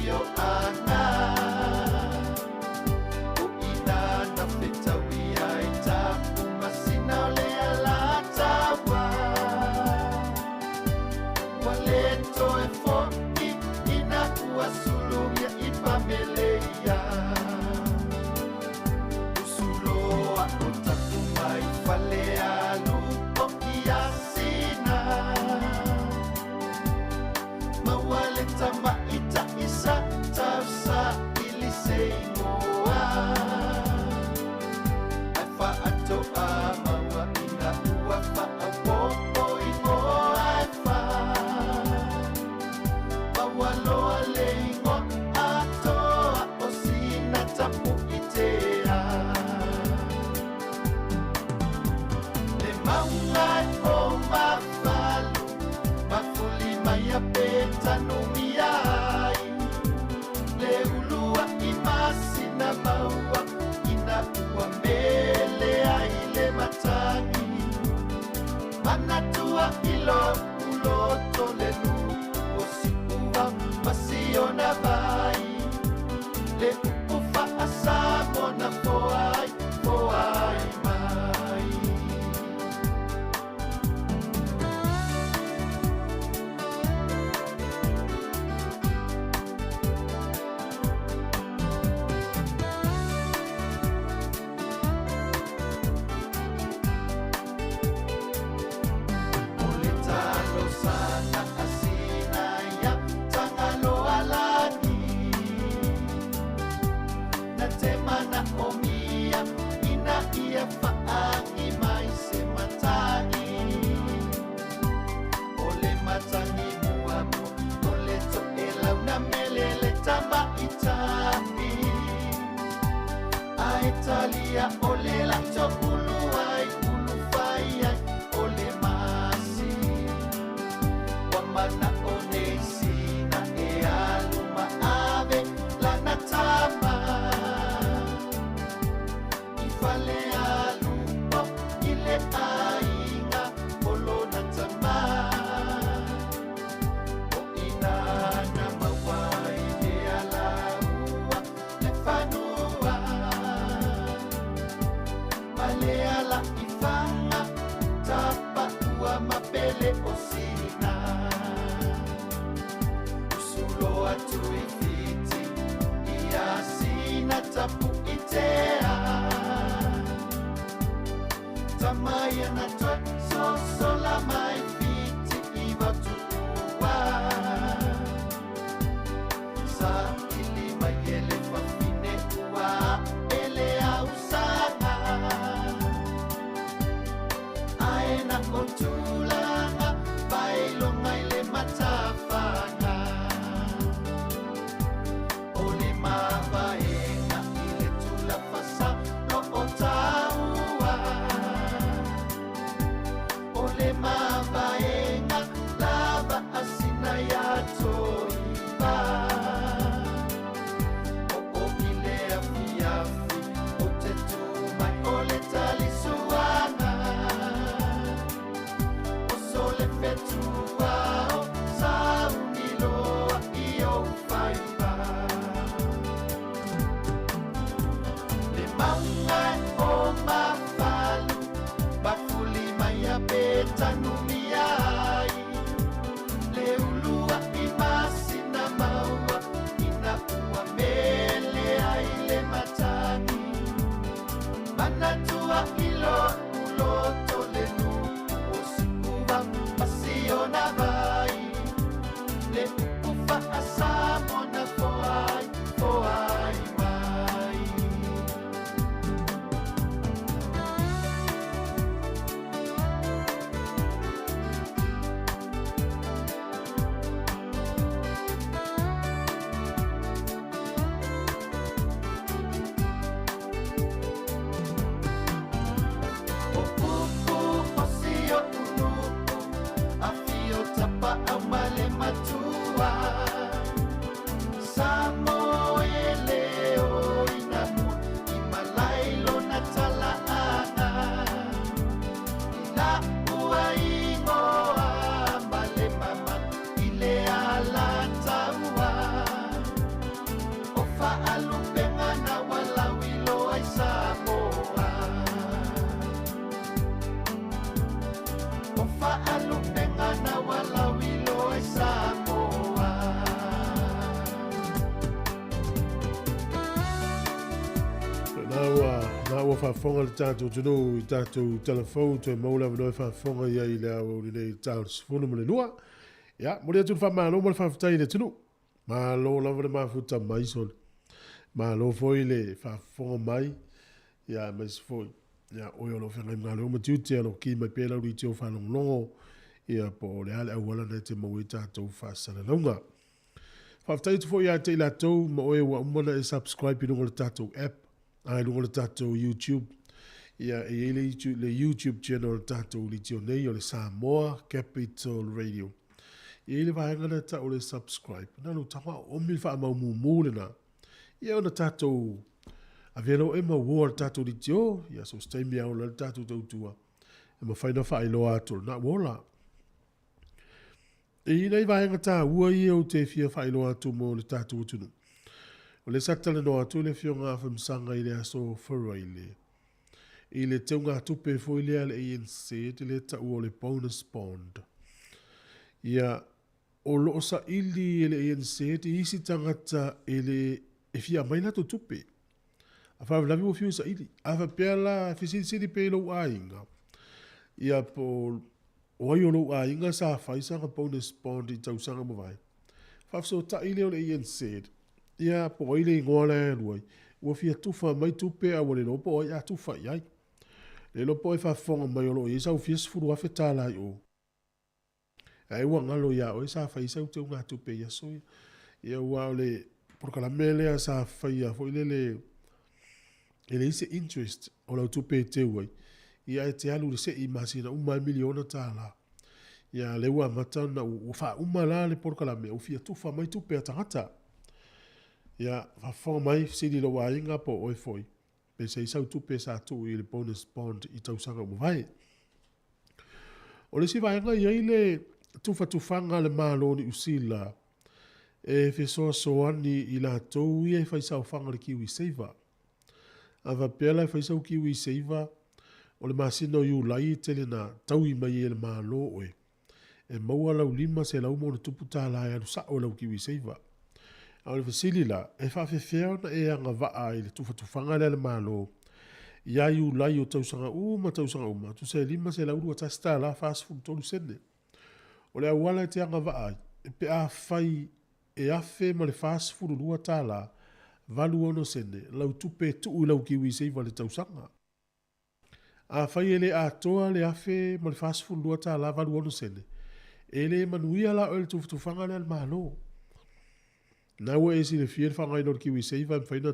afioaga. O ina na fetaui ai tapu masina o le Alataua. Ua le toe fo'i ina ua sulugia i Pameleia. Usuloa o tapu mai fale alu o i Asina. Maua le tamaita'i sa tausaili se igoa. Ae faatoa maua ina ua faaopoopo igoa e fā. Maua loa le igoa atoa o sina Tapu'itea. Le mauga e o Mafalu, mafuli mai a Petanumia ai. Le ulua'i masina maua ina ua mele ai le matagi. Manatua i lo'u loto le nuu o Siuvao ma siona vai. Le upu faa-Samoa na foai, foai mai. O le talosaga a Sina iā Tagaloalagi. Na te manaomia ina ia faaagi mai se matagi. O le matagi muamua o le toelau na mele le tamaita'i. Ae talia o le laito ulu ai ulu fai ai o le masi. Ua mana'o nei Sina e alu ma ave lana tama. I fale alu o i le aiga o lona tamā. O ina na maua ai le alaua le fanua. Ma le ala i Faga tapaua ma pele o Sina. Usu loa atu i Fiti ia Sina Tapu'itea. Tama ia na toe sosola mai Fiti i Vautu'ua. Saili mai e le fafine ua a'e le ausaga. Ae na o tulaga faailoga i le matafaga. O le mavaega i le tulafasa lo o taua. O le mavaega lava a Sina iā Toiva. Oo i le afiafi o te tu mai o le talisuaga. Oso le fetuao sauni loa i ou faiva. Le mauga e o Mafalu, mafuli mai a Petanumia ai. Le ulua'i masina maua ina ua mele ai le matagi. Manatua i lo'u loto le nuu o Siuvao ma siona vai. Le upu faa-Samoa na foai, foai mai. O upu o si o'u nuu, afio Tapaau ma le Matua. Samoa e leo ina mua i malae i lona talaaga. I laua igoa ma le mamalu i le Alataua. faafofoga le tatou atunuu i tatou tala fou toe maua le avanoa e faafofoga i ai i le aoauli nei i le ta o le 12. Ia, momoli atu le faamalo ma le faafetai i le atunuu. Malo lava le mafuta mai sole. Malo foi le faafofoga mai, ia aemaise foi ia oe o lo o feagai ma galuega ma tiute o lo o ki mai pea lau leitio faalogologo, ia po o le a le auala lena e te maua ai tatou faasalalauga. Faafetai atu foi ia te i latou ma oe ua uma ona e subscribe i luga o le tatou app, a i luga o le tatou YouTube. Ia, e i ai le YouTube, le YouTube channel o le tatou leitio nei o le Samoa Capital Radio. E i ai le vaega lea tau o le subscribe. Na lou tago a oomi le faamaumumu lena. Ia ona tatou avea loa e mauoa le tatou leitio, ia so o se taimi a ola ai le tatou tautua, e mafai ona faailoa atu o lena ua ola. E i ai nai vaega taua ia ou te fia faailoa atu mo le tatou atunuu. O lea sa talanoa atu le Afioga Afamasaga i le aso Faraile i le teugatupe foi lea a le ANZ lea e taua o le bonus bond. Ia, o lo o saili e le ANZ i isi tagata e le e fia aumai latou tupe. A faalavelave ua fiu e saili. A faapea la, fesilisili pea i lou aiga, ia po o ai o lou aiga sa fai sana bonus bond i tausaga ua mavae. Faafesootai lea o le ANZ, ia po o ai le igoa la e alu ai, ua fia tufa mai tupe a ua le iloa po o ai a tufa i ai. Le iloa po o e faafofoga mai o lo o i ai sau fia $10,000 i o. Ae ua galo ia oe sa fai sau teugatupe i aso ia. Ia aua o le polokalame lea sa faia foi lele e leai se interest o lau tupe e teu ai. Ia ae te alu i le sei masina uma e miliona tala. Ia lea ua amata ona ua faauma la le polokalame ua fia tufa mai tupe a tagata. Ia faafofoga mai fesili i lou aiga po o oe foi. Pe se i sau tupe sa tuu i le bonus bond i tausaga ua mavae. O le isi vaega e i ai le tufatufaga a le Malo o Niu Sila e fesoasoani i latou ia e fai saofaga i le Kiwi Saver. A faapea la e fai sau Kiwi Saver, o le masina o Iulai e tele na taui mai ai e le Malo oe e maua lau $500+ e alu sao i lau Kiwi Saver. A o le fesili la, e faafefea ona e agavaa i le tufatufaga lea a le Malo ia Iulai o tausaga uma tausaga uma, tusa e $521.43? O le auala e te agavaa ai, pe afai e $1,042.86 lau tupe e tuu i lau Kiwi Saver i le tausaga. Afai e le atoa le $1,042.86, e le manuia la oe i le tufatufaga lea a le Malo. Na ua e silafia le faaaogaina o le KiwiSaver e mafai ona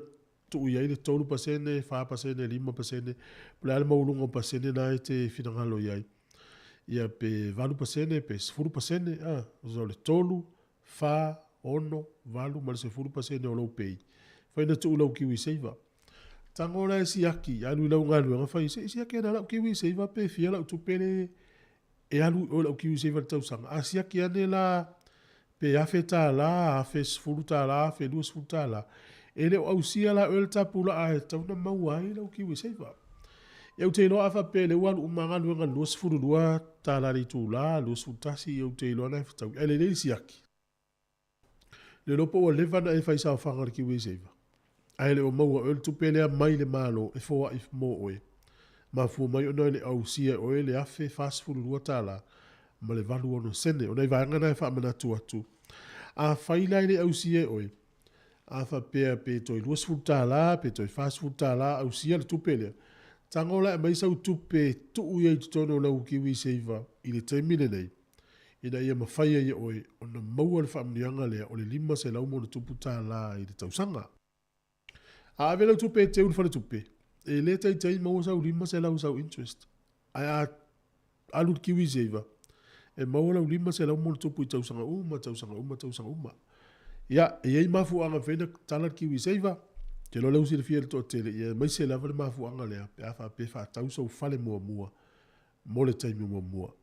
tuu i ai le 3%, 4%, 5%, po o le a le maualuga o pasene na e te finagalo i ai. Ia pe 8% pe 10%, a, o le 3, 4, 6, 8 ma le 10% o lou pay. Fai na tuu lau KiwiSaver. Tago la e siaki, alu i lau galuega fai, se i siaki ane lau KiwiSaver pe fia lau tupe le e alu i o i lau KiwiSaver i le tausaga. A siaki ane la pe $1,000, $1,010, $1,020, e le o ausia la e oe le tapulaa e tatau ona maua ai lau KiwiSaver. Ia ou te iloa a faapea o lea ua alu uma lava galuega i le $22 i le itula, 21, ia ou te iloa la e fetaui. Ae lelei le siaki. Le iloa po ua leva ona e fai saofaga i le KiwiSaver, ae le o maua e oe le tupe lea mai le Malo e foai mo oe. Mafua mai ona e le o ausia e oe le $1,042.86. O nai vaega na e faamanatu atu. Afai la e le ausia e oe, a faapea pe toe $20 pe toe $40 ausia le tupe lea, tago la e aumai sau tupe e tuu i ai i totonu o lau KiwiSaver i le taimi lenei, ina ia mafai ai e oe ona maua le faamanuiaga lea o le $500+ i le tausaga. A ave lau tupe e teu i le faletupe, e le taitai maua sau 500 sau interest. Ae a alu i le KiwiSaver, e maua lau $500+ i tausaga uma, tausaga uma, tausaga uma. Ia, e i ai mafuaaga e mafai ona tala le KiwiSaver, ou te iloa o lea ua silafia e le toatele, ia aemaise lava le mafuaaga lea pe a faapea e faatau sou fale muamua mo le taimi muamua.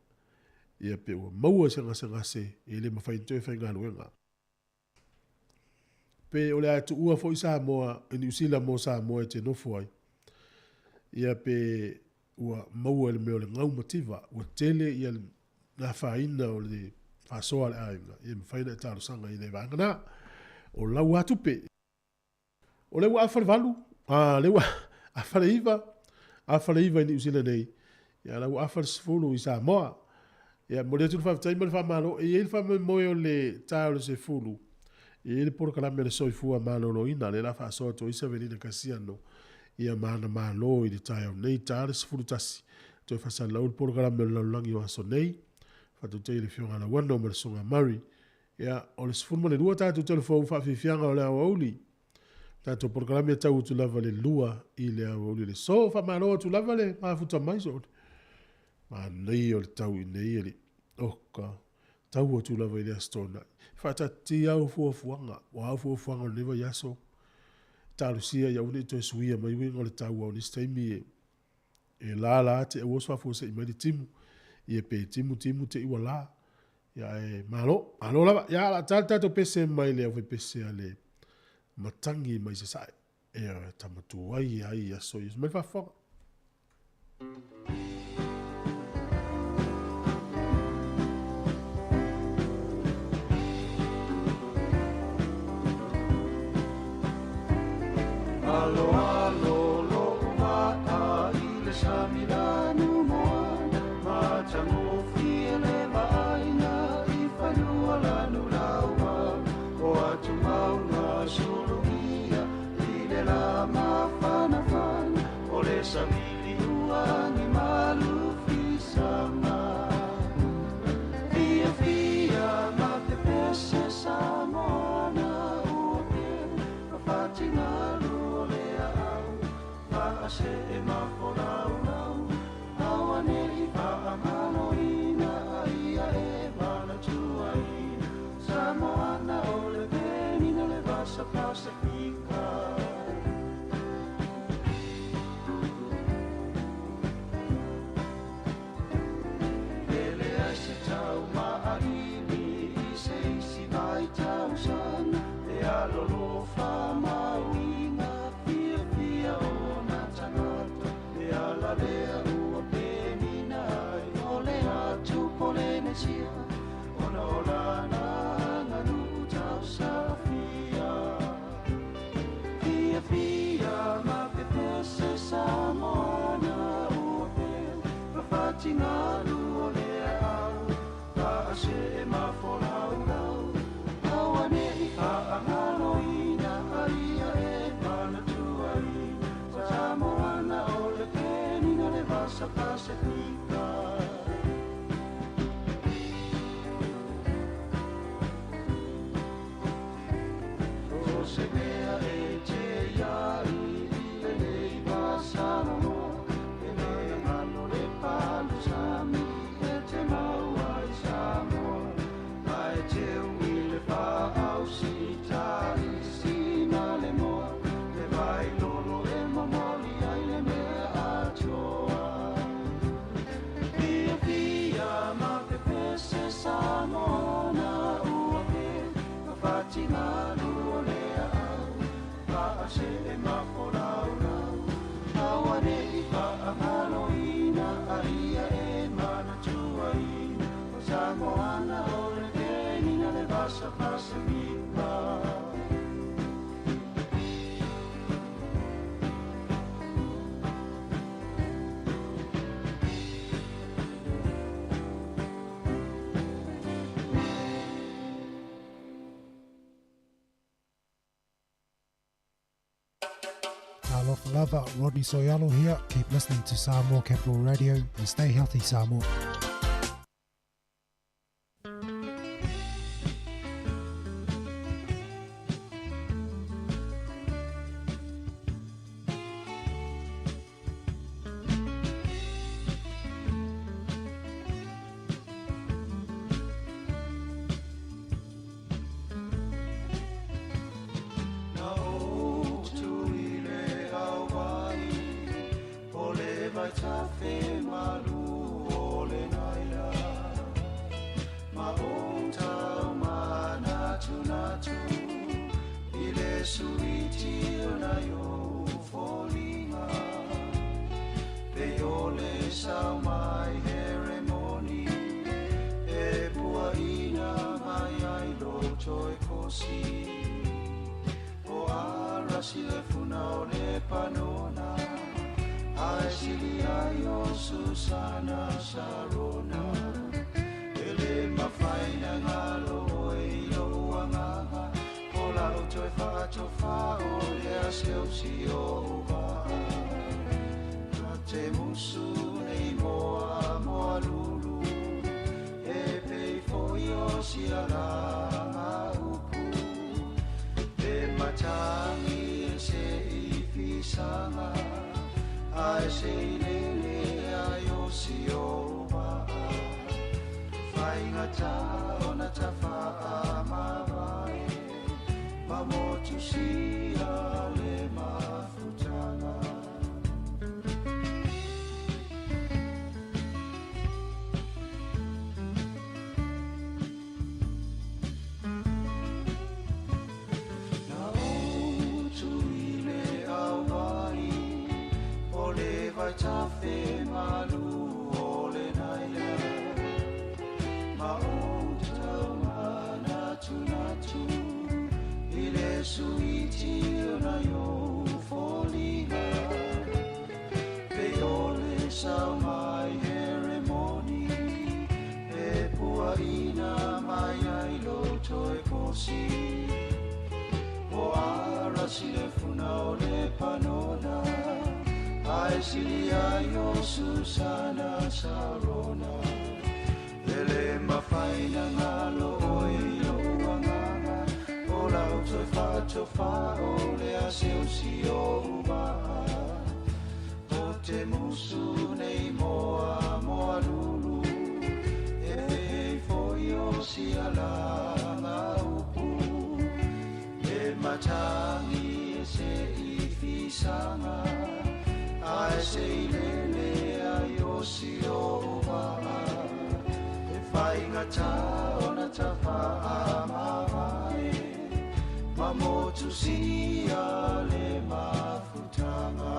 Ia pe ua maua i se gasegase e le mafai ona toe faigaluega. Pe o le a tuua foi Samoa i Niu Sila mo Samoa e te nofo ai. Ia pe ua maua i le mea o le gau mativa, ua tele ia le afaina o le faasoa a le aiga, ia mafai ona e talosaga i le vaega na. O lau lava tupe. O lea ua afa le 8, a lea ua afa le 9. Afa le 9 i Niu Sila nei, ia la ua afa le 10 i Samoa. Ia momoli atu le faafetai ma le faamalo, e i ai le faamoemoe o le ta o le 10, e i ai le polokalame a le soifua maloloina, lea la faasoa atu ai Savelina Kasiano ia ma ana malo i le taeao nei, ta le 11, toe faasalalau le polokalame o le lalolagi o aso nei, faatautai i le Afioga ia Lauano ma le Susuga Murray. Ia, o le 12 tatou telefou faafiafiaga o le aoauli. Tatou polokalame e tau atu lava le 2 i le aoauli o le aso. Faamalo atu lava le mafuta mai so. Manaia o le tau i nei ali. Oka, tau atu lava i le Aso Toonai. Faataatitia au fuafuaga, o a au fuafuaga o lenei vaiaso. Talosia ia aua ne i toe suia mai uiga o le tau aua o nisi taimi e e la la te aua soafuase'i mai le timu, ia pe timu timu te i ua la. Ia ae malo, malo lava. Ia o le a ta le tatou pese mai le aufaipese a le matagi mai Sasae. Ia tama tuai ai i aso ia. Mai le faafofoga. Alo alo lo'u va'a i le sami lanumoa Matagofie le vaaiga i fanua lanu laua O atumauga sulugia i le la mafanafana O le savili ua agi malu fisaga Fiafia ma pepese Samoana ua pea Faatigalu o le aau Faasee ma folaulau Aua nei faagaloina Aia e manatuaina Samoana o le penina le vasa Pasifika. E leai se tau maʻalili i se isi vaitausaga e alolofa ma uiga fiafia ona tagata e ala lea ua penina ai o le atu Polenesia ona o lana aganuu tausafia. Fiafia ma pepese Samoana ua pea faatigalu o le aau Faasee ma folaulau Aua nei faagaloina Aia e manatuaina Samoana o le penina le vasa Pasifika. So se mea e te iai i lenei vasaloloa E le galo le palu sami e te mau ai Samoa Ae teu i le faausitali sina le moa Le vai lolo e momoli ai le mea atoa Fiafia ma pepese Samoana ua pea Faatigalu o le aau Faasee ma folaulau Aua nei faagaloina Aia e manatuaina O Samoana o le penina le vasa Pasifika. Talofa lava, Rodney So'oialo here. Keep listening to Samoa Capital Radio and stay healthy, Samoa. Na ou tu i le auai O le vaitafe malu o le naila Ma o tau manatunatu I le suiti o nai ou foliga Pei o le sau mai Heremoni E puaʻina mai ai lo toe kosi O arasi le funa o le panona Ae sili Susana Sarona E le mawhai na ngalo oe i lo uangaga O lau toe whaatofa o lea seo si o uvaa Na te musu nei moa moa lulu E pei foi o sialanga upu E matangi e se i fisanga Ai se i lele ai o si o uvaa Whaingata o na tawhaa mawae Ma motu sia le mafutanga. Na utu i le awai o le vaitafe malu o le naia Ma o taumana tunatu i le suiti o na yo foliga Pe o le sau mai heremoni e pua ina mai ai lo toe kosi O ara si le funa o le panona Ai sili ai o Susana Sarona Ele mawhaina ngalo oe i lo uangaga O lau toe whaatofa o le aseo si o uvaa O te musu nei moa moa lulu E pei foi o sialanga upu E matangi e se i fisanga Ai se i lele ai o si o uvaa E whaingata o na tawhaa mawae Ma motu sia le mafutanga.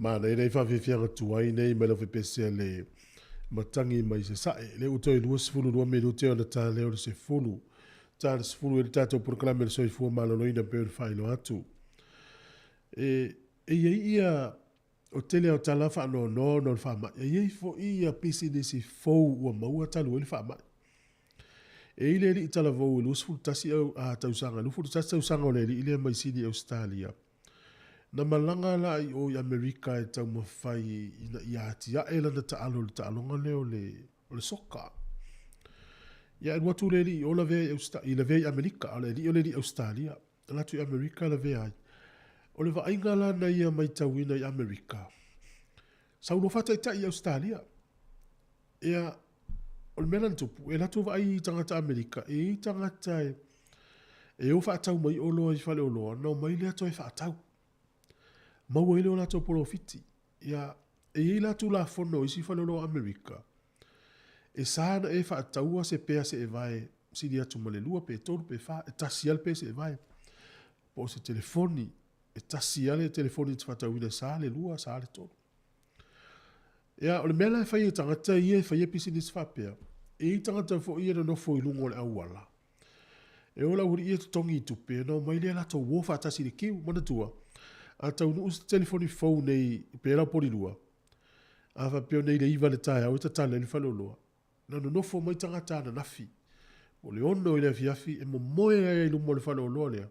Ma nei nei whawhiwhianga tuai nei mai lau whepese le matangi mai se sae. Le uto i 22 minute o na tā leo le se fulu. Tā le se fulu e le tātou proklame le soifua maloloina pe o le whailo atu. E ia ia o tele o tala wha no no no le whamai. E ia fo ia pisinisi fou ua maua talu e le whamai. E ile li i tala vau e 21 au a tausanga. 21 tausanga o le li ile mai sini Australia. Na malanga la i o i Amerika e tau mawhai ina i ati a e lana ta'alo le ta'alonga leo o le soka. Ia e watu le li i o la vea i i la vea i Amerika, o le li o le li Australia. La tu i Amerika la vea ai. O le vainga la na ia mai tauina i Amerika. Sau lo whata i tai i Australia. Ia, o le mea tupu, e latu vai i tangata Amerika, e i tangata e o whaatau mai o loa i whale o loa, nau mai le atu e whaatau. Maua ile o lātou porofiti. Ia, e i lātou la fono i si whale o loa Amerika. E sāna e whaataua se pea se e vae, sili atu ma le lua pe tolu pe wha, e tasi ale pe se e vae. Po o se telefoni, e tasi ale telefoni te whaatauina sa le lua, sa le tolu. Ia, o le mea la e whai e tangata ia e whai e pisinisi whapea. E i tangata fo ia na nofo i lungo le auala. E o la uri ia tutongi i tupe, no mai lea lātou wo whaatasi le kiu, mana tua. A tau nuu se telefoni fou nei, pe rau pori lua. A whapeo nei le iwa le tae, au e tatale le whale o loa. Na nonofo mai tangata ana nafi. O le ono i le afiafi, e momoe ai i lumo le whale o loa lea.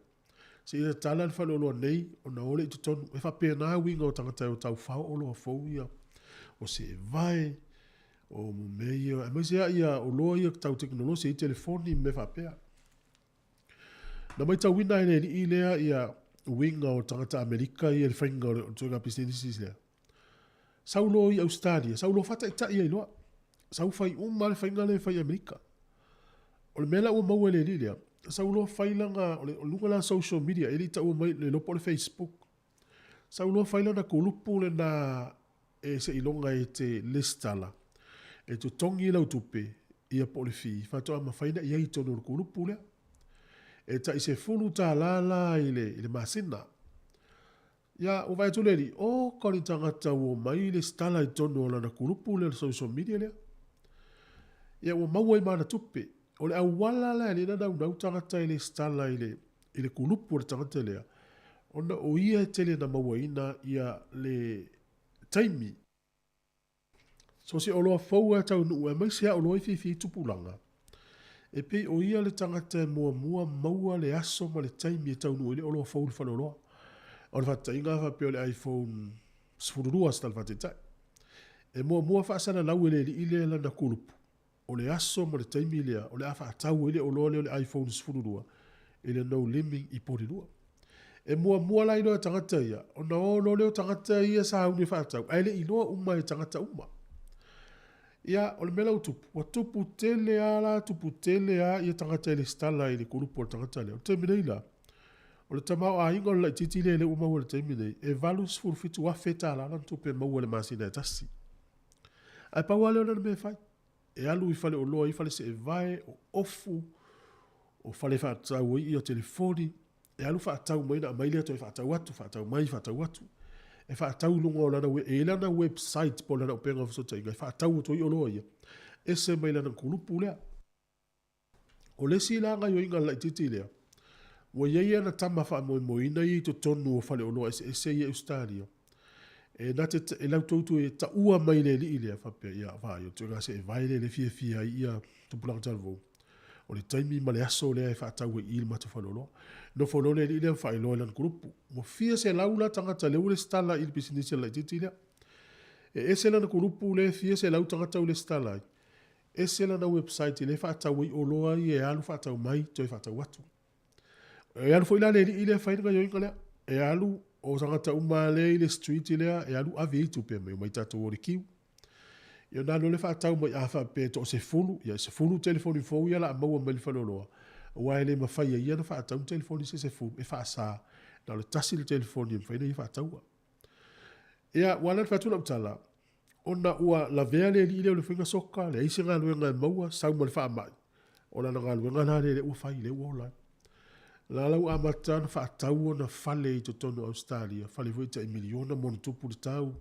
Se i tatala le whale o loa nei, o na ole i totonu, e whapea nā winga o tangata e o tau whao o loa fou ia. O se e vai, o mo mea ia, e mai se a ia o loa ia tau teknolosi i telefoni me whapea. Na mai tau wina e le li i lea ia winga o tangata Amerika ia le whainga o le tuenga pisinisi lea. Sau loa i Australia, sau loa whata i tai ai loa. Sau whai uma le whainga le whai Amerika. O le mea la ua maua le li lea. Sau loa whailanga, o le lunga la social media, e li tau mai le lopo le Facebook. Sau loa whailanga kulupu le na e se ilonga e te listala. E tu tongi lau tupe, ia po le fi, whatoa mawhaina ia i tonu o le kulupu lea. E tai $10 la i le, i le masina. Ia, ua vaai atu le alii, oka o le tagata ua omai lesitala i totonu o lana kulupu lea o le social media lea. Ia, ua maua ai ma ana tupe. O le auala la e ala ai ona naunau tagata e lesitala i le, i le kulupu o le tagata lea, ona o ia e tele ina mauaina ia le taimi. So se oloa fou lava taunuu aemaise lava oloa e fiafia ai tupulaga, e pei o ia le tagata e muamua maua le aso ma le taimi e taunuu ai le oloa fou i le faleoloa. O le faataitaiga a faapea o le iPhone 12 se tala faataitai. E muamua faasalalau e le alii lea lana kulupu, o le aso ma le taimi lea o le a faatau ai le oloa lea o le iPhone 12 i le No Liming i Porirua. E muamua la iloa e tagata ia, ona o loa lea o tagata ia sauni e faatau, ae le i iloa uma e tagata uma. Ia, o le mea la ua tupu, ua tupu tele lava la, tupu tele lava ia tagata e lesitala i le kulupu o le tagata lea. O le taimi nei la, o le tamaoaiga o le laitiiti lea lea ua maua i le taimi nei, e $87,000 lana tupe e maua i le masina e tasi. Ae pau lava lea o lana mea e fai, e alu i faleoloa i faleseevae, o ofu, o fale faatau ai ia telefoni, e alu faatau mai ona aumai lea toe faatau atu, faatau mai, faatau atu. E faatau i luga o lana, e i ai lana website po o lana upega o fesootaiga e faatau atu ai oloa ia, ese mai lana kulupu lea. O le isi la gaoioiga laitiiti lea, ua i ai ana tama faamoemoeina ia i totonu o faleoloa eseese ia i Ausetalia, e na te, e latou toe taua mai i le alii lea, faapea, ia, vaai, o le ituaiga seevae lea lea e fiafia ai ia tupulaga talavou, o le taimi ma le aso lea e faatau ai i i le matou faleoloa. Nofo loa le alii lea ma faailoa i lana kulupu. Ua fia selau la tagata lea ua lesitala i le pisinisi a le laitiiti lea. E ese lana kulupu lea e fia selau tagata ua lesitala ai, Ese lana website lea e faatau ai oloa ia e alu faatau mai toe faatau atu. E alu foi la le alii lea fai le gaioiga lea. E alu o tagata uma lea i le street lea e alu ave ai tupe mai omai tatou o le kiu. Ia ona alu lea faatau mai a faapea e toasefulu, ia e sefulu telefoni fou ia o le a maua mai le faleoloa, aua e le mafai e ia ona faatau ni telefoni se sefulu e faasa, na o le tasi le telefoni e mafai ona ia faataua. Ia, ua ala ona fai atu lau tala, ona ua lavea le alii lea o le faiga soka, leai se galuega e maua, sau ma le faamai, o lana galuega la lea ua fai, lea ua ola ai. La la ua amata ona faatau ona fale i totonu o Ausetalia, fale foi tai miliona ma ona tupu le tau,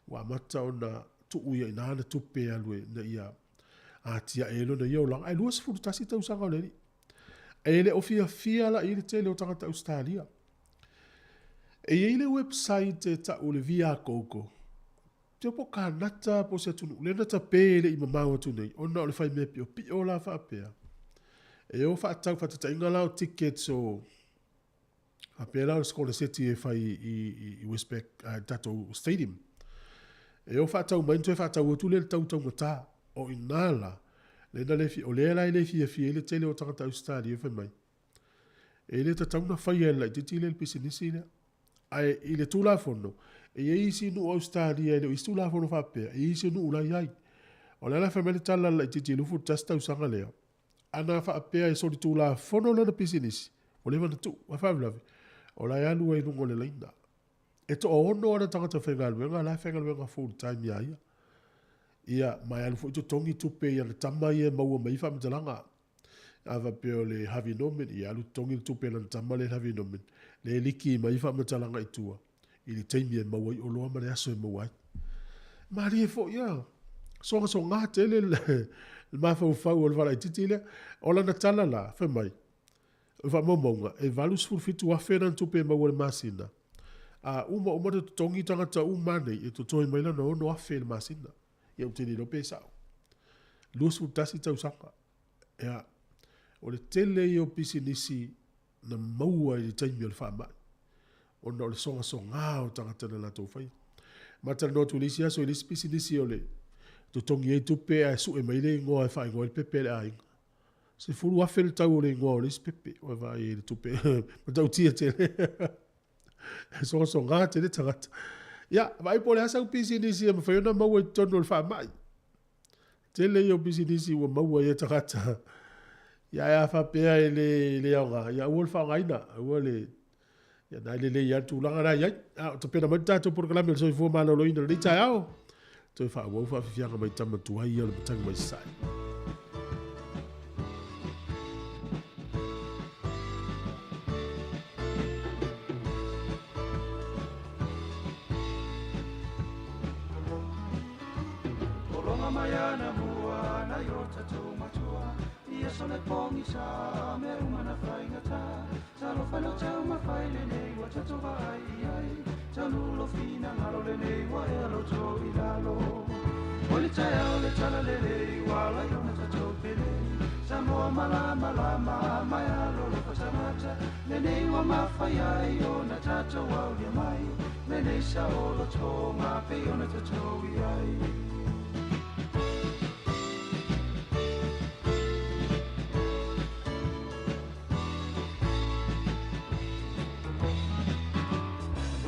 ua amata ona tuu ia i ina ana tupe e alu ina ia atiae ai lona ia olaga. Ae 21 tausaga o le alii. E le o fiafia la i le tele o tagata Ausetalia. E i ai le website e tau o le Viagogo. Te po Kanata po o se atunuu lea na tape e le i mamao atu nei ona o le fai mea piopio la faapea. E o faatau faataitaiga la o tickets o faapea la o le sikoleseti e fai i Westpac tatou stadium. E o faatau mai ona toe faatau atu lea i le tau taugata. O i ina la, lea na le o lea la e le fiafia ai le tele o tagata Ausetalia fai mai, e le tatau ona faia e le laitiiti lea le pisinisi lea. Ae i le Tulafono, e i ai isi nuu Ausetalia e le o i ai se Tulafono faapea, e i ai isi nuu la e i ai. O le ala fai mai le tala a le laitiiti i le 21 tausaga lea, ana faapea e solitulafono lana pisinisi, ua leva ona tuu, ae faalavelave, o la e alu ai i luga o le laina. E toaono ana tagata faigaluega la e faigaluega full time iā ia. Ia, ma e alu foi totogi tupe i ana tama ia e maua mai ai faamatalaga. A faapea o le Harvey Norman, ia alu totogi le tupe a lana tama lea i le Harvey Norman, lea e liki mai ai faamatalaga i tua i le taimi e maua ai oloa ma le aso e maua ai. Malie foi ia, sogasoga tele le mafaufau o le falaitiiti lea. O lana tala la, fai mai, O faamaumauga, e $87,000 lana tupe e maua i le masina, a uma uma ona totogi tagata uma nei, e totoe mai lana $6,000 i le masina. Ia ou te le iloa pe sao. 21 tausaga. Ia, o le tele ia o pisinisi na maua i le taimi o le faamai, ona o le sogasoga o tagata na latou faia. Ma talanoa atu i le isi aso i le isi pisinisi o le totogi ai tupe ae sue mai le igoa e faaigoa ai le pepe a le aiga. 10,000 le tau o le igoa o le isi pepe. Ua vaai i le tupe. Matautia tele. E sogasoga tele tagata. Ia, vaai po o le a sau pisinisi e mafai ona maua i totonu o le faamai. Tele ia o pisinisi ua maua i e tagata. Ia, ae a faapea e le aoga, ia aua le faaaogaina. Aua le... Ia, na e lelei lava le tulaga la e i ai. A o tapena mai le tatou polokalame o le soifua maloloina i lenei taeao. Toe faaauau faafiafiaga mai tama tuai ia o le matagi mai sasae. Tauga mai ana mua nai o tatou matua Ia sole pogisa mea uma na faigata Talofa i lau taumafai lenei ua tatou vaai i ai Taunuu lou finagalo lenei ua ea loto i lalo O le taeao le talalelei ua ala ai ona tatou pelei Samoa malamalama ma e alolofa tagata Lenei ua mafai ai ona tatou aulia mai Lenei saolotoga pei ona tatou i ai.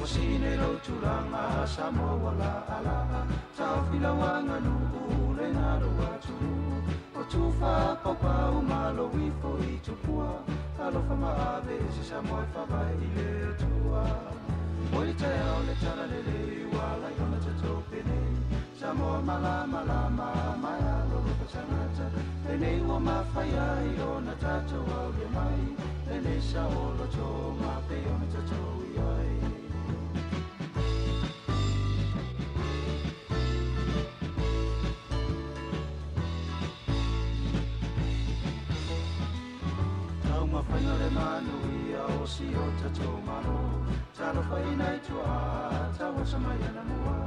Ua sii nei lou tulaga Samoa ua laalaa Taofi lau aganuu lena lou atunuu O tufa paupau ma lou ifo i Tupua Alofa ma ave ese Samoa e faavae i le Atua Oi le taeao le talalelei ua ala ai ona tatou penei Samoa malamalama ma e alolofa tagata Lenei ua mafai ai ona tatou aulia mai Lenei saolotoga pei ona tatou i ai. Taumafaiga le manuia o si o tatou Malo Talofa i nai tuaa tauasa mai anamua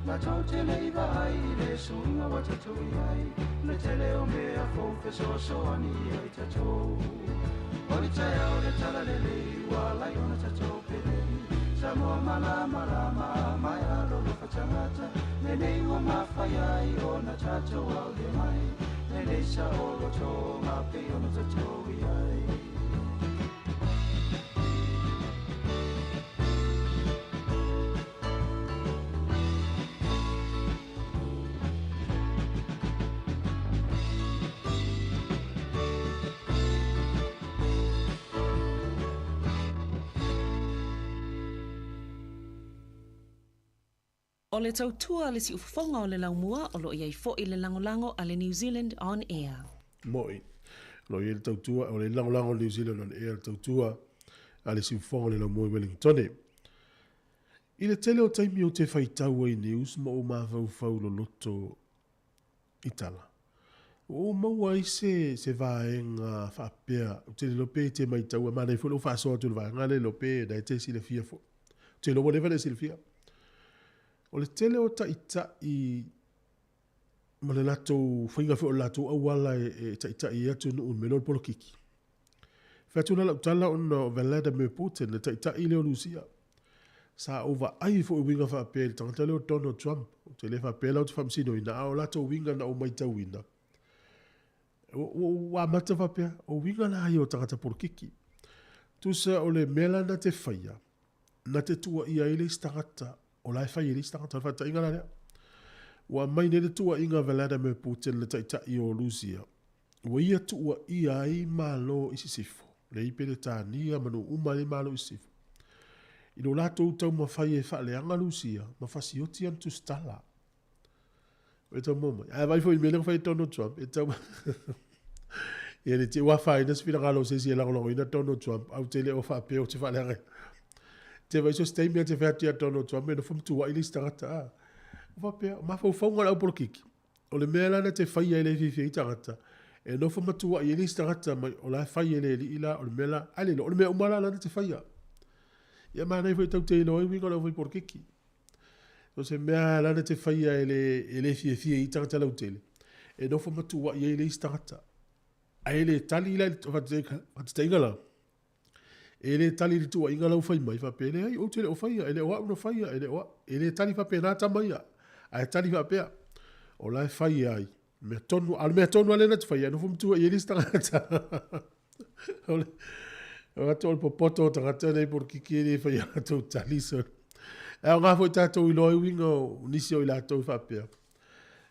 Latou te le i vaai i le suiga ua tatou i ai Le tele o mea fou fesoasoani ia i tatou O le taeao le talalelei ua ala ai ona tatou pelei Samoa malamalama ma e alolofa tagata Lenei ua mafai ai ona tatou aulia mai Lenei saolotoga pei ona tatou i ai. O le tautua a le siufofoga o le laumua o lo o i ai foi le lagolago a le New Zealand On Air. Mo'i, o lo o i ai le tautua, o le lagolago a le New Zealand On Air le tautua a le siufofoga o le laumua i Wellingtone. I le tele o taimi ou te faitau ai i news ma ou mafaufau loloto i tala, ua ou maua ai se, se vaega faapea, ou te le iloa pe e te maitaua, manaia foi lou faasoa atu i le vaega lea, le iloa pe na e te silafia foi. Ou te iloa ua leva ona e silafia. O le tele o taitai ma le latou faiga foi o le latou auala e, e taitai ai atunuu i le mea lea o le polokiki. Fai atu la lau tala ona o Vladimir Putin, le taitai lea o Lusia. Sa ou vaai foi i uiga faapea i le tagata lea o Donald Trump. Ou te le faapea la ou te faamasinoina, a o latou uiga na ou maitauina, ua ou amata faapea, o uiga la ia o tagata polokiki. Tusa o le mea la na te faia, na te tuuaia ai le isi tagata, o la e fai e le isi tagata. O le faataitaiga la lea, ua aumai nei le tuuaiga a Vladimir Putin, le taitai o Lusia, ua ia tuuaia ai Malo i sisifo, lea i Peretania ma nuu uma ai Malo i sisifo, i lo latou taumafai e faaleaga Lusia ma fasioti ana tusitala. E tau maua mai. Ae vaai foi i le mea lea na fai e Donald Trump, e tau Ia ne i te i ua afaina se finagalo o se isi e lagolagoina Donald Trump, ae ou te le o faapea ou te faaleagaina. Te vaai so o se taimi lava e te fai atu ia Donald Trump e nofo ma tuuai le isi tagata, a. O faapea, o mafaufauga o le au polokiki, o le mea la na te faia e le fiafia ai tagata, e nofo ma tuuai ai le isi tagata mai, o la e fai e le alii la, o le mea la, ae le iloa, o le mea uma la la na te faia. Ia manaia foi tau te iloa ai uiga o le au fai polokiki. So se mea la na te faia e le, e le fiafia i tagata lautele, e nofo ma tuuai ai le isi tagata. Ae le tali la i le faataitaiga la, e le tali i le tuuaiga la ua fai mai, faapea, leai, ou te le o faia, e le o au na faia, e le o au. E le tali faapena tama ia, ae tali faapea, o la e fai ai, mea tonu, a o le mea tonu lava lea na te faia, e nofo ma tuuai ai le isi tagata. O le, o atu o le popoto o tagata nei polokiki e le fai a latou tali. So, e aoga foi tatou iloa ai uiga o nisi o i latou e faapea.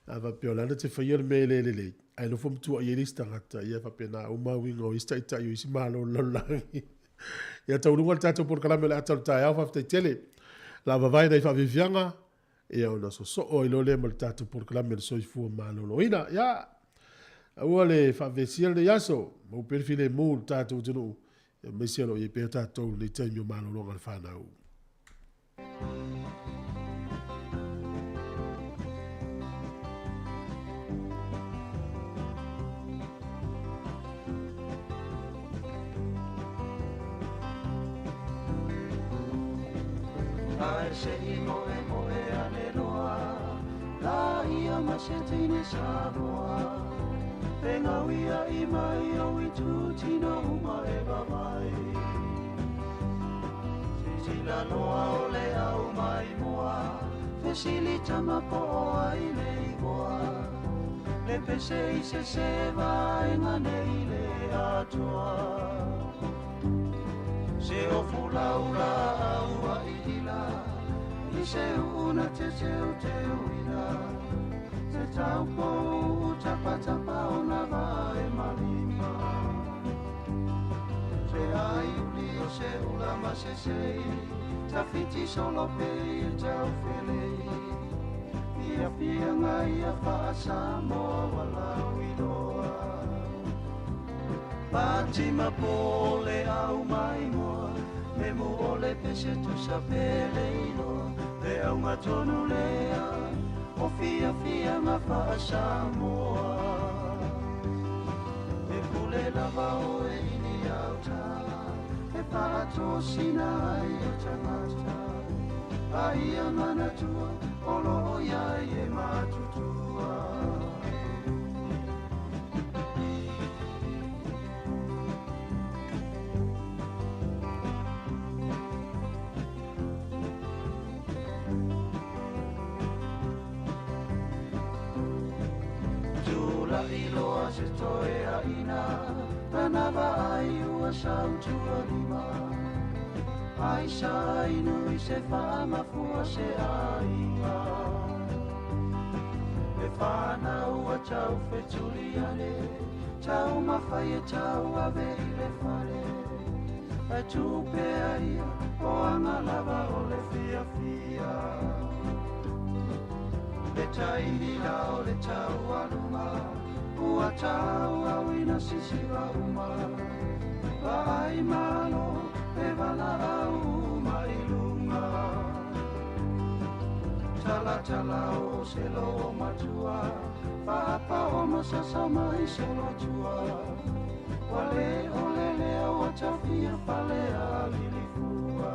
A faapea o le a na te faia le mea e le lelei, ae nofo ma tuuai ai le isi tagata, ia faapena uma uiga o isi taitai o isi Malo o le lalolagi. Ia tauluga le tatou polokalame o le ata o le taeao, faafetai tele. La vavae nai faafiafiaga, ia ona sosoo ai loa lea ma le tatou polokalame o le soifua maloloina. Ia, aua le faavesia lenei aso, maua pea le filemu i le tatou atunuu, aemaise o lo o i ai pea tatou i lenei taimi o malologa a le fanau. Ae se i moe moe ane loa La ia ma se teine Samoa Fegauia i mai o i tūtino uma e vavai Sisila loa o le au mai mua Fesili tama po o ai le igoa Le pese i se se vaenga nei le atoa Se o fulaula au a ila I se una te teu teu ina Te taupo tapa tapa o na vae malima Te ai uli o se ula ma se sei Tawhiti solo pe i tau felei Fia fia ngai a wha-Samoa walau iloa Pati ma po le au mai mua Me mu o le pese tusa pele iloa Le au tonu lea O fia fia nga wha-Samoa E pule lava o e ili auta E whaatosina ai o tangata A ia manatua o lo o iai e matutua Tula iloa se toe a ina Tana vaai ua sautua lima Ai sa inu i se whaamafua se aiga E whanau a tau whetuli ane Tau mawhai e tau ave i le whare E tupe a ia o anga lava o le fia fia Le taimi la o le tau aluma Ua tau au ina sisiva uma Vaai malo e vala au mai lunga Tala tala o se lo matua Whaapa o masasa mai solo tua Wale o lele o tawhia fale a lilifua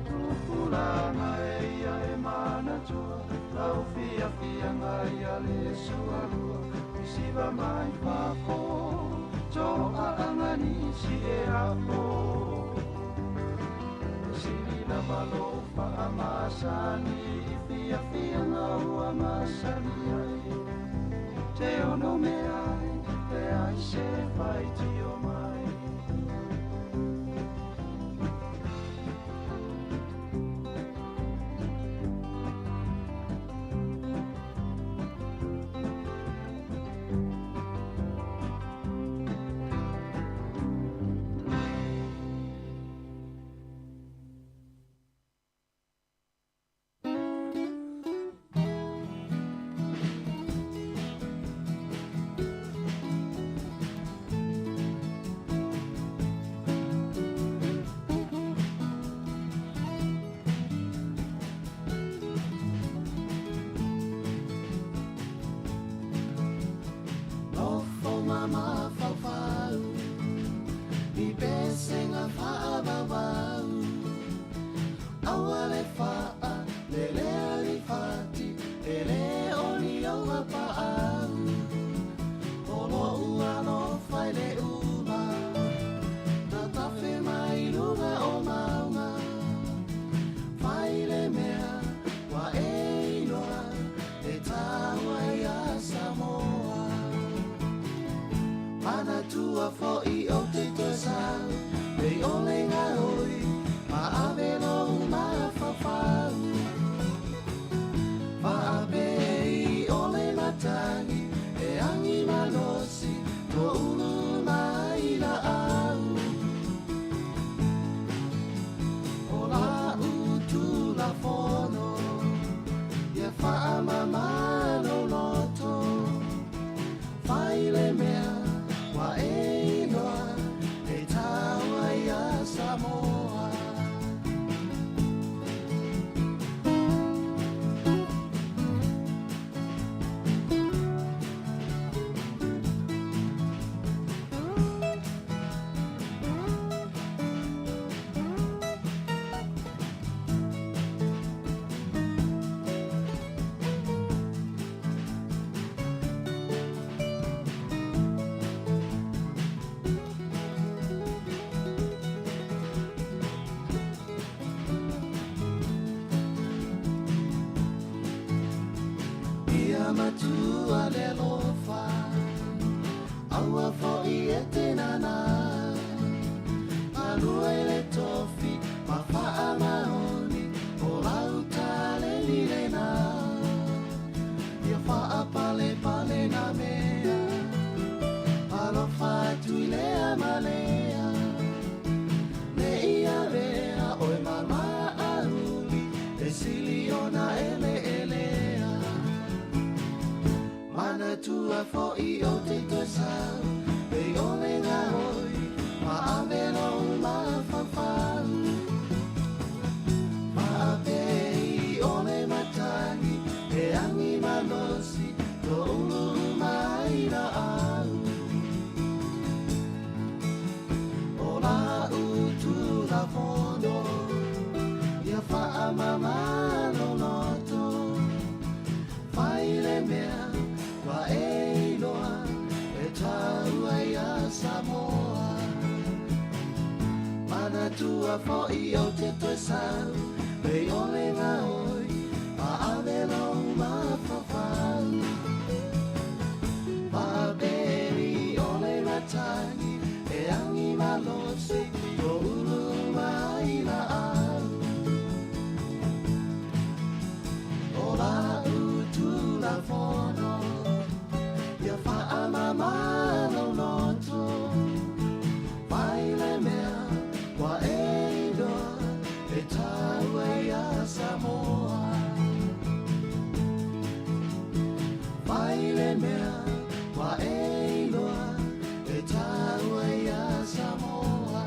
Tupulanga e ia e manatua Lau fia fia ngai a le sualua Isiva mai fafo To a angani si e a o Sili lava lo whaamasani Fia fia ngau a masani ai Te ono me ai E ai se whai tio mai matua le alofa Aua fo'i e te nānā Galue i le tofi ma faamaoni O lau taleni lena Ia faapalepale nā mea Alofa atu i Lea ma Lea Ne i avea oe ma maʻauli E sili ona eleelea Manatua fo'i ou te toe sau Ne i ʻole gaoi ma ave lou mafaufau Faapei o le matagi e agi malosi Lo ulu mai laau O lau Tulafono Ia faamama lou loto Fai le mea ua e iloa E taua iā Samoa Manatua fo'i ou te toe sau Ne i ʻole gaoi ma ave lou mafaufau Faapei o le matagi e agi malosi Toulu uma ai laau O lau Tulafono Ia faamama lou loto Fai le mea ua e iloa E taua iā Samoa Fai le mea ua e iloa E taua iā Samoa.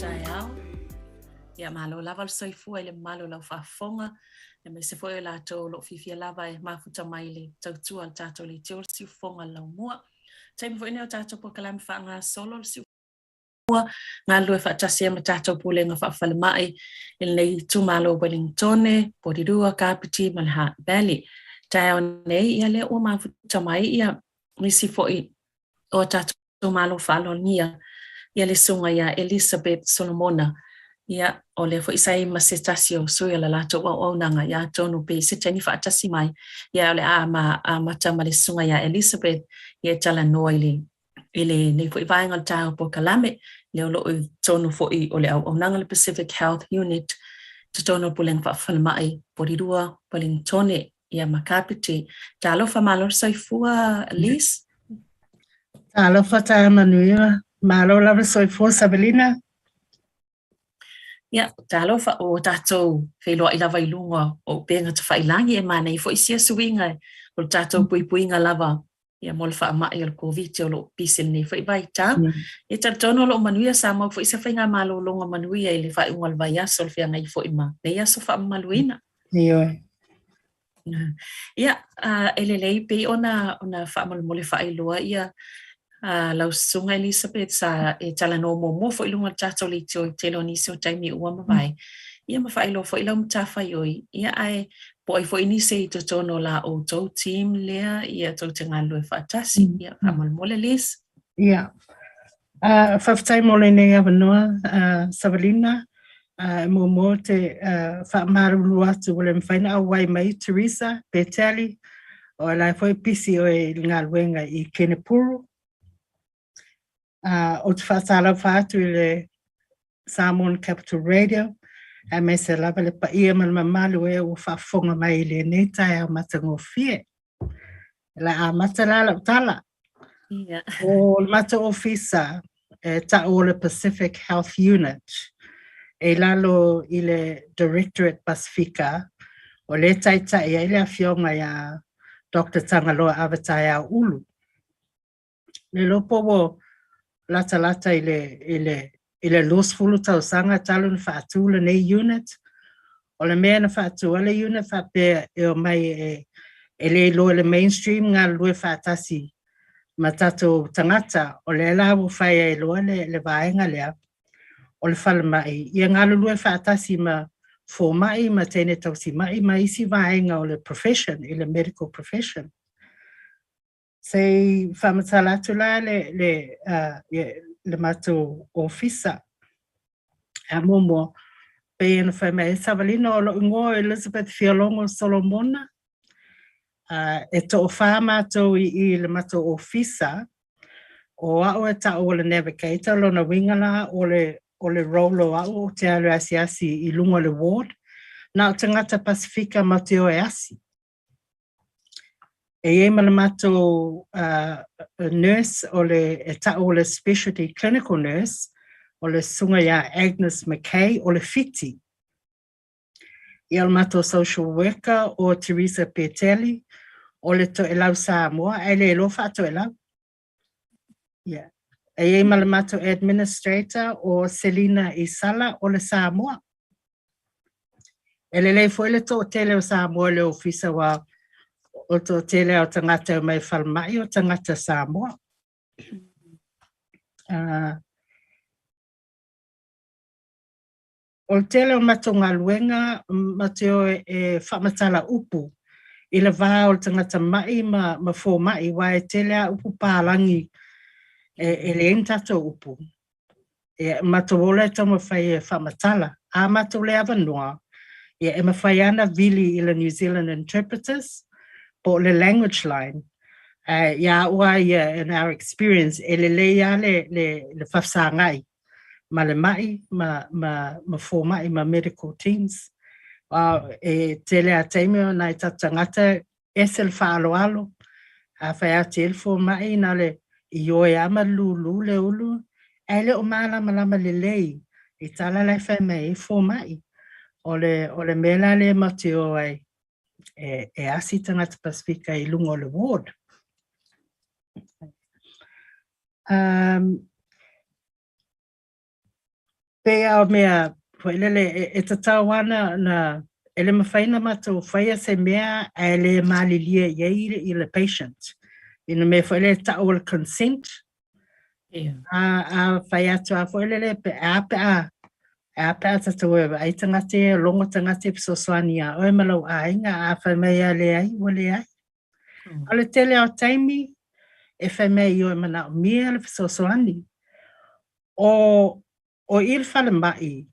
Taeao. Ia malo lava le soifua i le mamalu o lau faafofoga, aemaise foi o i latou o lo o fiafia lava e mafuta mai i le tautua a le tatou leitio le siufofoga o le laumua. Taimi foi lenei o tatou polokalame faagasolo le siufofoga, galulue faatasi ai ma tatou Pulega Faafalemai i lenei itumalo o Ueligitone, Porirua, Kapiti ma le Hutt Valley. Taeao nei, ia lea ua mafuta mai ia nisi foi o tatou Malo faaaloalogia ia le susuga ia Elisabeth Solomona, ia, o lea foi sa i ai ma se tasi o sui o le latou auaunaga, ia atonu pe i se taimi faatasi mai, ia o le a amata ma le susuga ia Elisabeth ia e talanoa i le i lenei foi vaega o le taeao polokalame, lea o lo o i totonu foi o le auaunaga le Pacific Health Unit, totonu o le Pulega Faafalemai Porirua, Ueligitone. Ia ma Kapiti. Talofa malo le soifua Liz. Talofa taeao manuia. Malo lava le soifua Savelina. Ia, talofa ua tatou feiloai lava i luga o upega tafailagi e manaia foi sia suiga o le tatou puipuiga lava ia mo le faamai o le Koviti o lo o pisi i lenei foi vaitau. Ia talitonu o lo o manuia sa maua foi se faigamalologa manuia i le faaiuga o le vaiaso o le feagai foi ma lenei aso faamamaluina. Ioe. Ia, e lelei pei ona ona faamolemole faailoa ia lau susuga Elisabeth sa e talanoa muamua foi i luga o le tatou leitio i le tele o nisi o taimi ua mavae. Ia ma faailoa foi lau matafaioi, ia ae po o ai foi nisi i totonu o la outou team lea ia tou te galulue faatasi. Ia faamolemole Liz. Ia. Faafetai mo lenei avanoa, Savelina. E muamua ou te faamalulu atu ua le mafai ona auai mai Teresa Beteli, o la e foi e pisi oe i le galuega i Kenepuru. Ou te faatalofa atu i le Samoan Capital Radio, aemaise lava le paia ma le mamalu e ua faafofoga mai i lenei taeao matagofie. O le a amata la lau tala. Yeah. O le matou ofisa e ta'u o le Pacific Health Unit e i lalo i le Directorate Pasifika o lea e taitai ai le afioga ia Doctor Tagaloa Avataeao Ulu. Le iloa po ua latalata i le, i le, i le 20 tausaga talu ona faatu lenei unit. O le mea na faatu ai le unit faapea e omai e, e le iloa i le mainstream galulue faatasi ma tatou tagata. O lea la ua fai ai loa le, le vaega lea o le falemai, ia galulue faatasi ma fomai ma teine tausimai ma isi vaega o le profession, i le medical profession. Se i faamatala atu la le, le, uh, le matou ofisa. A muamua, pei ona fai mai e Savalina o lou igoa o Elizabeth Fialogo Solomona. Uh, e toafā matou i i le matou ofisa, o au e ta'u o le navigator, lona uiga la o le, o le role o au ou te alu e asiasi i luga o le ward, na o tagata Pasifika matou te o e asi. E i ai ma le matou nurse o le e ta'u o le specialty clinical nurse o le susuga ia Agnes McKay o le Fiti. Ia o le matou social worker o Teresa Peteli o le Toelau Samoa ae le iloa faa-Toelau. Ia. E i ai ma le matou administrator o Selina Isala o le Samoa. E lelei foi le toatele o Samoa i le ofisa aua o le toatele lava o tagata e omai i falemai o tagata Samoa. O le tele o matou galuega matou te o e faamatala upu i le va o le tagata ma'i ma ma fomai aua e tele lava upu palagi e leai ni tatou upu. Ia matou o la e taumafai e faamatala. A matou le avanoa, ia e mafai lava ona vili i le New Zealand Interpreters po o le language line. Ae ia au lava ia in our experience e lelei lava le le le faafesagai ma le ma'i ma, ma, ma fomai ma medical teams. E tele lava taimi o nai tatou tagata ese le faaaloalo, a fai atu i ai le fomai na o le ioe lava ma le lūlū le ulu, ae le o malamalama lelei i tala la e fai mai ai fomai. O le, o le mea la lea matou te o ai e, e asi tagata Pasifika i luga o le ward. Um, Pei a o mea foi lele e tatau ana na e le mafai ona matou faia se mea ae le malilie i ai i le patient. I le mea foi lele e ta'u o le consent. A fai atu a foi lele pe a pe a e a pe a tatou e vaai tagata ia, logo tagata ia fesoasoani iā oe ma lou aiga, a fai mai a leai, ua leai. O le tele o taimi e fai mai i o e manaomia le fesoasoani. O o i le falemai,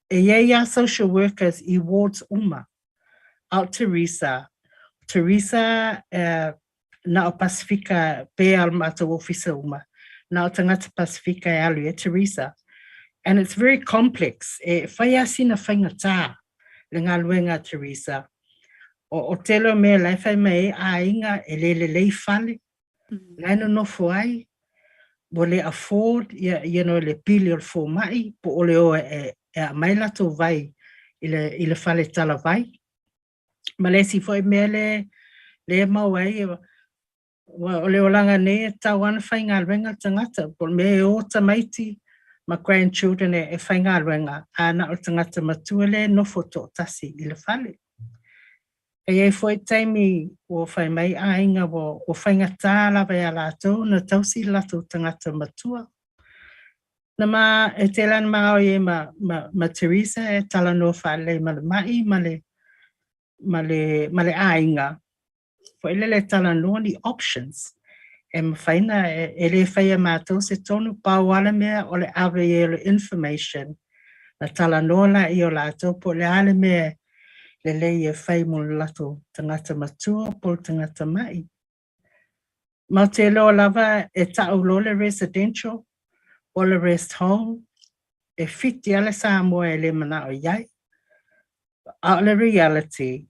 e i ai lava social workers i wards uma. A o Teresa, Teresa na o Pasifika pei lava o le matou ofisa uma, na o tagata Pasifika e alu i ai Teresa. And it's very complex, e fai lava sina faigata le galuega a Teresa. O o tele o mea la e fai mai ai aiga e le lelei fale, la e nonofo ai, ua le afford ia you know le pili o le fomai po o le o e aumai latou vai i le i le fale talavai. Ma le isi foi mea le le maua ai, ua o le olaga nei e tatau lava ona faigaluega le tagata, po o le mea e o tamaiti ma grandchildren e faigaluega, a na o le tagata matua lea e nofo toatasi i le fale. E i ai foi taimi ua fai mai aiga ua faigata lava ia latou ona tausi le latou tagata matua. Na ma, e tele lava ina maoli ai ma, ma, ma Teresa e talanoa faalelei ma le ma'i ma le, ma le, ma le aiga, foi lele e talanoa ni options e mafai ona, e le faia e matou se tonu, pau lava le mea o le ave i ai o le information, na talanoa laia o latou po o le a le mea lelei e fai mo le latou tagata matua po o le tagata ma'i. Ma ou te iloa lava e ta'u loa le residential po o le rest home, e fiti lava le Samoa e le mana'o i ai. A o le reality,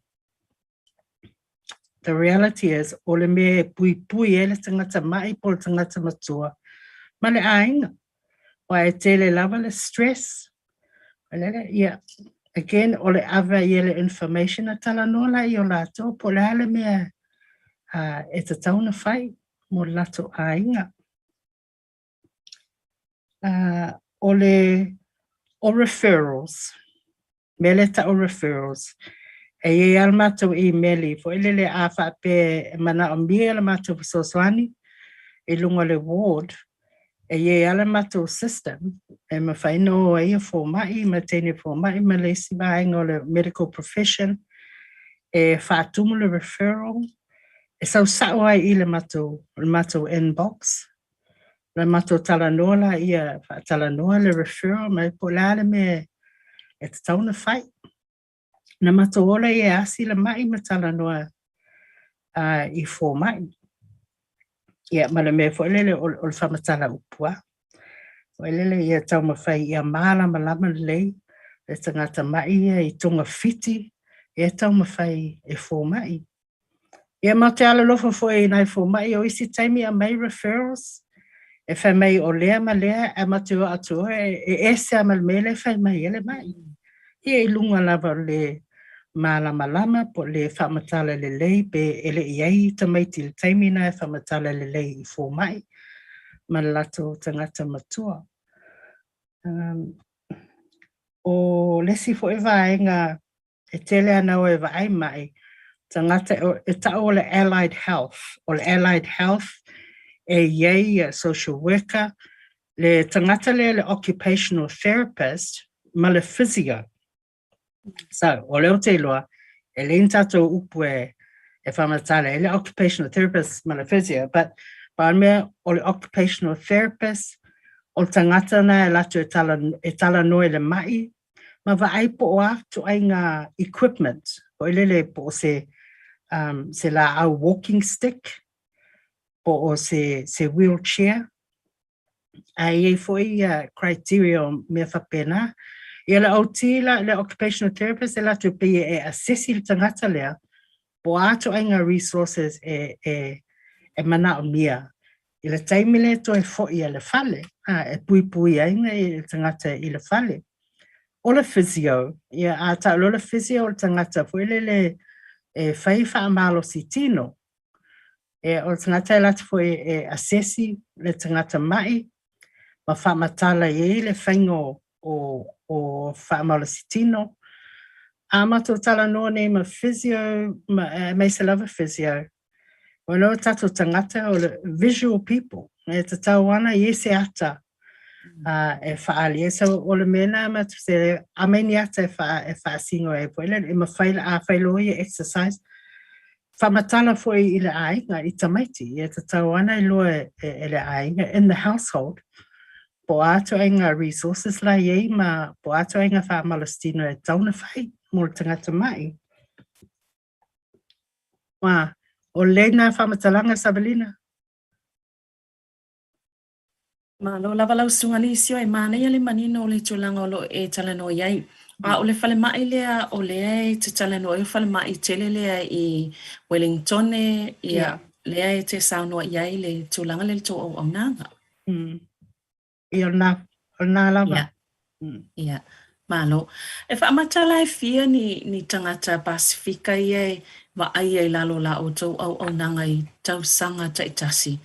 the reality is o le mea e puipui ai le tagata ma'i po o le tagata matua ma le aiga. Aua e tele lava le stress, ia, again, o le ave i ai le information a talanoa laia o latou po o le a le mea e tatau ona fai mo le latou aiga. O le o referrals, mea lea e tau o referrals, e i ai lava le matou imeli foi lele a faapea e manaomia le matou fesoasoani i luga o le ward, e i ai lava le matou system e mafai ona o ai fomai ma teine fomai ma le isi vaega o le medical profession e faatumu le referral, e sau sa'o ai i le matou inbox. Na matou talanoa laia, faatalanoa le referral mai po o le a le mea e tatau ona fai. Na matou o laia e asi le ma'i ma talanoa i fomai. Ia ma le mea foi lele o le faamatala upu lava. Foi lele ia taumafai ia malamalama lelei le tagata ma'i ia i togafiti e taumafai e fomai. Ia ma ou te alolofa foi i nai fomai, o isi taimi aumai referrals, e fai mai o lea ma lea, ae matou te o atu e ese lava ma le mea lea e fai mai ai le ma'i. Ia i luga lava o le malamalama po o le faamatala lelei pe e le i ai tamaiti i le taimi lena e faamatala lelei i fomai ma le latou tagata matua. O le isi foi vaega e tele ana o e vaai ma'i tagata e ta'u o le allied health. O le allied health e i ai social worker, le tagata lea le occupational therapist ma le physio. So, o lea ou te iloa, e leai ni tatou upu e e faamatala ai le occupational therapist ma le physio, but pau le mea o le occupational therapist, o le tagata lena e alu atu e talanoa i le ma'i ma vaai po o a ituaiga equipment foi lele po o se um, se laau walking stick, po o se, se wheelchair, a i ai foi ia criteria o mea faapena. Ia le OT la, le occupational therapist e alu atu pei e assess i le tagata lea, po o a ituaiga resources e, e, e manaomia i le taimi lea e toe fo'i ai i le fale, a, e puipui ai le tagata i le fale. O le physio, ia, a ta'u loa le physio o le tagata foi lele e fai faamalosi tino. E, o le tagata e alu atu foi e assess le tagata ma'i ma faamatala i ai le faiga o o, o faamalositino. A matou talanoa nei ma physio, ma, aemaise lava physio, ona o tatou tagata o le visual people, e tatau ana i se ata e faaali ai. So o le mea lena matou te aumai ni ata e faa, e faasino ai foi lele, e mafai, a fai loa ia exercise, faamatala foi i le aiga, i tamaiti, e tatau ana iloa e le aiga in the household, po o a ituaiga resources la e i ai ma po o a ituaiga faamalositino e tatau ona fai mo le tagata mai. Ma o lena faamatalaga Savelina. Malo lava lau Susuga Lisio, e manaia le manino o le tulaga o lo o e talanoa i ai. A o le falemai lea o lea e te talanoa ai, o le falemai tele lea i Wellingtone, ia, lea e te saunoa i ai le tulaga lea i le tou auaunaga. Ia, o lena, o lena lava. Ia. Ia, malo. E faamatala e fia ni, ni tagata Pasefika ia e vaaia i lalo o la outou auaunaga i tausaga taitasi?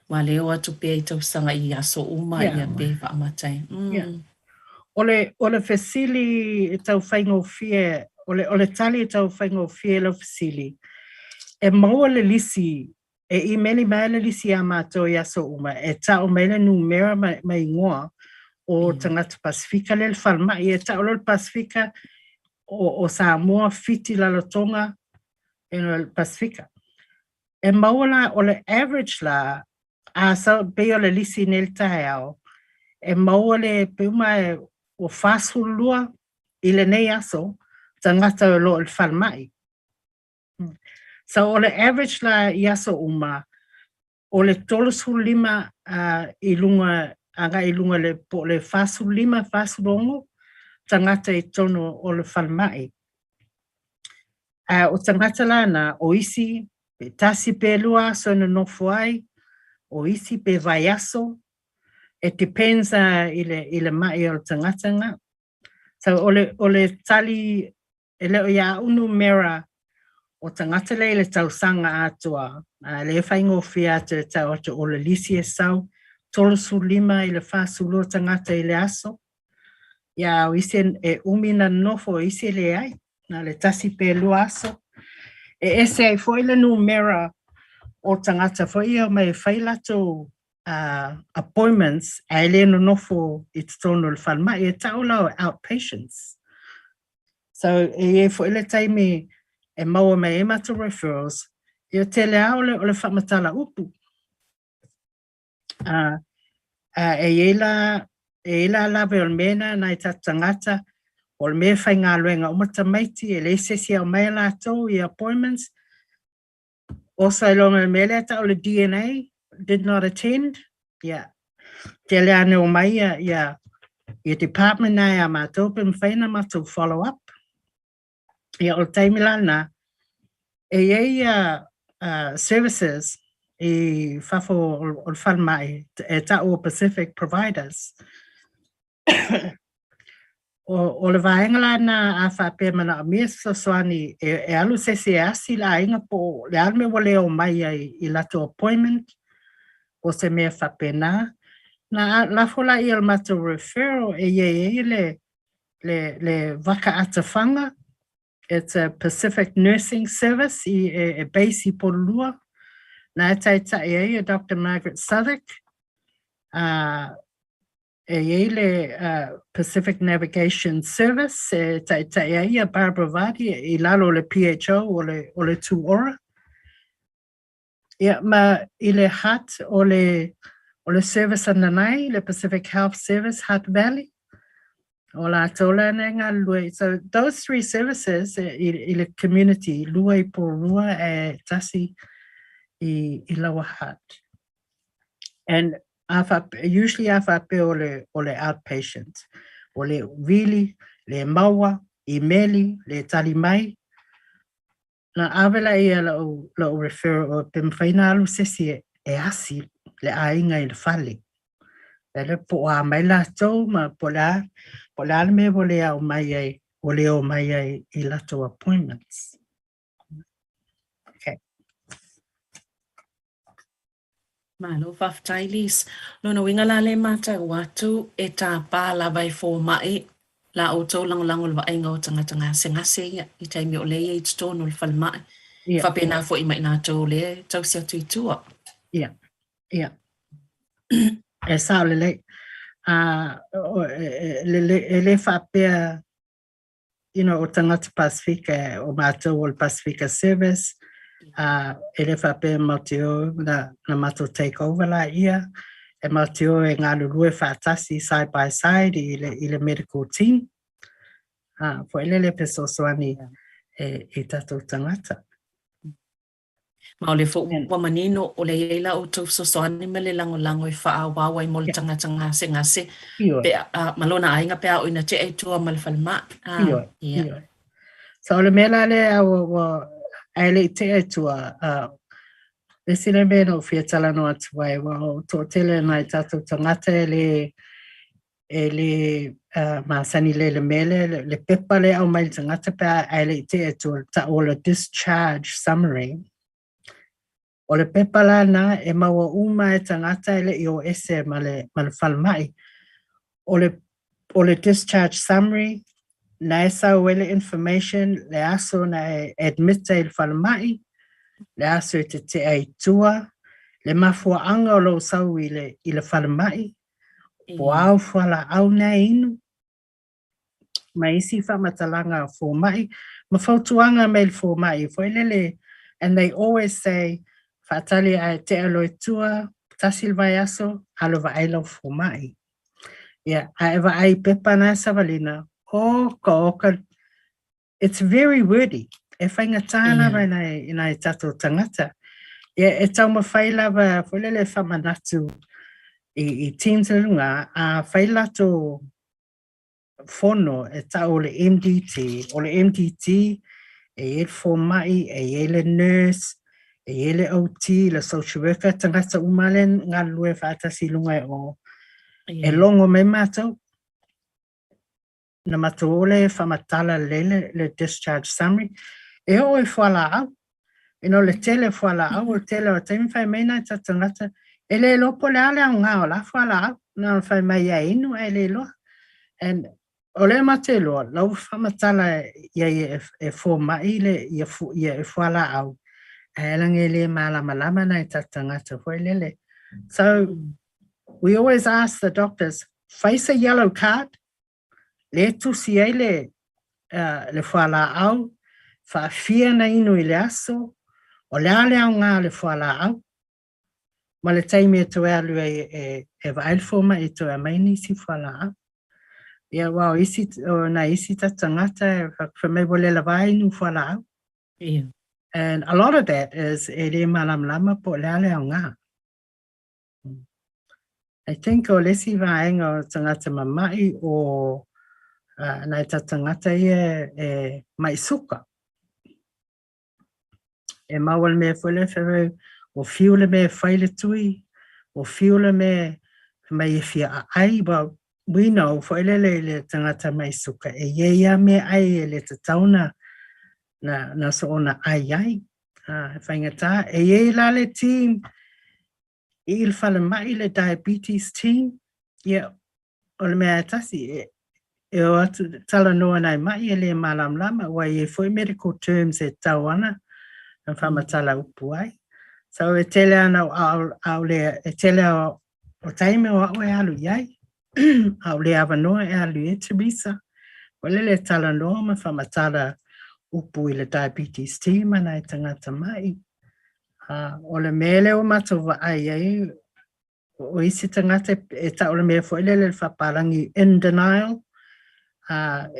Ua le o atu pea i tausaga i aso uma Ia. ia pe faamata ai. Mm. Ia. O le, o le fesili e tau faigofie, o le, o le tali e tau faigofie i lau fesili, e maua le lisi E imeli mai le lisi iā matou i aso uma e tau mai le numera ma, ma igoa o tagata Pasefika lea i le falemai. E tau loa le Pasefika o, o Samoa, Fiti, Rarotonga, you know, Pasefika. E maua la, o le average la, a sau, pei o le lisi nei i le taeao, e maua le, pe uma e, ua 42 i lenei aso tagata o lo o i le falemai. So o le average la i aso uma, o le 35 i luga, agai i luga le, po o le 45, 46 tagata i totonu o le falemai. A o tagata la na, o isi pe tasi pe lua aso e nonofo ai, o isi pe vaiaso, it depends i le, i le mai o le tagata na. So o le, o le tali E le o ia au numera o tagata lea i le tausaga atoa, a lea e faigofie atu e tau atu o le lisi e sau 35 i le 42 tagata i le aso. Ia o isi e umi na nonofo, o isi e leai, na o le tasi pe lua aso. E ese ai foi le numera o tagata foi ia e omai e fai latou appointments ae le nonofo i totonu o le falemai, e tau la o outpatients. So e i ai foi le taimi e maua mai ai matou referrals, ia tele lava o le, o le faamatala upu. E i ai la, e i ai la lave o le mea lena nai tatou tagata, o le mea e faigaluega uma tamaiti, e leai se isi e aumai latou i appointments. Osa i luga o le mea lea e tau o le DNA, did not attend, ia, tele lava ina omai ia, ia, ia department na iā matou pe mafai ona matou follow up. Ia, o le taimi la lena, e i ai ia services i fafo o le falemai e tau o Pacific Providers. O, o le vaega la lena a faapea e manaomia se fesoasoani e, e alu se isi e asi le aiga po o le a le mea ua le omai ai i latou appointment po o se mea faapena. Na lafo lea o le matou referral e i ai le, le, le vaka atafaga, it's a Pacific Nursing Service i, e, e base i Porirua. Na e taitai ai e Dr. Margaret Southwick. E i ai le Pacific Navigation Service e taitai ai ia Barbara Vardy i lalo o le PHO o le, o le Tū Ora. Ia, ma i le Hutt o le, o le service a Nanai, le Pacific Health Service, Hutt Valley, o latou la nei galulue. So those three services i, i le community, lua i Porirua e tasi i, i Lower Hutt. And a faapea, usually a faapea o le, o le outpatient, o le vili, le maua, imeli, le tali mai, na ave laia la'u, la'u referral pe mafai ona alu se isi e, e asi le aiga i le fale. Le po o a mai latou ma po o le a, po o le a le mea ua le ao mai ai, ua le o mai ai i latou appointments. Okay. Malo faafetai Liz. Lona uiga la lea e matau atu e tapa lava e fomai la outou lagolago i le vaaiga o tagata gasegase ia i taimi o lea e i ai i totonu o le falemai. Ia. Faapena foi ma i latou o lea e tausi atu i tua. Ia. Ia. E sao lelei. E le faapea you know, o tagata Pasefika, o matou o le Pasefika Service, e le faapea matou te o na, na matou take over laia, e matou te o e galulue faatasi side by side i le, i le medical team, foi lele fesoasoani e, i tatou tagata. Ma o lea foi ua manino, o lea e i ai la outou fesoasoani ma le lagolago e faaauau ai mo le tagata gasegase pe a, ma lona aiga pe a oo ina tea i tua ma le falemai. Ioe, ioe. So o le mea la lea ua, ua ae le i tea i tua, le isi lea mea na ou fia talanoa atu ai, ua o toatele o nai tatou tagata e le, e le masani lelei i le mea lea, le pepa lea e aumai i le tagata pe a ae le i tea i tua, tau o le discharge summary. O le pepa la lena e maua uma e tagata e le i o ese ma le, ma le falemai. O le, o le discharge summary, na e sau ai le information, le aso na e admit ai i le falemai, le aso e te tea i tua, le mafuaaga o lou sau i le, i le falemai, po o a au fualaau na e inu, ma isi faamatalaga a fomai, ma fautuaga mai le fomai foi lele, and they always say, faatali ae tea loa i tua, tasi le vaiaso, alu vaai lau fomai. Ia, a e vaai i pepa na e savalina, oka oka, it's very wordy. E faigata lava i nai, i nai tatou tagata. Ia, e taumafai lava foi lele e faamanatu i, i teams i luga, a fai latou fono e tau o le MDT, o le MDT e i ai le fomai, e i ai le nurse, e i ai le OT, le social worker, tagata uma lea e galulue faatasi i luga i o. E logo mai matou, na matou o lea e faamatala lelei le, le discharge summary, e oo i fualaau. You know, le tele o fualaau, o le tele o taimi fai mai nai tatou tagata, e le iloa po o le a le aoga o la fualaau. Na ona fai mai ia inu ae le iloa. And o lea matou te iloa, la ua faamatala ia e, e fomai le, ia, fu, ia e fualaau, ae leaga e le malamalama nai tatou tagata foi lele. So, we always ask the doctors, fai se yellow card, lea e tusi ai le, le fualaau, faafia na inu i le aso, o le a le aoga o le fualaau, ma le taimi e toe alu ai e, e vaai le fomai e toe aumai nisi fualaau. Ia, aua o isi, o nai isi tatou tagata e fai mai ua le lava inu fualaau. Ia. And a lot of that is e le malamalama po o le a le aoga. I think o le isi vaega o tagata mama'i o nai tatou tagata ia e ma'i suka. E maua le mea foi lea fai mai ua fiu le mea e fai le tui, ua fiu le mea fai mai e fia aai, well, we know foi lele i le tagata ma'i suka e i ai lava meaai e le tatau na, na, na soona ai ai. E faigata. E i ai la le team i le falemai, le diabetes team, ia, o le mea e tasi, e, e o atu talanoa nai ma'i e le malamalama, ua i ai foi medical terms e tatau ana na faamatala upu ai. So e tele ana o a'ole, e tele o, o taimi o a'u e alu i ai, a'ole avanoa e alu i ai Teresa, ua lele e talanoa ma faamatala upu i le diabetes team ma nai tagata ma'i. O le mea lea ua matou vaai ai, o isi tagata e tau le mea foi lele le faapalagi in denial,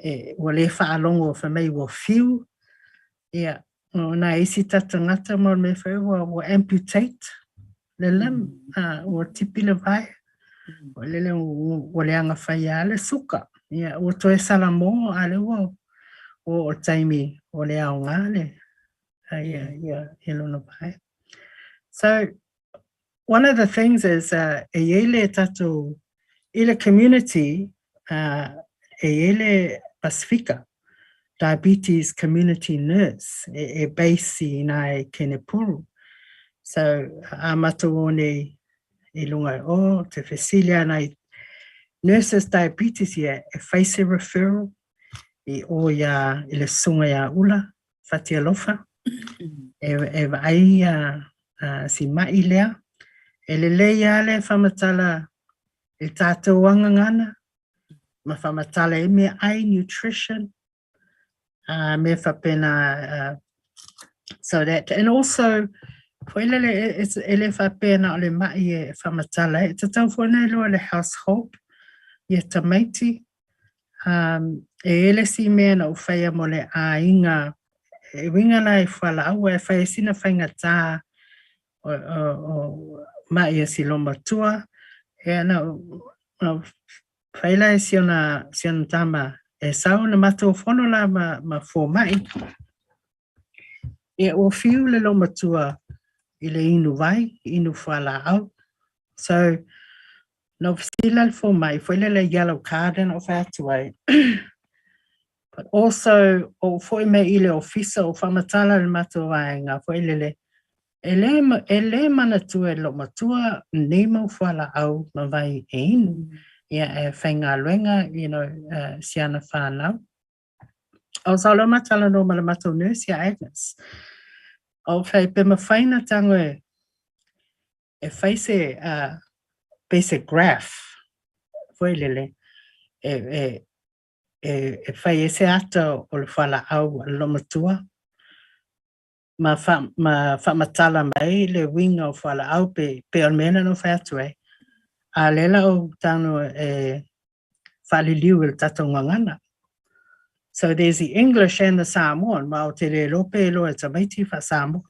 e, ua le faalogo fai mai ua fiu, ia, o nai isi tagata mo le mea foi ua, ua amputate le limb, ua tipi le vae, ua lele ua leaga faia le suka, ia, ua toe salamo a lea ua ua oo i le taimi ua le aoga le, ia, ia, ia lona vae. So, one of the things is e i ai le tatou i le community e i ai le Pasifika Diabetes Community Nurse e, e base i nā e Kenepuru. So, a matou o nei i luga o te fesili ana i nurses diabetes ia e fai se referral i o ia i le susuga ia Ula Fatialofa e vaai ia si ma'i lea. E lelei lava le faamatala i le tatou agagana ma faamatala i meaai, nutrition, mea faapena so that and also foi lele e le faapea na o le ma'i e faamatala ai, e tatau foi ona iloa e le household ia tamaiti. E i ai le isi mea na ou faia mo le aiga e uiga la i fualaau aua e fai ai sina faigata o ma'i a si olomatua. Ia na ou fai la e si ona tama e sau na matou fono la ma fomai. Ia ua fiu le olomatua i le inu vai, inu fualaau. So na ou fesili la i le fomai, foi lele yellow card lea na ou fai atu ai. But also, o ou foi mai i le ofisa, ou faamatala i le matou vaega foi lele, e le, e le manatua e le loomatua nei mau fualaau ma vai e inu. Ia e faigaluega, you know, si ana fanau. O sa lea ma talanoa ma le matou nurse ia Agnes. O fai pe mafai na tago e fai se pei se graph foi lele e fai ai se ata o le fualaau a le loomatua ma faamatala mai le uiga o fualaau pe o le mea lena na ou fai atu ai. A o lea la ou tago e faaliliu i le tatou gagana. So there's the English and the Samoan, ma ou te le iloa pe iloa e tamaiti faa-Samoa.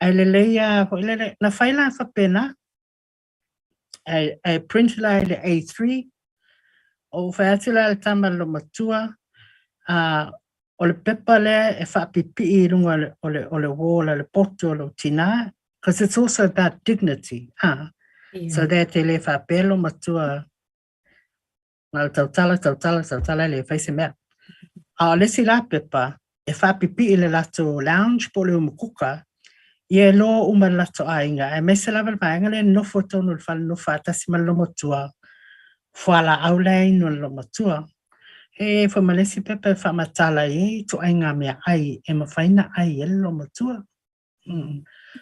Ae lelei lava foi lele, na fai la faapena, ae print la i le A3, ou fai atu la i le tama le loomatua, o le pepa lea e faapipii i luga o le wall a le potu o lou tinā, because it's also about dignity, so that e le faapea le loomatua na o le tautala, tautala, tautala e le fai se mea. A o le isi la pepa, e faapipii i le latou lounge po o le umukuka, ia e iloa uma e le latou aiga, aemaise lava le vaega lea e nofo i totonu o le fale nofo faatasi ma le loomatua, fualaau la e inu a le loomatua. E i ai foi ma le isi pepa e faamatala ai i ituaiga meaai e mafai ona ai ai le loomatua.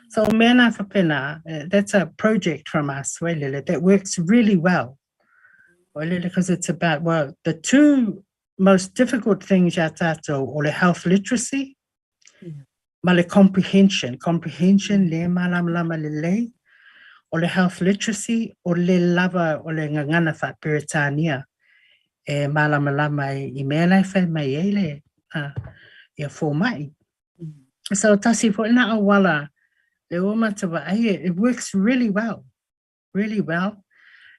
So o mea na faapena, that's a project from us, Wailele, that works really well. Wailele, because it's about, well, the two most difficult things ia tātou, o le health literacy ma le comprehension. Comprehension, le malamalama lelei, o le health literacy, o le lava o le gagana faa-Peretania e malamalama ai i mea la e fai mai ai le ia fomai. So tasi foi lena auala le ua matou vaai it works really well, really well.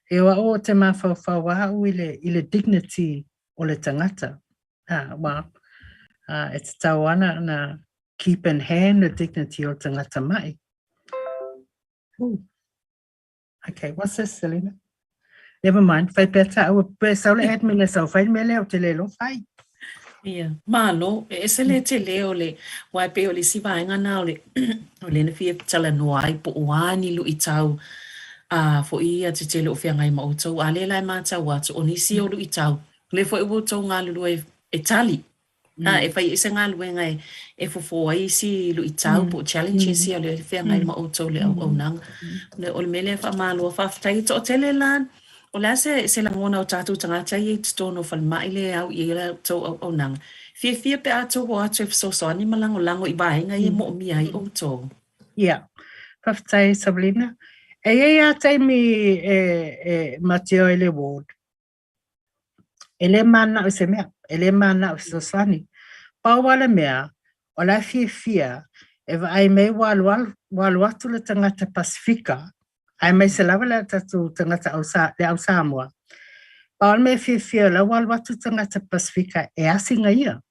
E o au o te mafaufau au i le dignity o le tagata. Well, e tatau ana na keep in hand the dignity o le tagata mai. Ooh. Okay, what's this, Selena? Never mind, fai pea tāua, pe sau le admin e sau fai le mea lea ou te le iloa fai. Ia, malo, e ese le tele o le, aua e pei o le isi vaega na o le, o lea na fia talanoa ai po o a ni luitau a foi ia tetele o feagai ma outou, a lea la e matau atu, o nisi o luitau, lea foi ua outou galulue e tali A e fai ai se galuega e fofo ai isi luitau po o challenges ia o lea e feagai ma outou i le auaunaga. O le mea lea e faamalo, faafetai. E toatele la, o le a se lagona o tatou tagata ia i totonu o falemai lea e au i ai la outou auaunaga? Fiafia pe a outou o atu e fesoasoani ma lagolago i vaega ia e moomia ai outou? Ia, faafetai Savelina. E i ai lava taimi e matea ai le ward. E le mananao i se mea, e le mananao i se fesoasoani. Pau lava le mea, o la e fiafia e vaai mai ua alu atu le tagata Pasefika, aemaise lava le tatou tagata le au Samoa. Pau lava le mea e fiafia o la ua alu atu le tagata Pasefika e asiga ia.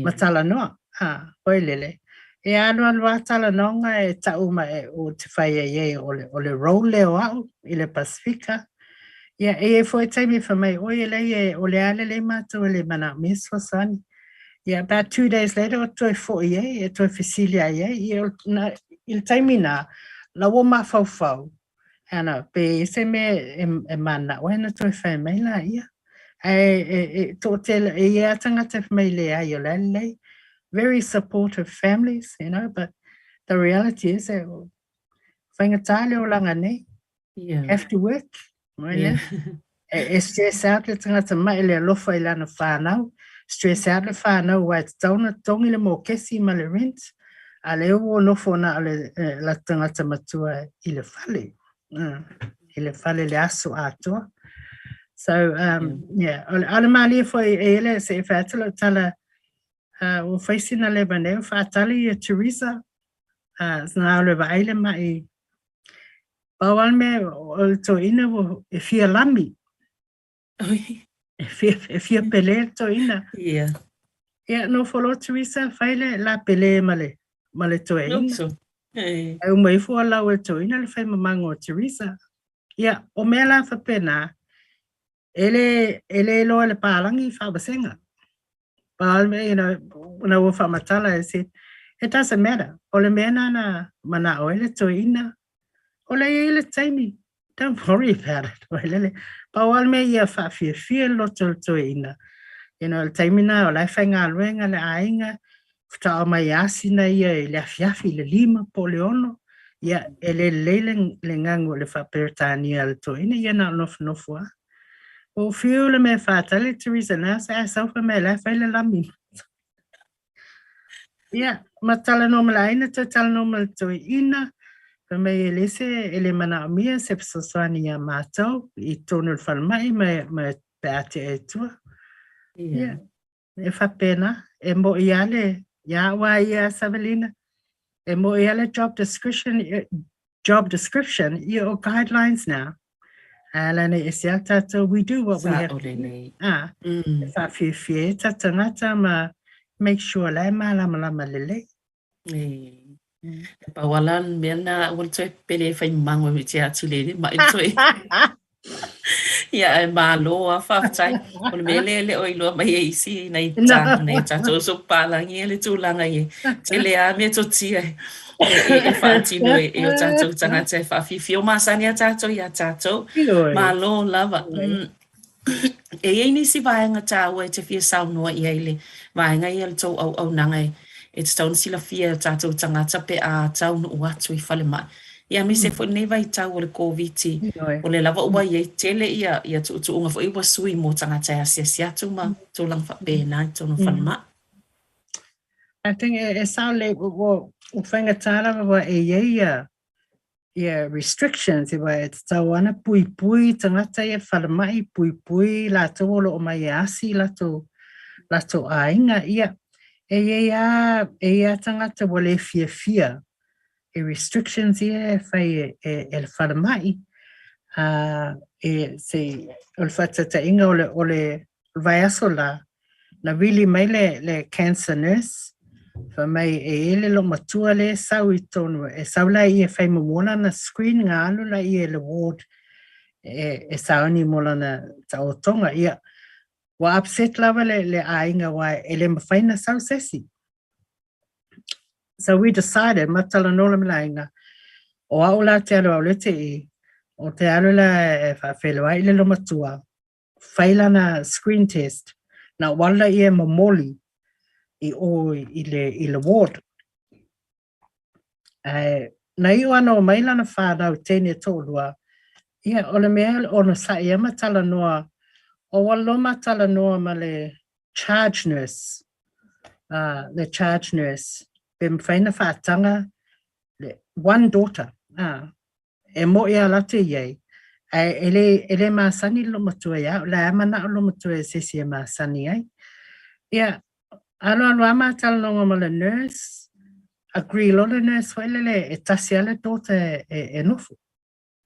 Ma talanoa, ā, oi lele. E alualu lava talanoaga e tau mai e ou te fai ai ai o le, o le role lea o au i le Pasefika. Ia, e i ai foi taimi e fai mai, oi e leai e, o le a lelei mātou e le manaomia se fesoasoani. Ia, about 2 days later ua toe foi ai, e toe fesili ai ai. Ia, na, i le taimi nā, La ua mafaufau, ana, pe i ai se mea e, e mana'o ai ona toe fai mai laia. Ae e, e to'atele, e i ai lava tagata e fai mai, Leai, o le a lelei. Very supportive families, you know, but the reality is that faigata le olaga nei. Yeah. Have to work. Yeah. E, e stress out le tagata ma'i le alofa i lana whānau. Stress out le whānau wai te tauna togi le mōkesi ma le rent. A le ua nofo na o le la tagata matua i le fale. I le fale le aso atoa. So, yeah, o le, o le mālie foi e ele se e whai atu lau tala, ua fai sina leva nei o whaatali ia Teresa, na o le vaai le mai. Pau lava le mea o le toeaina ua e fia lami. E fia, e fia pele le toeaina. Yeah. Ia, nofo loa Teresa, fai le la pele ma le, ma le toeaina. Loto. Eh. E uma ifo a lau e le toeaina le fai mamago o Teresa. Ia, o mea la faapena, e le, e le iloa e le palagi faavasega. Well, you know, na ua faamatala e said, it doesn't matter. O le mea na na mana'o ai le toeaina, o lea e i ai le taimi. Don't worry about it. Wailele. Pau lava le mea ia faafiafia le loto o le toeaina. You know, le taimi na o la e faigaluega le aiga, faatoa aumai asina ia i le afiafi i le 5 po o le 6, ia e le lelei le, le gagu o le faa-Peretania a le toeaina, ia na o le nofonofo lava. Ua ou fiu le mea e faatali Teresa na se ae sau fai mai la e fai le lami. Ia, ma talanoa ma le aiga, toe talanoa ma le toeaina, fai mai e le se, e le manaomia se fesoasoani iā mātou i totonu o le falemai ma, ma pe a tea i tua. Ia, e faapena, e mo'i lava le, ia au lava ia Savelina, e mo'i lava le job description, job description, ia o guidelines na. A la nei e se a tātou, we do what we have to do. Ah, e whawhiwhia e ta tangata ma make sure la e mālamalama lelei. E. E pau ala mea na ua le toe pele e whai mango e te atu le ma e toe. Ia, e malo a whawhetai. O le mea lea le o iloa mai e isi nei tā, nei tātou so pālangi e le tūlanga i e. Tele a mea totia e, e, e whaatino e, e o tātou tangata e whaawhiwhi. O māsani a tātou i a tātou. Malo lava. E i ai nisi vaega tāua e te fia saunoa i ai le vaega ia le tou auaunaga e e tatau ona silafia e o tātou tagata pe a taunuu atu i falemai. Ia aemaise foi lenei vaitau o le Koviti, o lea lava ua i ai tele ia ia tuutuuga foi ua sui mo tagata e asiasi atu ma tulaga faapena i totonu o falemai. I think e sao lelei ua faigata lava ua e i ai ia ia restrictions e wai e tatau ana puipui tagata ia falemai, puipui latou o lo o mai e asi latou latou aiga, ia e i ai a e i ai a tagata ua le fiafia i restrictions ia e fai e e e le falemai, a e se o le faataitaiga o le o le vaiaso la Na vili mai le, le cancer nurse, fai mai e i ai le loomatua lea e sau i totonu, e sau la ia e fai muamua lana screen nga alu la ia i le ward e, e sauni mo lana taotoga. Ia, ua upset lava le, le aiga aua e le mafai ona sau se isi. So we decided, ma talanoa loa ma le aiga, o au la te alu au le te i, o te alu la e faafeiloai i le loomatua, fai lana screen test, na o alu lea e momoli i o i le, i le ward. Ae, na iu ana o mai lana whānau teine toʻalua, ia, o le mea o le onosai ia ma talanoa, o ua loa ma talanoa ma le charge nurse, le charge nurse, pe mawhai na whaatanga, le, one daughter, e moʻi a latou i ai, ae e le, e le masani le loomatua ia au, la e manaʻo le loomatua e se isi e masani ai. Ia, alualu a ma talanoaga ma le nurse, agree loa le nurse foi lele e tasi a le daughter e, e, e nofo.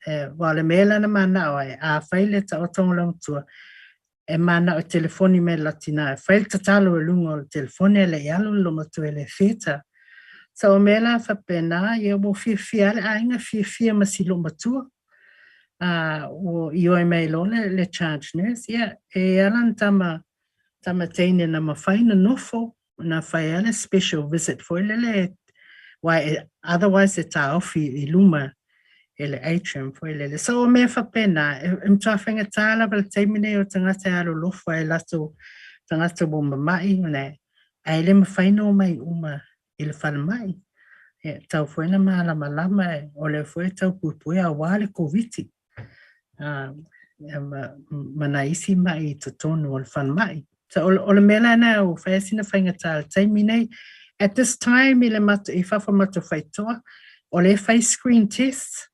E, aua o le mea lea na manao ai, afai le taotoga o le loomatua, e manao e telefoni mai le tina e fai le tatalo i luga o le telefoni ae le i alu le loomatua i le theatre. So o mea la faapena, ia ua fiafia lava le aiga, fiafia ma si loomatua. Ua ioe mai loa le, le charge nurse, ia e ala na tama, tama teine na mafai na nofo, na fai ai le special visit foi lele, aua e, otherwise e taofi i luma. i le atrium foi lele. So o mea faapena, e matua faigata lava le taimi nei o tagata e alolofa i latou tagata ua mama'i, ae le mafai ona omai uma i le falemai. E tatau foi ona malamalama o lea foi e tau puipuia aua le Koviti ma nai isi ma'i i totonu o le falemai. So, o le mea lena ua fai sina faigata i le taimi nei. At this time i le matou, i fafo matou faitotoa, o lea e fai screen test,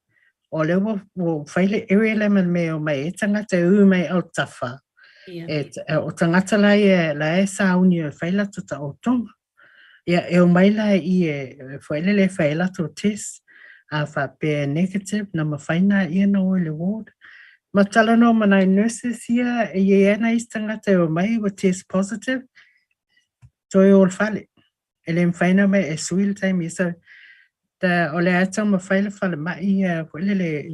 o lea ua fai le area lea ma le mea e omai ai tagata e ui mai autafa. E, o tagata la ia la e sauni e fai latou taotoga. Ia, e omai la i e foi lele e fai ai latou test, a faapea e negative, na mafai na ia na o i le ward. Ma talanoa ma nai nurses ia, e i ai lava nai isi tagata e omai ua test positive, toe o i le fale. E le mafai ona omai e sui le taimi. So, ta, o lea e taumafai le falemai ia foi lele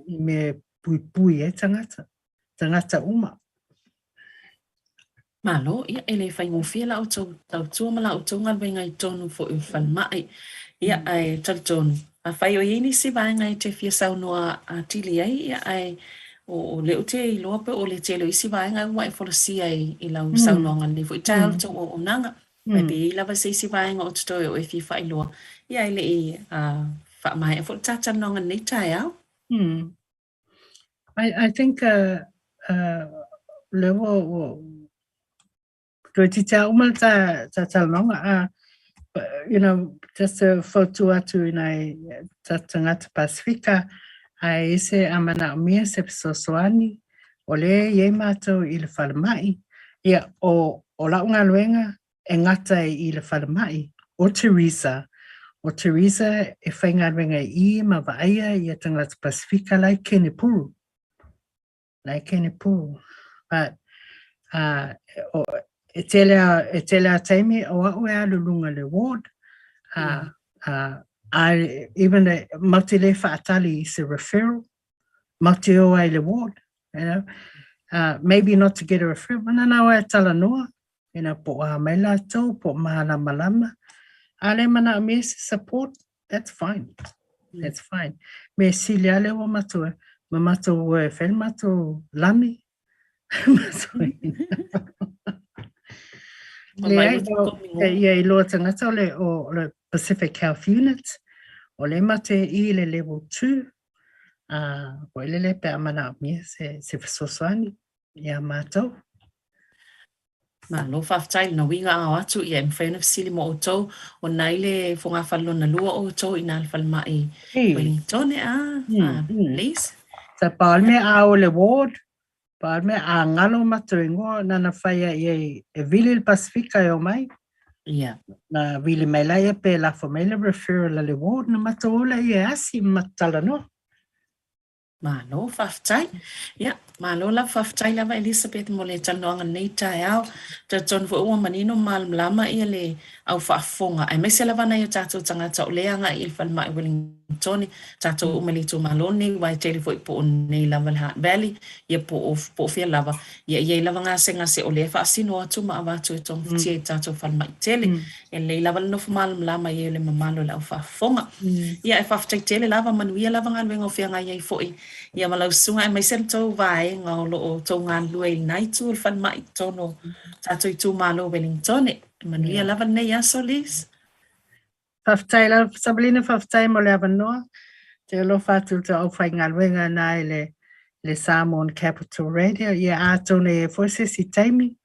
i mea e puipui ai tagata, tagata uma. Malo, ia, e le faigofie la outou tautua ma la outou galuega i totonu foi o le falemai. Ia, ae talitonu, afai o i ai nisi vaega e te fia saunoa atili ai, ia, ae o lea ou te iloa pe o le tele o isi vaega ua e folasia i lau saunoaga i lenei foi taeao i le tou auaunaga. Ae pe i ai lava se isi vaega o totoe o e fia faailoa, ia, ae le i faamaea foi le ta talanoaga i lenei taeao. I think lea ua ua toeitiiti lava uma le ta ta talanoaga a you know just to fautua atu i nai tatou tagata Pasifika a i se a manaomia se fesoasoani o lea e i ai matou i le falemai ia o o lau galuega e gata i le falemai o Teresa o Teresa e faigaluega i i ma vaaia ia tagata Pasifika la e Kenepuru la e Kenepuru but uh, o, e tele a, e tele a taimi o a'u e alu luga le ward uh, uh, I, even e, matou te le faatali i se referral matou te o ai i le ward you know uh, maybe not to get a referral but na o e talanoa you know, po o a mai latou, po o malamalama. A le manaomia se support, that's fine. That's fine. Me sili lava lea ua matou, ma matou o e fai le matou lami. Leai, ia iloa tagata o le, o le Pacific Health Unit, o lea matou te i le level 2, foi lele pe a manaomia se, se fesoasoani iā matou. Malo faafetai i lona uiga ao atu ia e mafai ona fesili mo outou ona i le fogafale lona lua outou i na le falemai Wellington a please. Sa pau le mea a o le ward, pau le mea a ngalo matou ingoa nana fai ai i ai e vili le Pasifika e omai. Ia. Na vili mai laia pe lafo mai le referral a le ward na matou o laia e asi ma matou talanoa. Malo faafetai. Ia, malo lava faafetai lava Elisabeth mo le talanoaga i lenei taeao. Talitonu foi ua manino ma malamalama ia le au faafofoga aemaise lava nai o tatou tagata o lea e agai i le falemai o Wellingtone, tatou uma i le itumalo lenei aua e tele foi po o nei lava le Hutt Valley, ia po o po o fea lava, ia e i ai lava gasegase o lea e faasino atu ma avatu e togafitia i tatou falemai tele. E lelei lava le nofo malamalama i ai o le mamalu o le au faafofoga. Ia, e faafetai tele lava, manuia lava galuega o feagai ai foi ia ma lau susuga aemaise le tou vaega o lo o tou galulue i lena itu o le falemai i totonu o tatou itumalo o Wellingtone. Manuia lava lenei aso, Liz. Faafetai lava, Sabalina, faafetai mo le avanoa. Te alofa atu i le aufaigaluega na i le, le Samoan Capital Radio. Ia, atonu e i ai foi se isi taimi,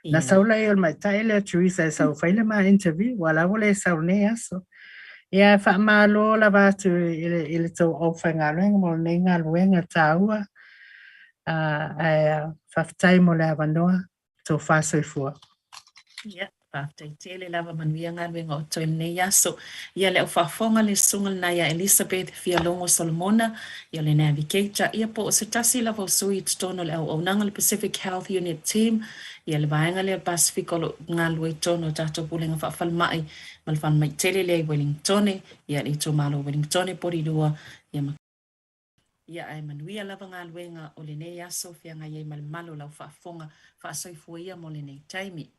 Na sau lea o le matai lea Teresa e sau fai le ma interview, ua la ua le sau lenei aso. Ia, faamalo lava atu i le, i le tou aufaigaluega mo lenei galuega taua. Ae faafetai mo le avanoa, tou faasoifua. Ia, faafetai tele lava manuia galuega o totoe i lenei aso. Ia le au faafofoga le susuga lena ia Elizabeth Fialogo Solomona, ia o le Navigator, ia po o se tasi lava o sui i totonu o le auaunaga le Pacific Health Unit Team, ia le vaega lea o le Pasifika o lo o galulue i totonu o tatou Pulega Faafalemai ma le falemai tele lea i Wellingtone, ia le itumalo o Wellingtone, Porirua, ia ma Ia ae manuia lava galuega o lenei aso feagai ai ma le malu o lau faafofoga faasoifua ia mo lenei taimi.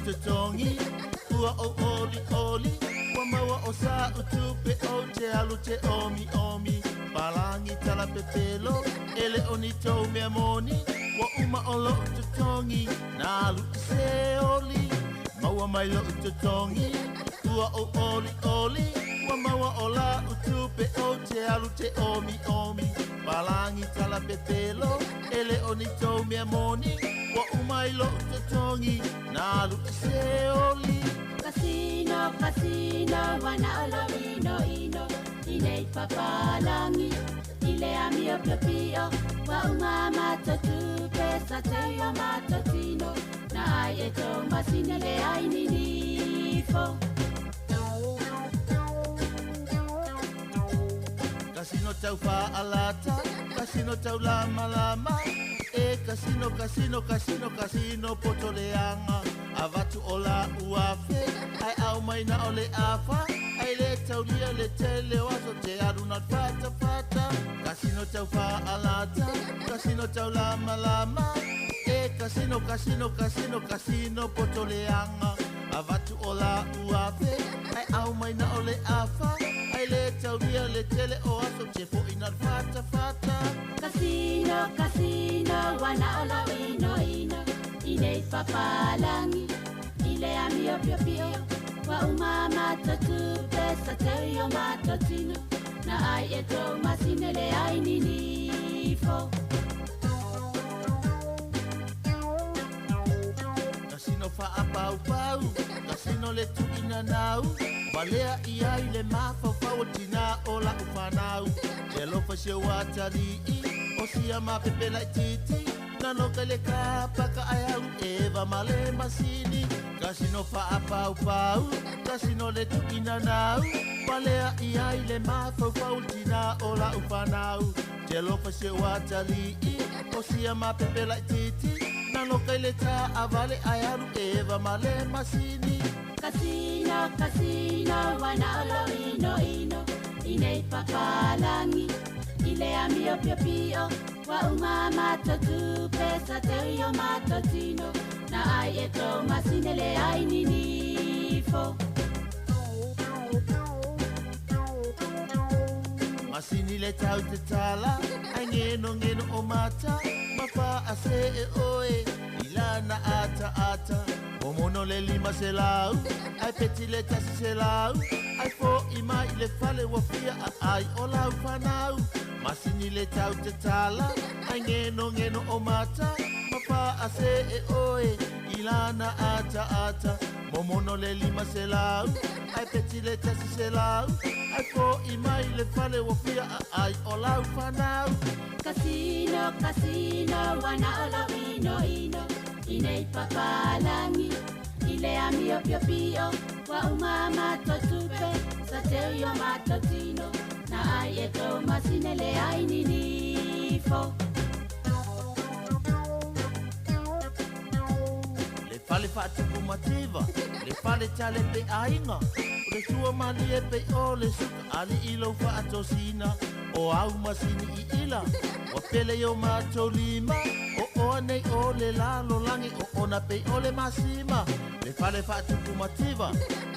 totongi ua o oli oli ua maua o sa utupe o te alu te omi omi palangi tala pepelo ele oni tou mea moni ua uma o lo'u totogi na alu i se oli maua mai lo'u totogi ua ou olioli ua maua o la'u tupe ou te alu te omiomi palangi tala pepelo e le o ni tou mea moni ua uma i lo'u totogi na alu i se oli. Kasino, kasino, wana o lou inoino i nei papalangi i le amio piopio ua uma matou tupe sa teu i o matou tino na ai e tou masina le ai ninifo. Kasino tau fa'alata, kasino tau lamalama e kasino kasino kasino kasino poto leaga avatu o la'u afe ae au mai na o le afa ai le taulia le tele o aso te alu na fatafata. Kasino tau fa'alata, kasino tau lamalama e kasino kasino kasino kasino poto leaga avatu o la'u afe ae au mai na o le afa ai le taulia le tele o aso te fo'i na fatafata. Kasino, kasino, wana o lou inoino i nei papalangi i le amio piopio ua uma matou tupe sa teu i o matou tino na ai e tou masina le ai ninifo. Kasino fa'apaupau, kasino le tu'inanau valea i ai le mafaufau o tinā o la'u fanau te alofa si ou atali'i o sia mapepe la'ititi nanoka i le kapaka ae alu eva ma le masini. Kasino fa'apaupau, kasino le tu'inanau valea i ai le mafaufau o tinā o la'u fanau te alofa si ou atali'i o sia mapepe la'ititi nanoka i le ta'avale ae alu eva ma le masini. Kasino, kasino, wana o lou inoino i nei papalangi i le amio piopio ua uma matou tupe sa teu i o matou tino na ai e tou masina le ai ninifo. Masini le tau te tala ai ngeno ngeno o mata ma fa'ase e oe i lana ata ata momono le lima se lau ai peti le tasi se lau ai fo'i mai i le fale ua fia a'ai o lau fanau. Masini le tau te tala ai ngeno ngeno o mata ma fa'ase e oe i lana ata ata momono le lima se lau ai peti le tasi se lau ai fo'i mai i le fale ua fia a'ai o lau fanau. Kasino, kasino, wana o lou inoino i nei papalangi i le amio piopio ua uma matou tupe sa teu i o matou tino na ai e tou masina le ai ninifo. Le fale fa'atupu mativa, le fale tale pe aiga o le sua malie pe o le suka ali'i lou fa'atosina o au masini i ila ua pele i o matou lima o oa nei o le lalolagi o ona pei o le masima. Le fale fa'atupu mativa,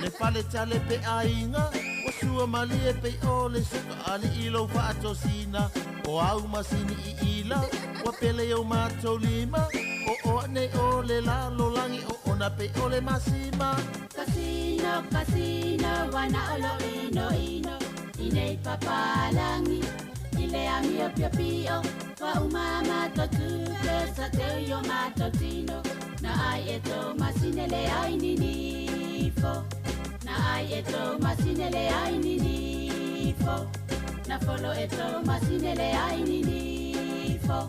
le fale tale pe aiga ua sua malie pei o le suka ali'i lou fa'atosina o au masini i ila ua pele i o matou lima o oa nei o le lalolagi o ona pei o le masima. Kasino, kasino, wana o lou inoino i nei papalangi i le amio piopio ua uma matou tupe sa teu i o matou tino na ai e tou masina le ai ninifo na ai e tou masina le ai ninifo na folo e tou masina le ai ninifo.